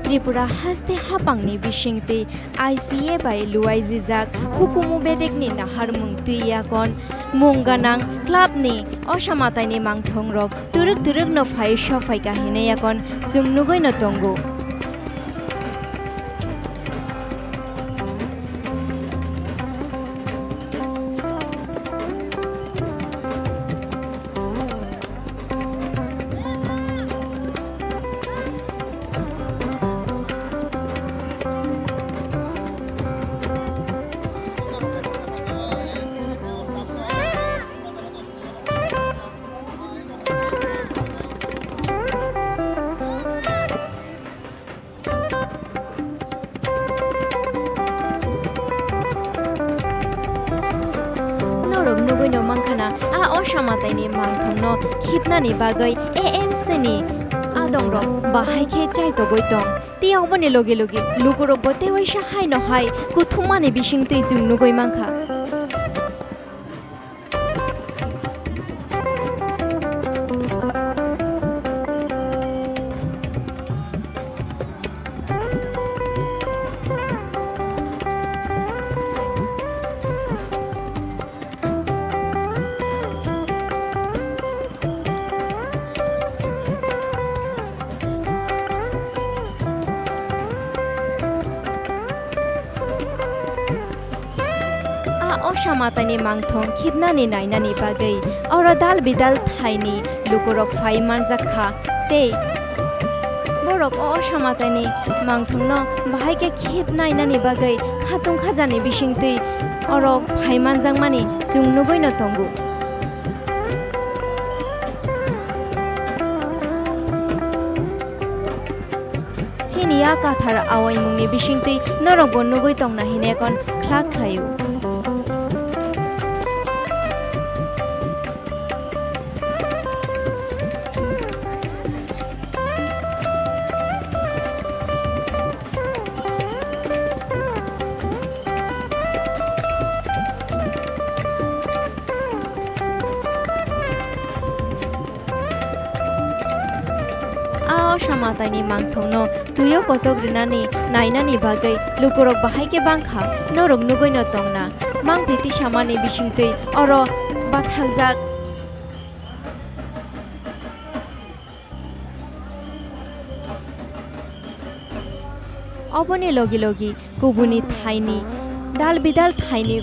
Tripura haste haphangni bisingtwi I C A bai luaijijak hukumu bedekni naharmung twi yakon mung ganang clubni osamataini mangthongrok twrwk twrwkno phai sokphaikha hinwi yakon chwng nugwino tongo. Norok nugwino mankhana, a osamataini mangthongno khibnani bagwi A M C ni adongrok bahai khe chaitogwi tong. Tei oboni logi logi lukurokbo tewaisa haino hai kuthummani bisingtwi chwng nugwi mankha. A osamataini mangthong khibnani nainani bagwi oro dal bidal thaini lukurok phai manjak kha, tei borok o osamataini mangthongno bahai khe khib nainani bagwi khatung khajani bisingtwi oro phai manjakmani chwng nugwino tongo. Chini ya kathar awaimungni bisingtwi norokbo nugwi tongna hinwi kon khlak khlaio. A osamataini mangthongno twio kochok rinani nainani bagwi lukurok bahai khe bangkha, norok nugwino tongna. Mangpli tisamani bisingtwi oro bathakjak. Oboni logi logi kubuni thaini, dal bidal thaini,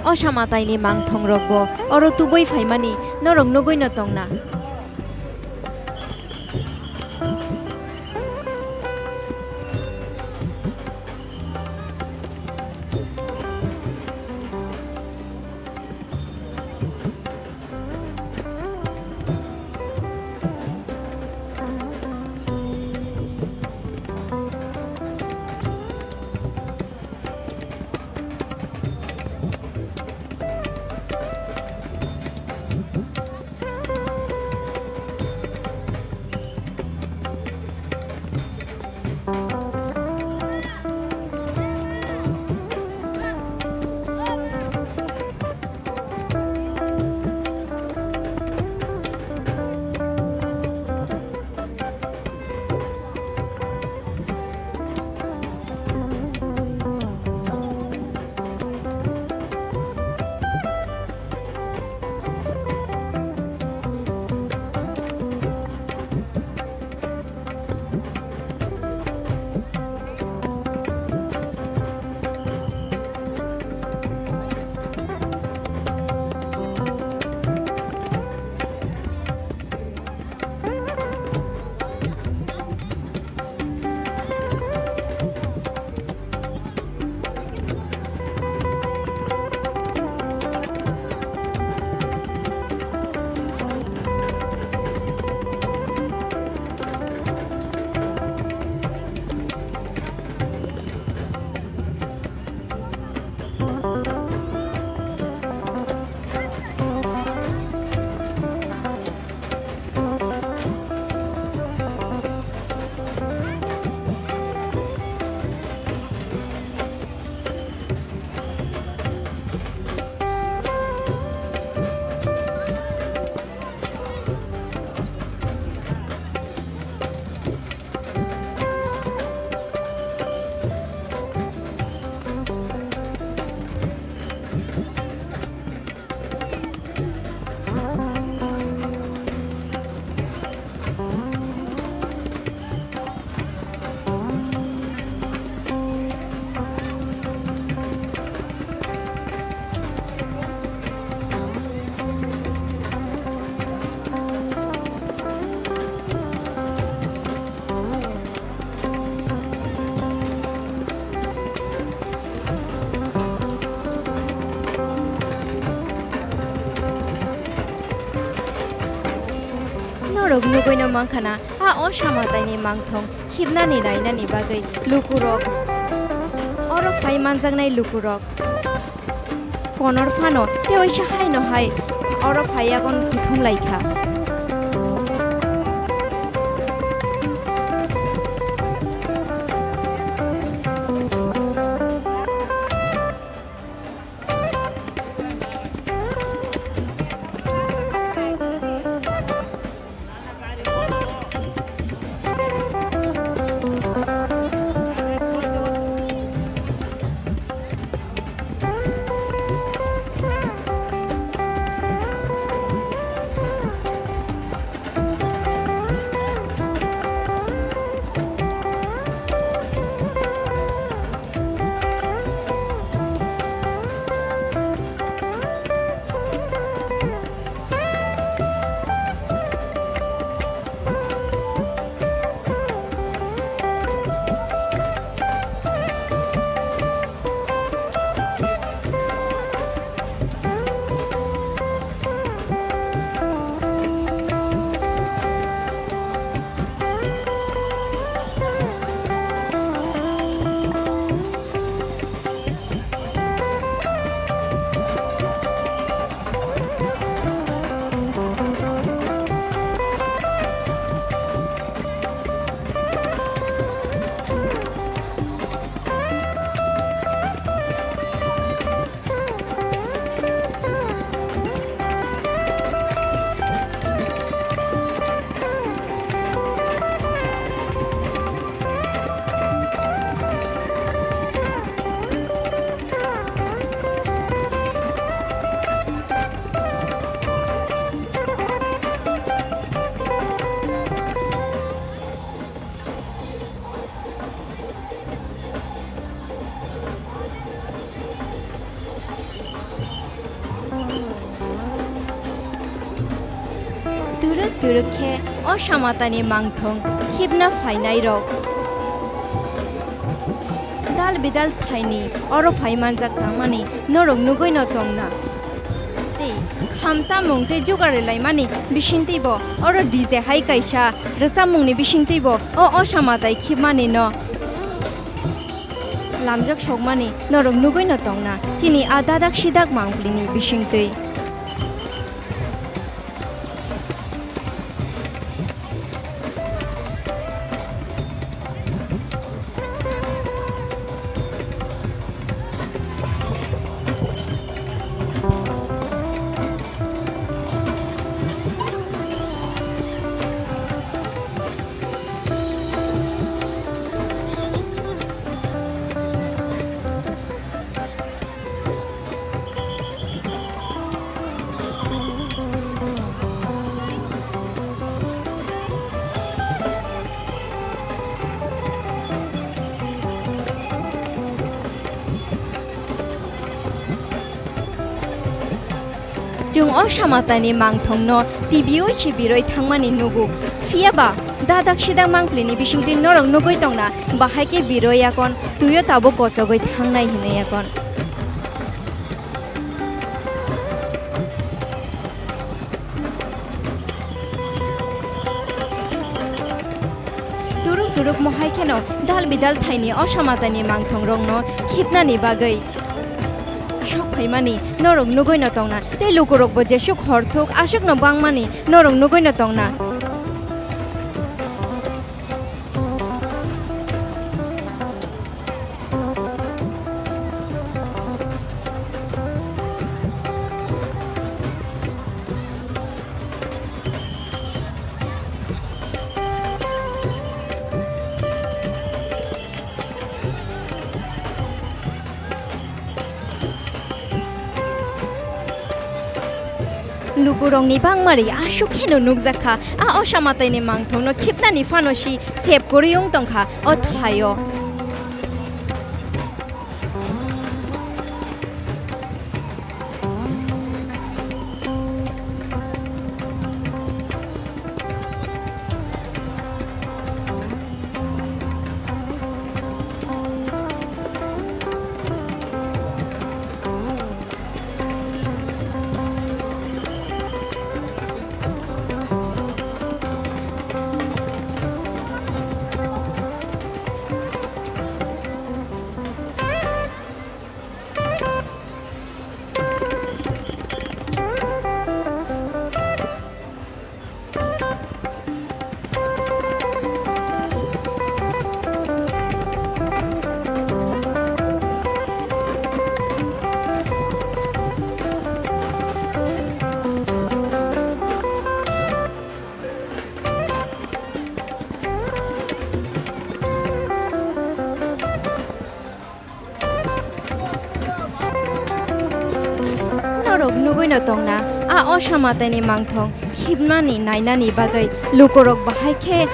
osa mataini mangthongrokbo oro tubui phaimani norok nugwino tongna. Norok nugwino mankha na, a osa mataini mangthong khibnani nainani bagwi lukurok, oro phai manjaknai lukurok. Konor phano tei waisa haino hai oro phai yagon kuthum lai kha. Rwkhe o samatani mangthong khibna phainairok dal bidal thaini oro phai manjak tangmani norok nugwino tongna. Tei khamtamung tei jugar rwlaimani bisingtwibo oro D J hai kaisa rwchapmungni bisingtwibo o osamatai khibmani no lamjak sokmani norok nugwino tongna chini a dadak sidak mangpilini bisingtwi. Chwng o samatani mangthongno T V o se biroi thangmani nugo. Phiya ba, dadak sidak mangpilini bisingtwi norok nugwi tongna, bahai khe biroi yakon, twio tabuk kochogwi thangnai hinwi yakon. Turuk turuk mohai kheno dal bidal thaini o samatani mangthongrokno khibnani bagwi sok phaimani norok nugwino tongna, tei lukurokbo jesuk horthuk aswkno bangmani norok nugwino tongna. Lukurokni bangmari aswk kheno nukjak kha, a osamataini mangthokno khibnani phano si sep kwrwi wng tong kha o thaio. Norok nugwino tongna, a osamataini mangthok khibnani nainani bagwi lukurok bahai khe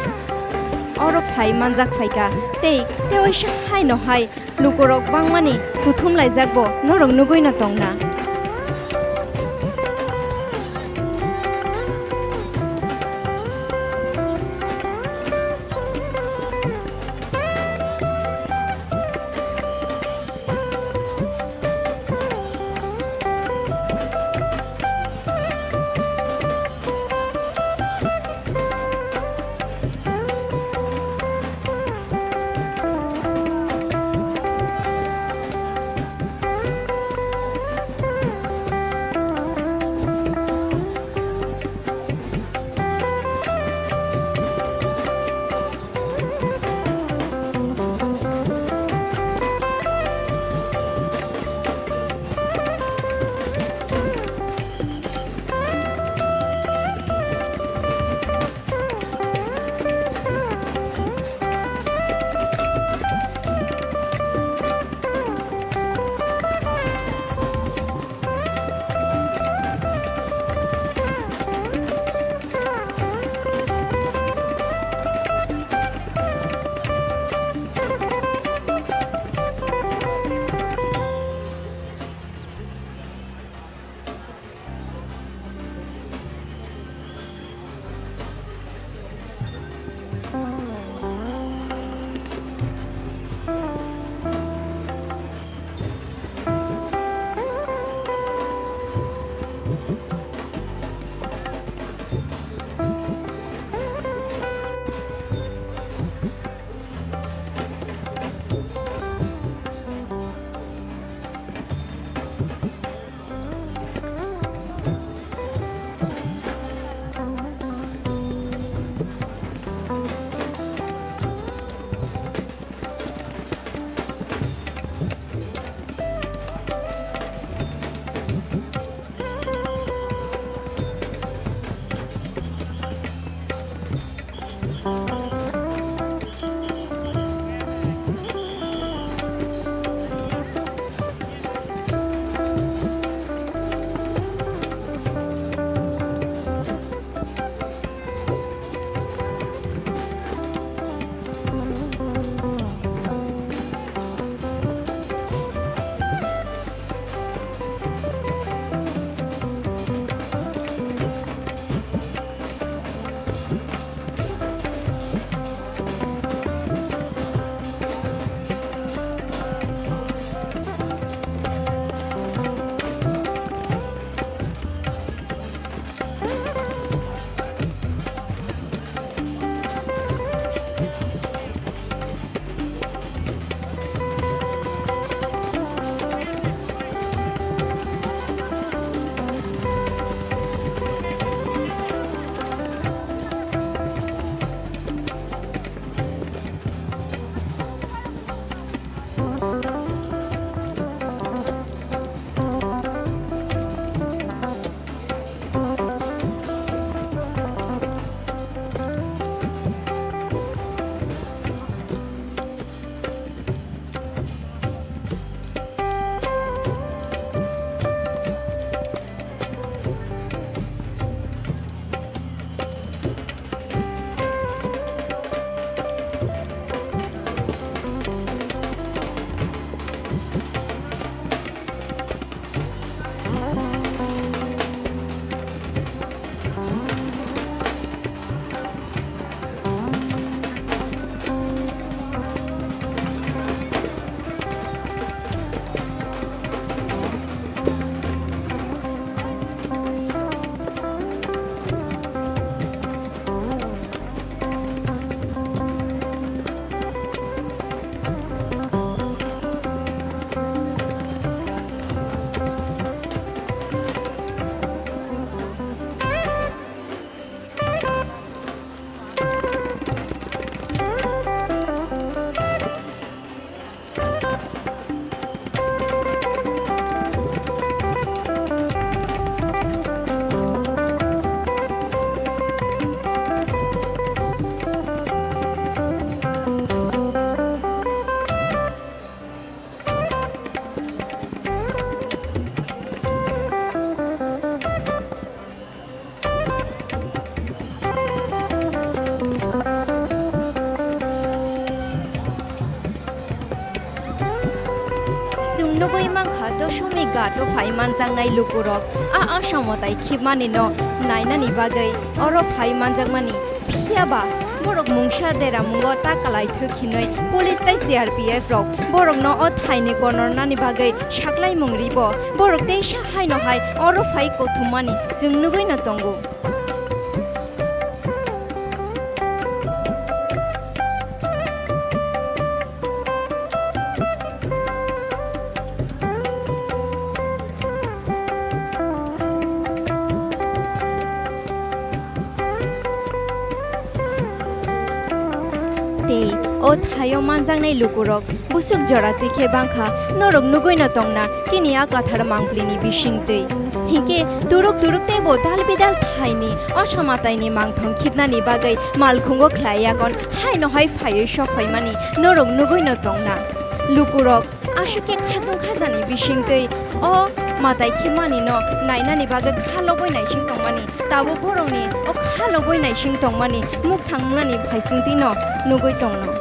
oro phai manjak phaikha, tei tei waisa haino hai lukurok bangmani kuthum laijakbo norok nugwino tongna. Nugwi mankha Doshomik Ghat o phai manjaknai lukurok a asamo tai khibmani no nainani bagwi oro phai manjakmani. Phiya ba borok mungsa deramungo ta kalaithwk hinwi police tei C R P F rok borokno o thaini konornani bagwi saklaimung ribo. Borok teisa haino hai oro phai kothumani chwng nugwino tongo. Tei o thaio manjaknai lukurok busuk jora twi khe bangkha, norok nugwino tongna chini a kathar mangpli ni bising twi. Hinkhe turuk turuk teibo dal bidal thaini o samataini mangthong khibnani bagwi malkhungo khlai yakon haino hai phaiwi sok phaimani norok nugwino tongna. Lukurok aswk khe khatung khajani bising twi o matai khibmani no nainani bagwi kha lobwi naising tongmani, tabuk borokni o kha lobwi naising tongmani mukthang wngnani phaising twi no nugwi tongno.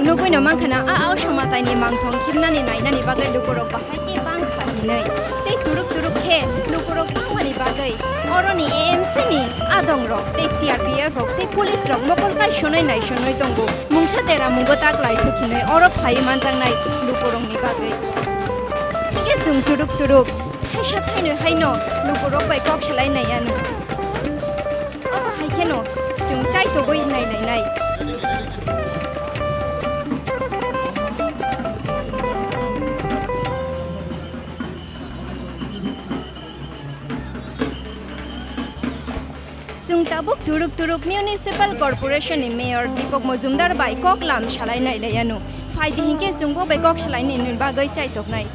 Nugui no mankha na a, a somataini mangthong khibnani nainani bagwi lukurok bahai khe bangkha hinwi. Tei turuk turuk khe lukurok bangmani bagwi oroni A M C ni adongrok tei C R P F rok tei police rok mokol kaisonwi naisonwi tongo. Mungsa dera mungo tak laithok hinwi oro phaiwi manjaknai lukurokni bagwi. Hingke chwng turuk turuk thaisa thainwi haino lukurok bai kok salai nai ano. Omo hai kheno chwng chaitogwi nai nai nai. Chwng tabuk Turuk Turuk Municipal Corporation ni Mayor Deepak Majumdar bai kok lam salai nai lai ano. Phaidi hinkhe chwngbo bai kok salai nini bagwi chaitoknai.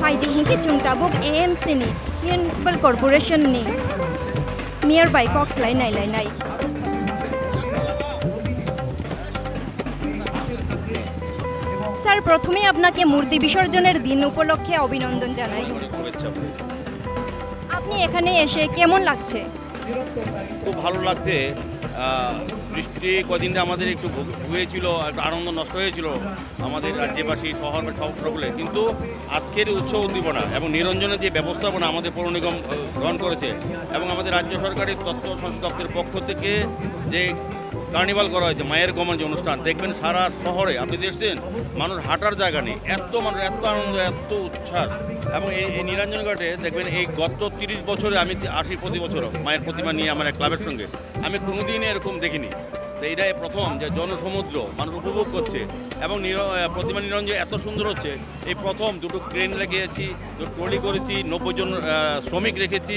Phaidi hinkhe chwng tabuk A M C ni Municipal Corporation ni Mayor bai kok salai nai lai nai. Sir, প্রথমেই আপনাকে মূর্তি বিসর্জনের দিন উপলক্ষে অভিনন্দন জানাই। শুভেচ্ছা। আপনি এখানে এসে কেমন লাগছে? খুব ভালো লাগছে। আহ, বৃষ্টি কদিন আমাদের একটু ভুগ-, হয়েছিল, একটু আনন্দ নষ্ট হয়েছিল আমাদের রাজ্যবাসী, শহর, সব সকলে। কিন্তু আজকের উৎসব উদ্দীপনা এবং নিরঞ্জনের যে ব্যবস্থাপনা আমাদের পৌর নিগম, আহ, গ্রহণ করেছে এবং আমাদের রাজ্য সরকারের তথ্য সংস্কৃতি দপ্তরের পক্ষ থেকে যে কার্নিভাল করা হয়েছে, মায়ের গমন যে অনুষ্ঠান, দেখবেন সারা শহরে, আপনি দেখছেন, মানুষ হাঁটার জায়গা নেই, এত মানুষ, এত আনন্দ, এত উচ্ছ্বাস। এবং এই, এই নিরঞ্জন ঘাটে দেখবেন, এই গত তিরিশ বছরে আমি আসি প্রতি বছর মায়ের প্রতিমা নিয়ে আমার এক ক্লাবের সঙ্গে, আমি কোনোদিন এরকম দেখিনি। তো এটাই প্রথম যে জনসমুদ্র মানুষ উপভোগ করছে এবং নির-, আহ, প্রতিমা নিরঞ্জন এত সুন্দর হচ্ছে। এই প্রথম দুটো ক্রেন লাগিয়েছি, দুটো ট্রলি করেছি, নব্বই জন, আহ, শ্রমিক রেখেছি,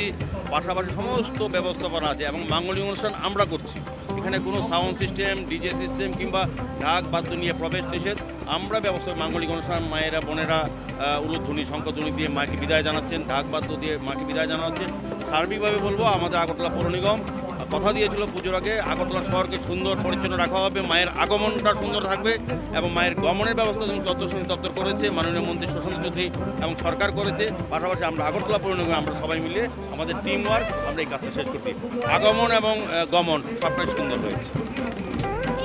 পাশাপাশি সমস্ত ব্যবস্থাপনা আছে এবং মাঙ্গলিক অনুষ্ঠান আমরা করছি। এখানে কোনো সাউন্ড সিস্টেম, ডিজে সিস্টেম কিংবা ঢাক বাদ্য নিয়ে প্রবেশ নিষেধ। আমরা ব্যবস্থা, মাঙ্গলিক অনুষ্ঠান, মায়েরা, বোনেরা, আহ, উলুধ্বনি, শঙ্খধ্বনি দিয়ে মাকে বিদায় জানাচ্ছেন, ঢাক বাদ্য দিয়ে মাকে বিদায় জানাচ্ছেন। সার্বিকভাবে বলবো, আমাদের আগরতলা পৌর নিগম কথা দিয়েছিল পুজোর আগে আগরতলা শহরকে সুন্দর পরিচ্ছন্ন রাখা হবে, মায়ের আগমনটা সুন্দর থাকবে এবং মায়ের গমনের ব্যবস্থা যেমন তথ্য সংস্কৃতি দপ্তর করেছে, মাননীয় মন্ত্রী সুশান্ত চৌধুরী এবং সরকার করেছে। পাশাপাশি আমরা আগরতলা পৌর নিগমে আমরা সবাই মিলে আমাদের টিম ওয়ার্ক, আমরা এই কাজটা শেষ করছি। আগমন এবং, আহ, গমন সবটাই সুন্দর হয়েছে।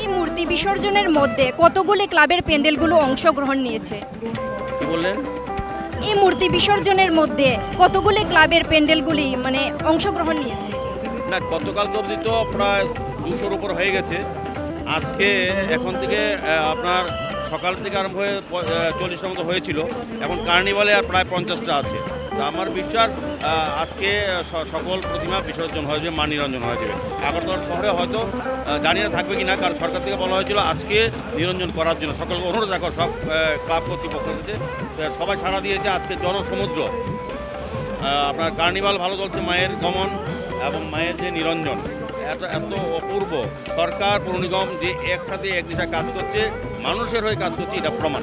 এই মূর্তি বিসর্জনের মধ্যে কতগুলি ক্লাবের প্যান্ডেলগুলো অংশগ্রহণ নিয়েছে? কি বললেন? এই মূর্তি বিসর্জনের মধ্যে কতগুলি ক্লাবের প্যান্ডেলগুলি, মানে, অংশগ্রহণ নিয়েছে? না, গতকালকে অবধি তো প্রায় দুশোর উপর হয়ে গেছে। আজকে এখন থেকে, আহ, আপনার সকাল থেকে আরম্ভ হয়ে প-, আহ, চল্লিশটার মতো হয়েছিল, এখন কার্নিভালে আর প্রায় পঞ্চাশটা আছে। তো আমার বিশ্বাস, আহ, আজকে স-, সকল প্রতিমা বিসর্জন হয়ে যাবে, মা নিরঞ্জন হয়ে যাবে। আগরতলা শহরে হয়তো, আহ, জানি না থাকবে কি না, কারণ সরকার থেকে বলা হয়েছিল আজকে নিরঞ্জন করার জন্য। সকলকে অনুরোধ রাখো, সব, আহ, ক্লাব কর্তৃপক্ষ থেকে, আহ, সবাই সাড়া দিয়েছে। আজকে জনসমুদ্র, আহ, আপনার কার্নিভাল ভালো চলছে, মায়ের গমন এবং মায়ের যে নিরঞ্জন, এত, এত অপূর্ব। সরকার, পৌর নিগম যে একসাথে এক দিশা কাজ করছে, মানুষের হয়ে কাজ করছে, এটা প্রমাণ।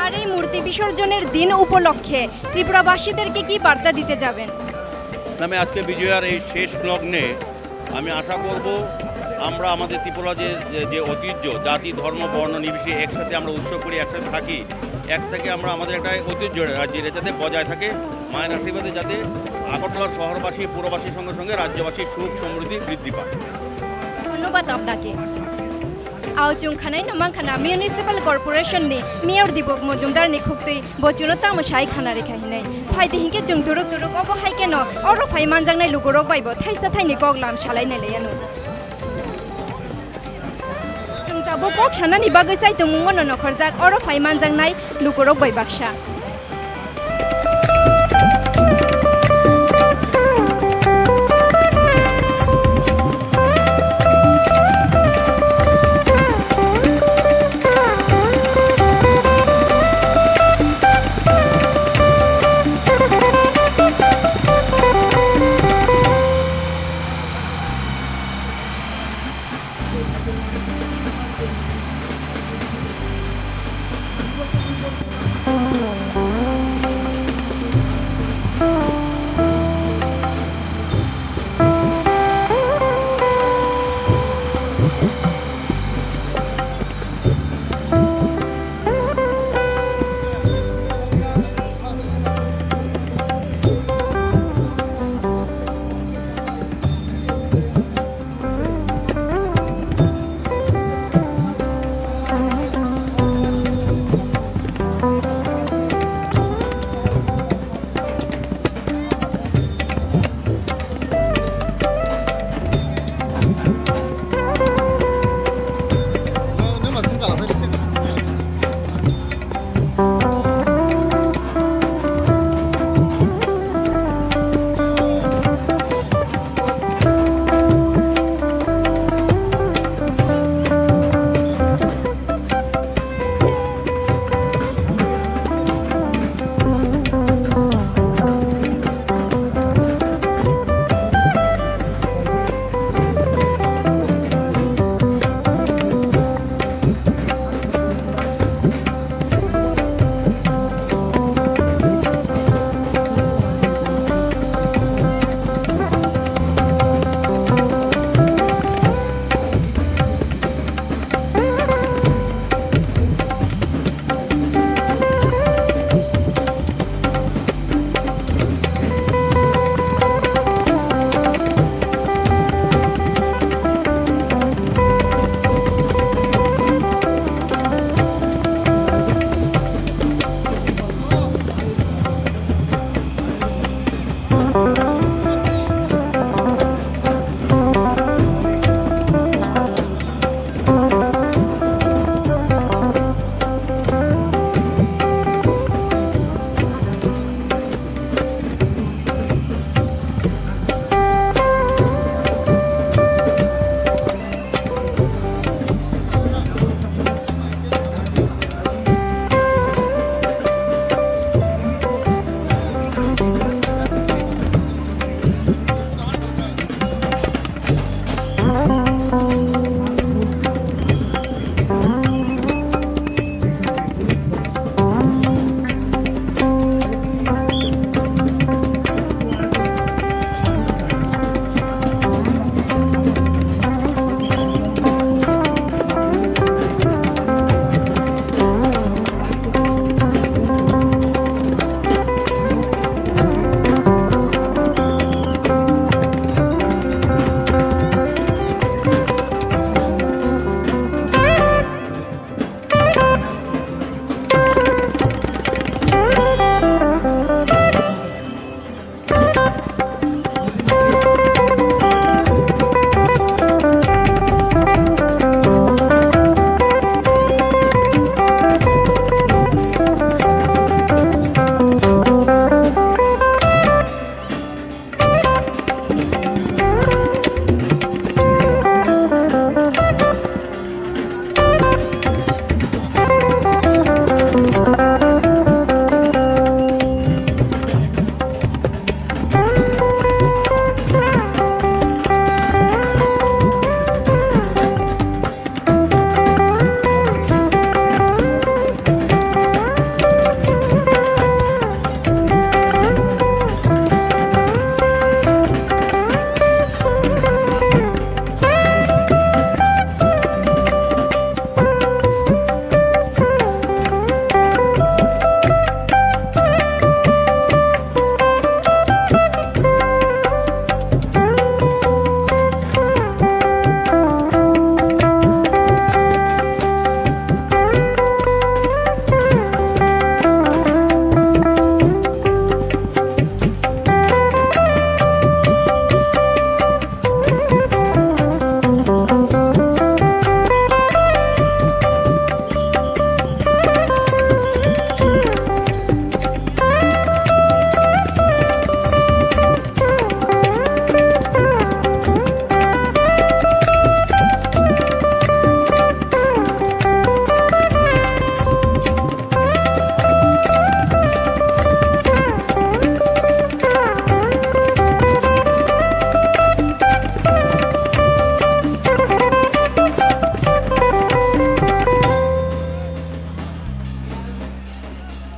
আর এই মূর্তি বিসর্জনের দিন উপলক্ষে ত্রিপুরাবাসীদেরকে কি বার্তা দিতে যাবেন? আমি আজকে বিজয়ার এই শেষ লগ্নে আমি আশা করব, আমরা আমাদের ত্রিপুরা যে, যে, যে ঐতিহ্য, জাতি, ধর্ম, বর্ণ নির্বিশেষে একসাথে আমরা উৎসব করি, একসাথে থাকি, এক থেকে আমরা আমাদের একটা ঐতিহ্য রাজ্যের যাতে বজায় থাকে, মায়ের আশীর্বাদে যাতে আগরতলার শহরবাসী, পুরবাসীর সঙ্গে সঙ্গে রাজ্যবাসীর সুখ সমৃদ্ধি বৃদ্ধি পায়। ধন্যবাদ আপনাকে। Ao chwng khanaino mankha na Municipal Corporation ni Mayor Dibok Mojumdar ni khuktwi bo chwngno tamo sai khana rikha hinwi. Phaidi hinkhe chwng turuk turuk obo hai kheno oro phai manjaknai lukurok bai bo thaisa thaini kok lam salai nai laiya no. Chwng tabuk kok sanani bagwi chai tongmung bono nokhorjak oro phai manjaknai lukurok bai baksa.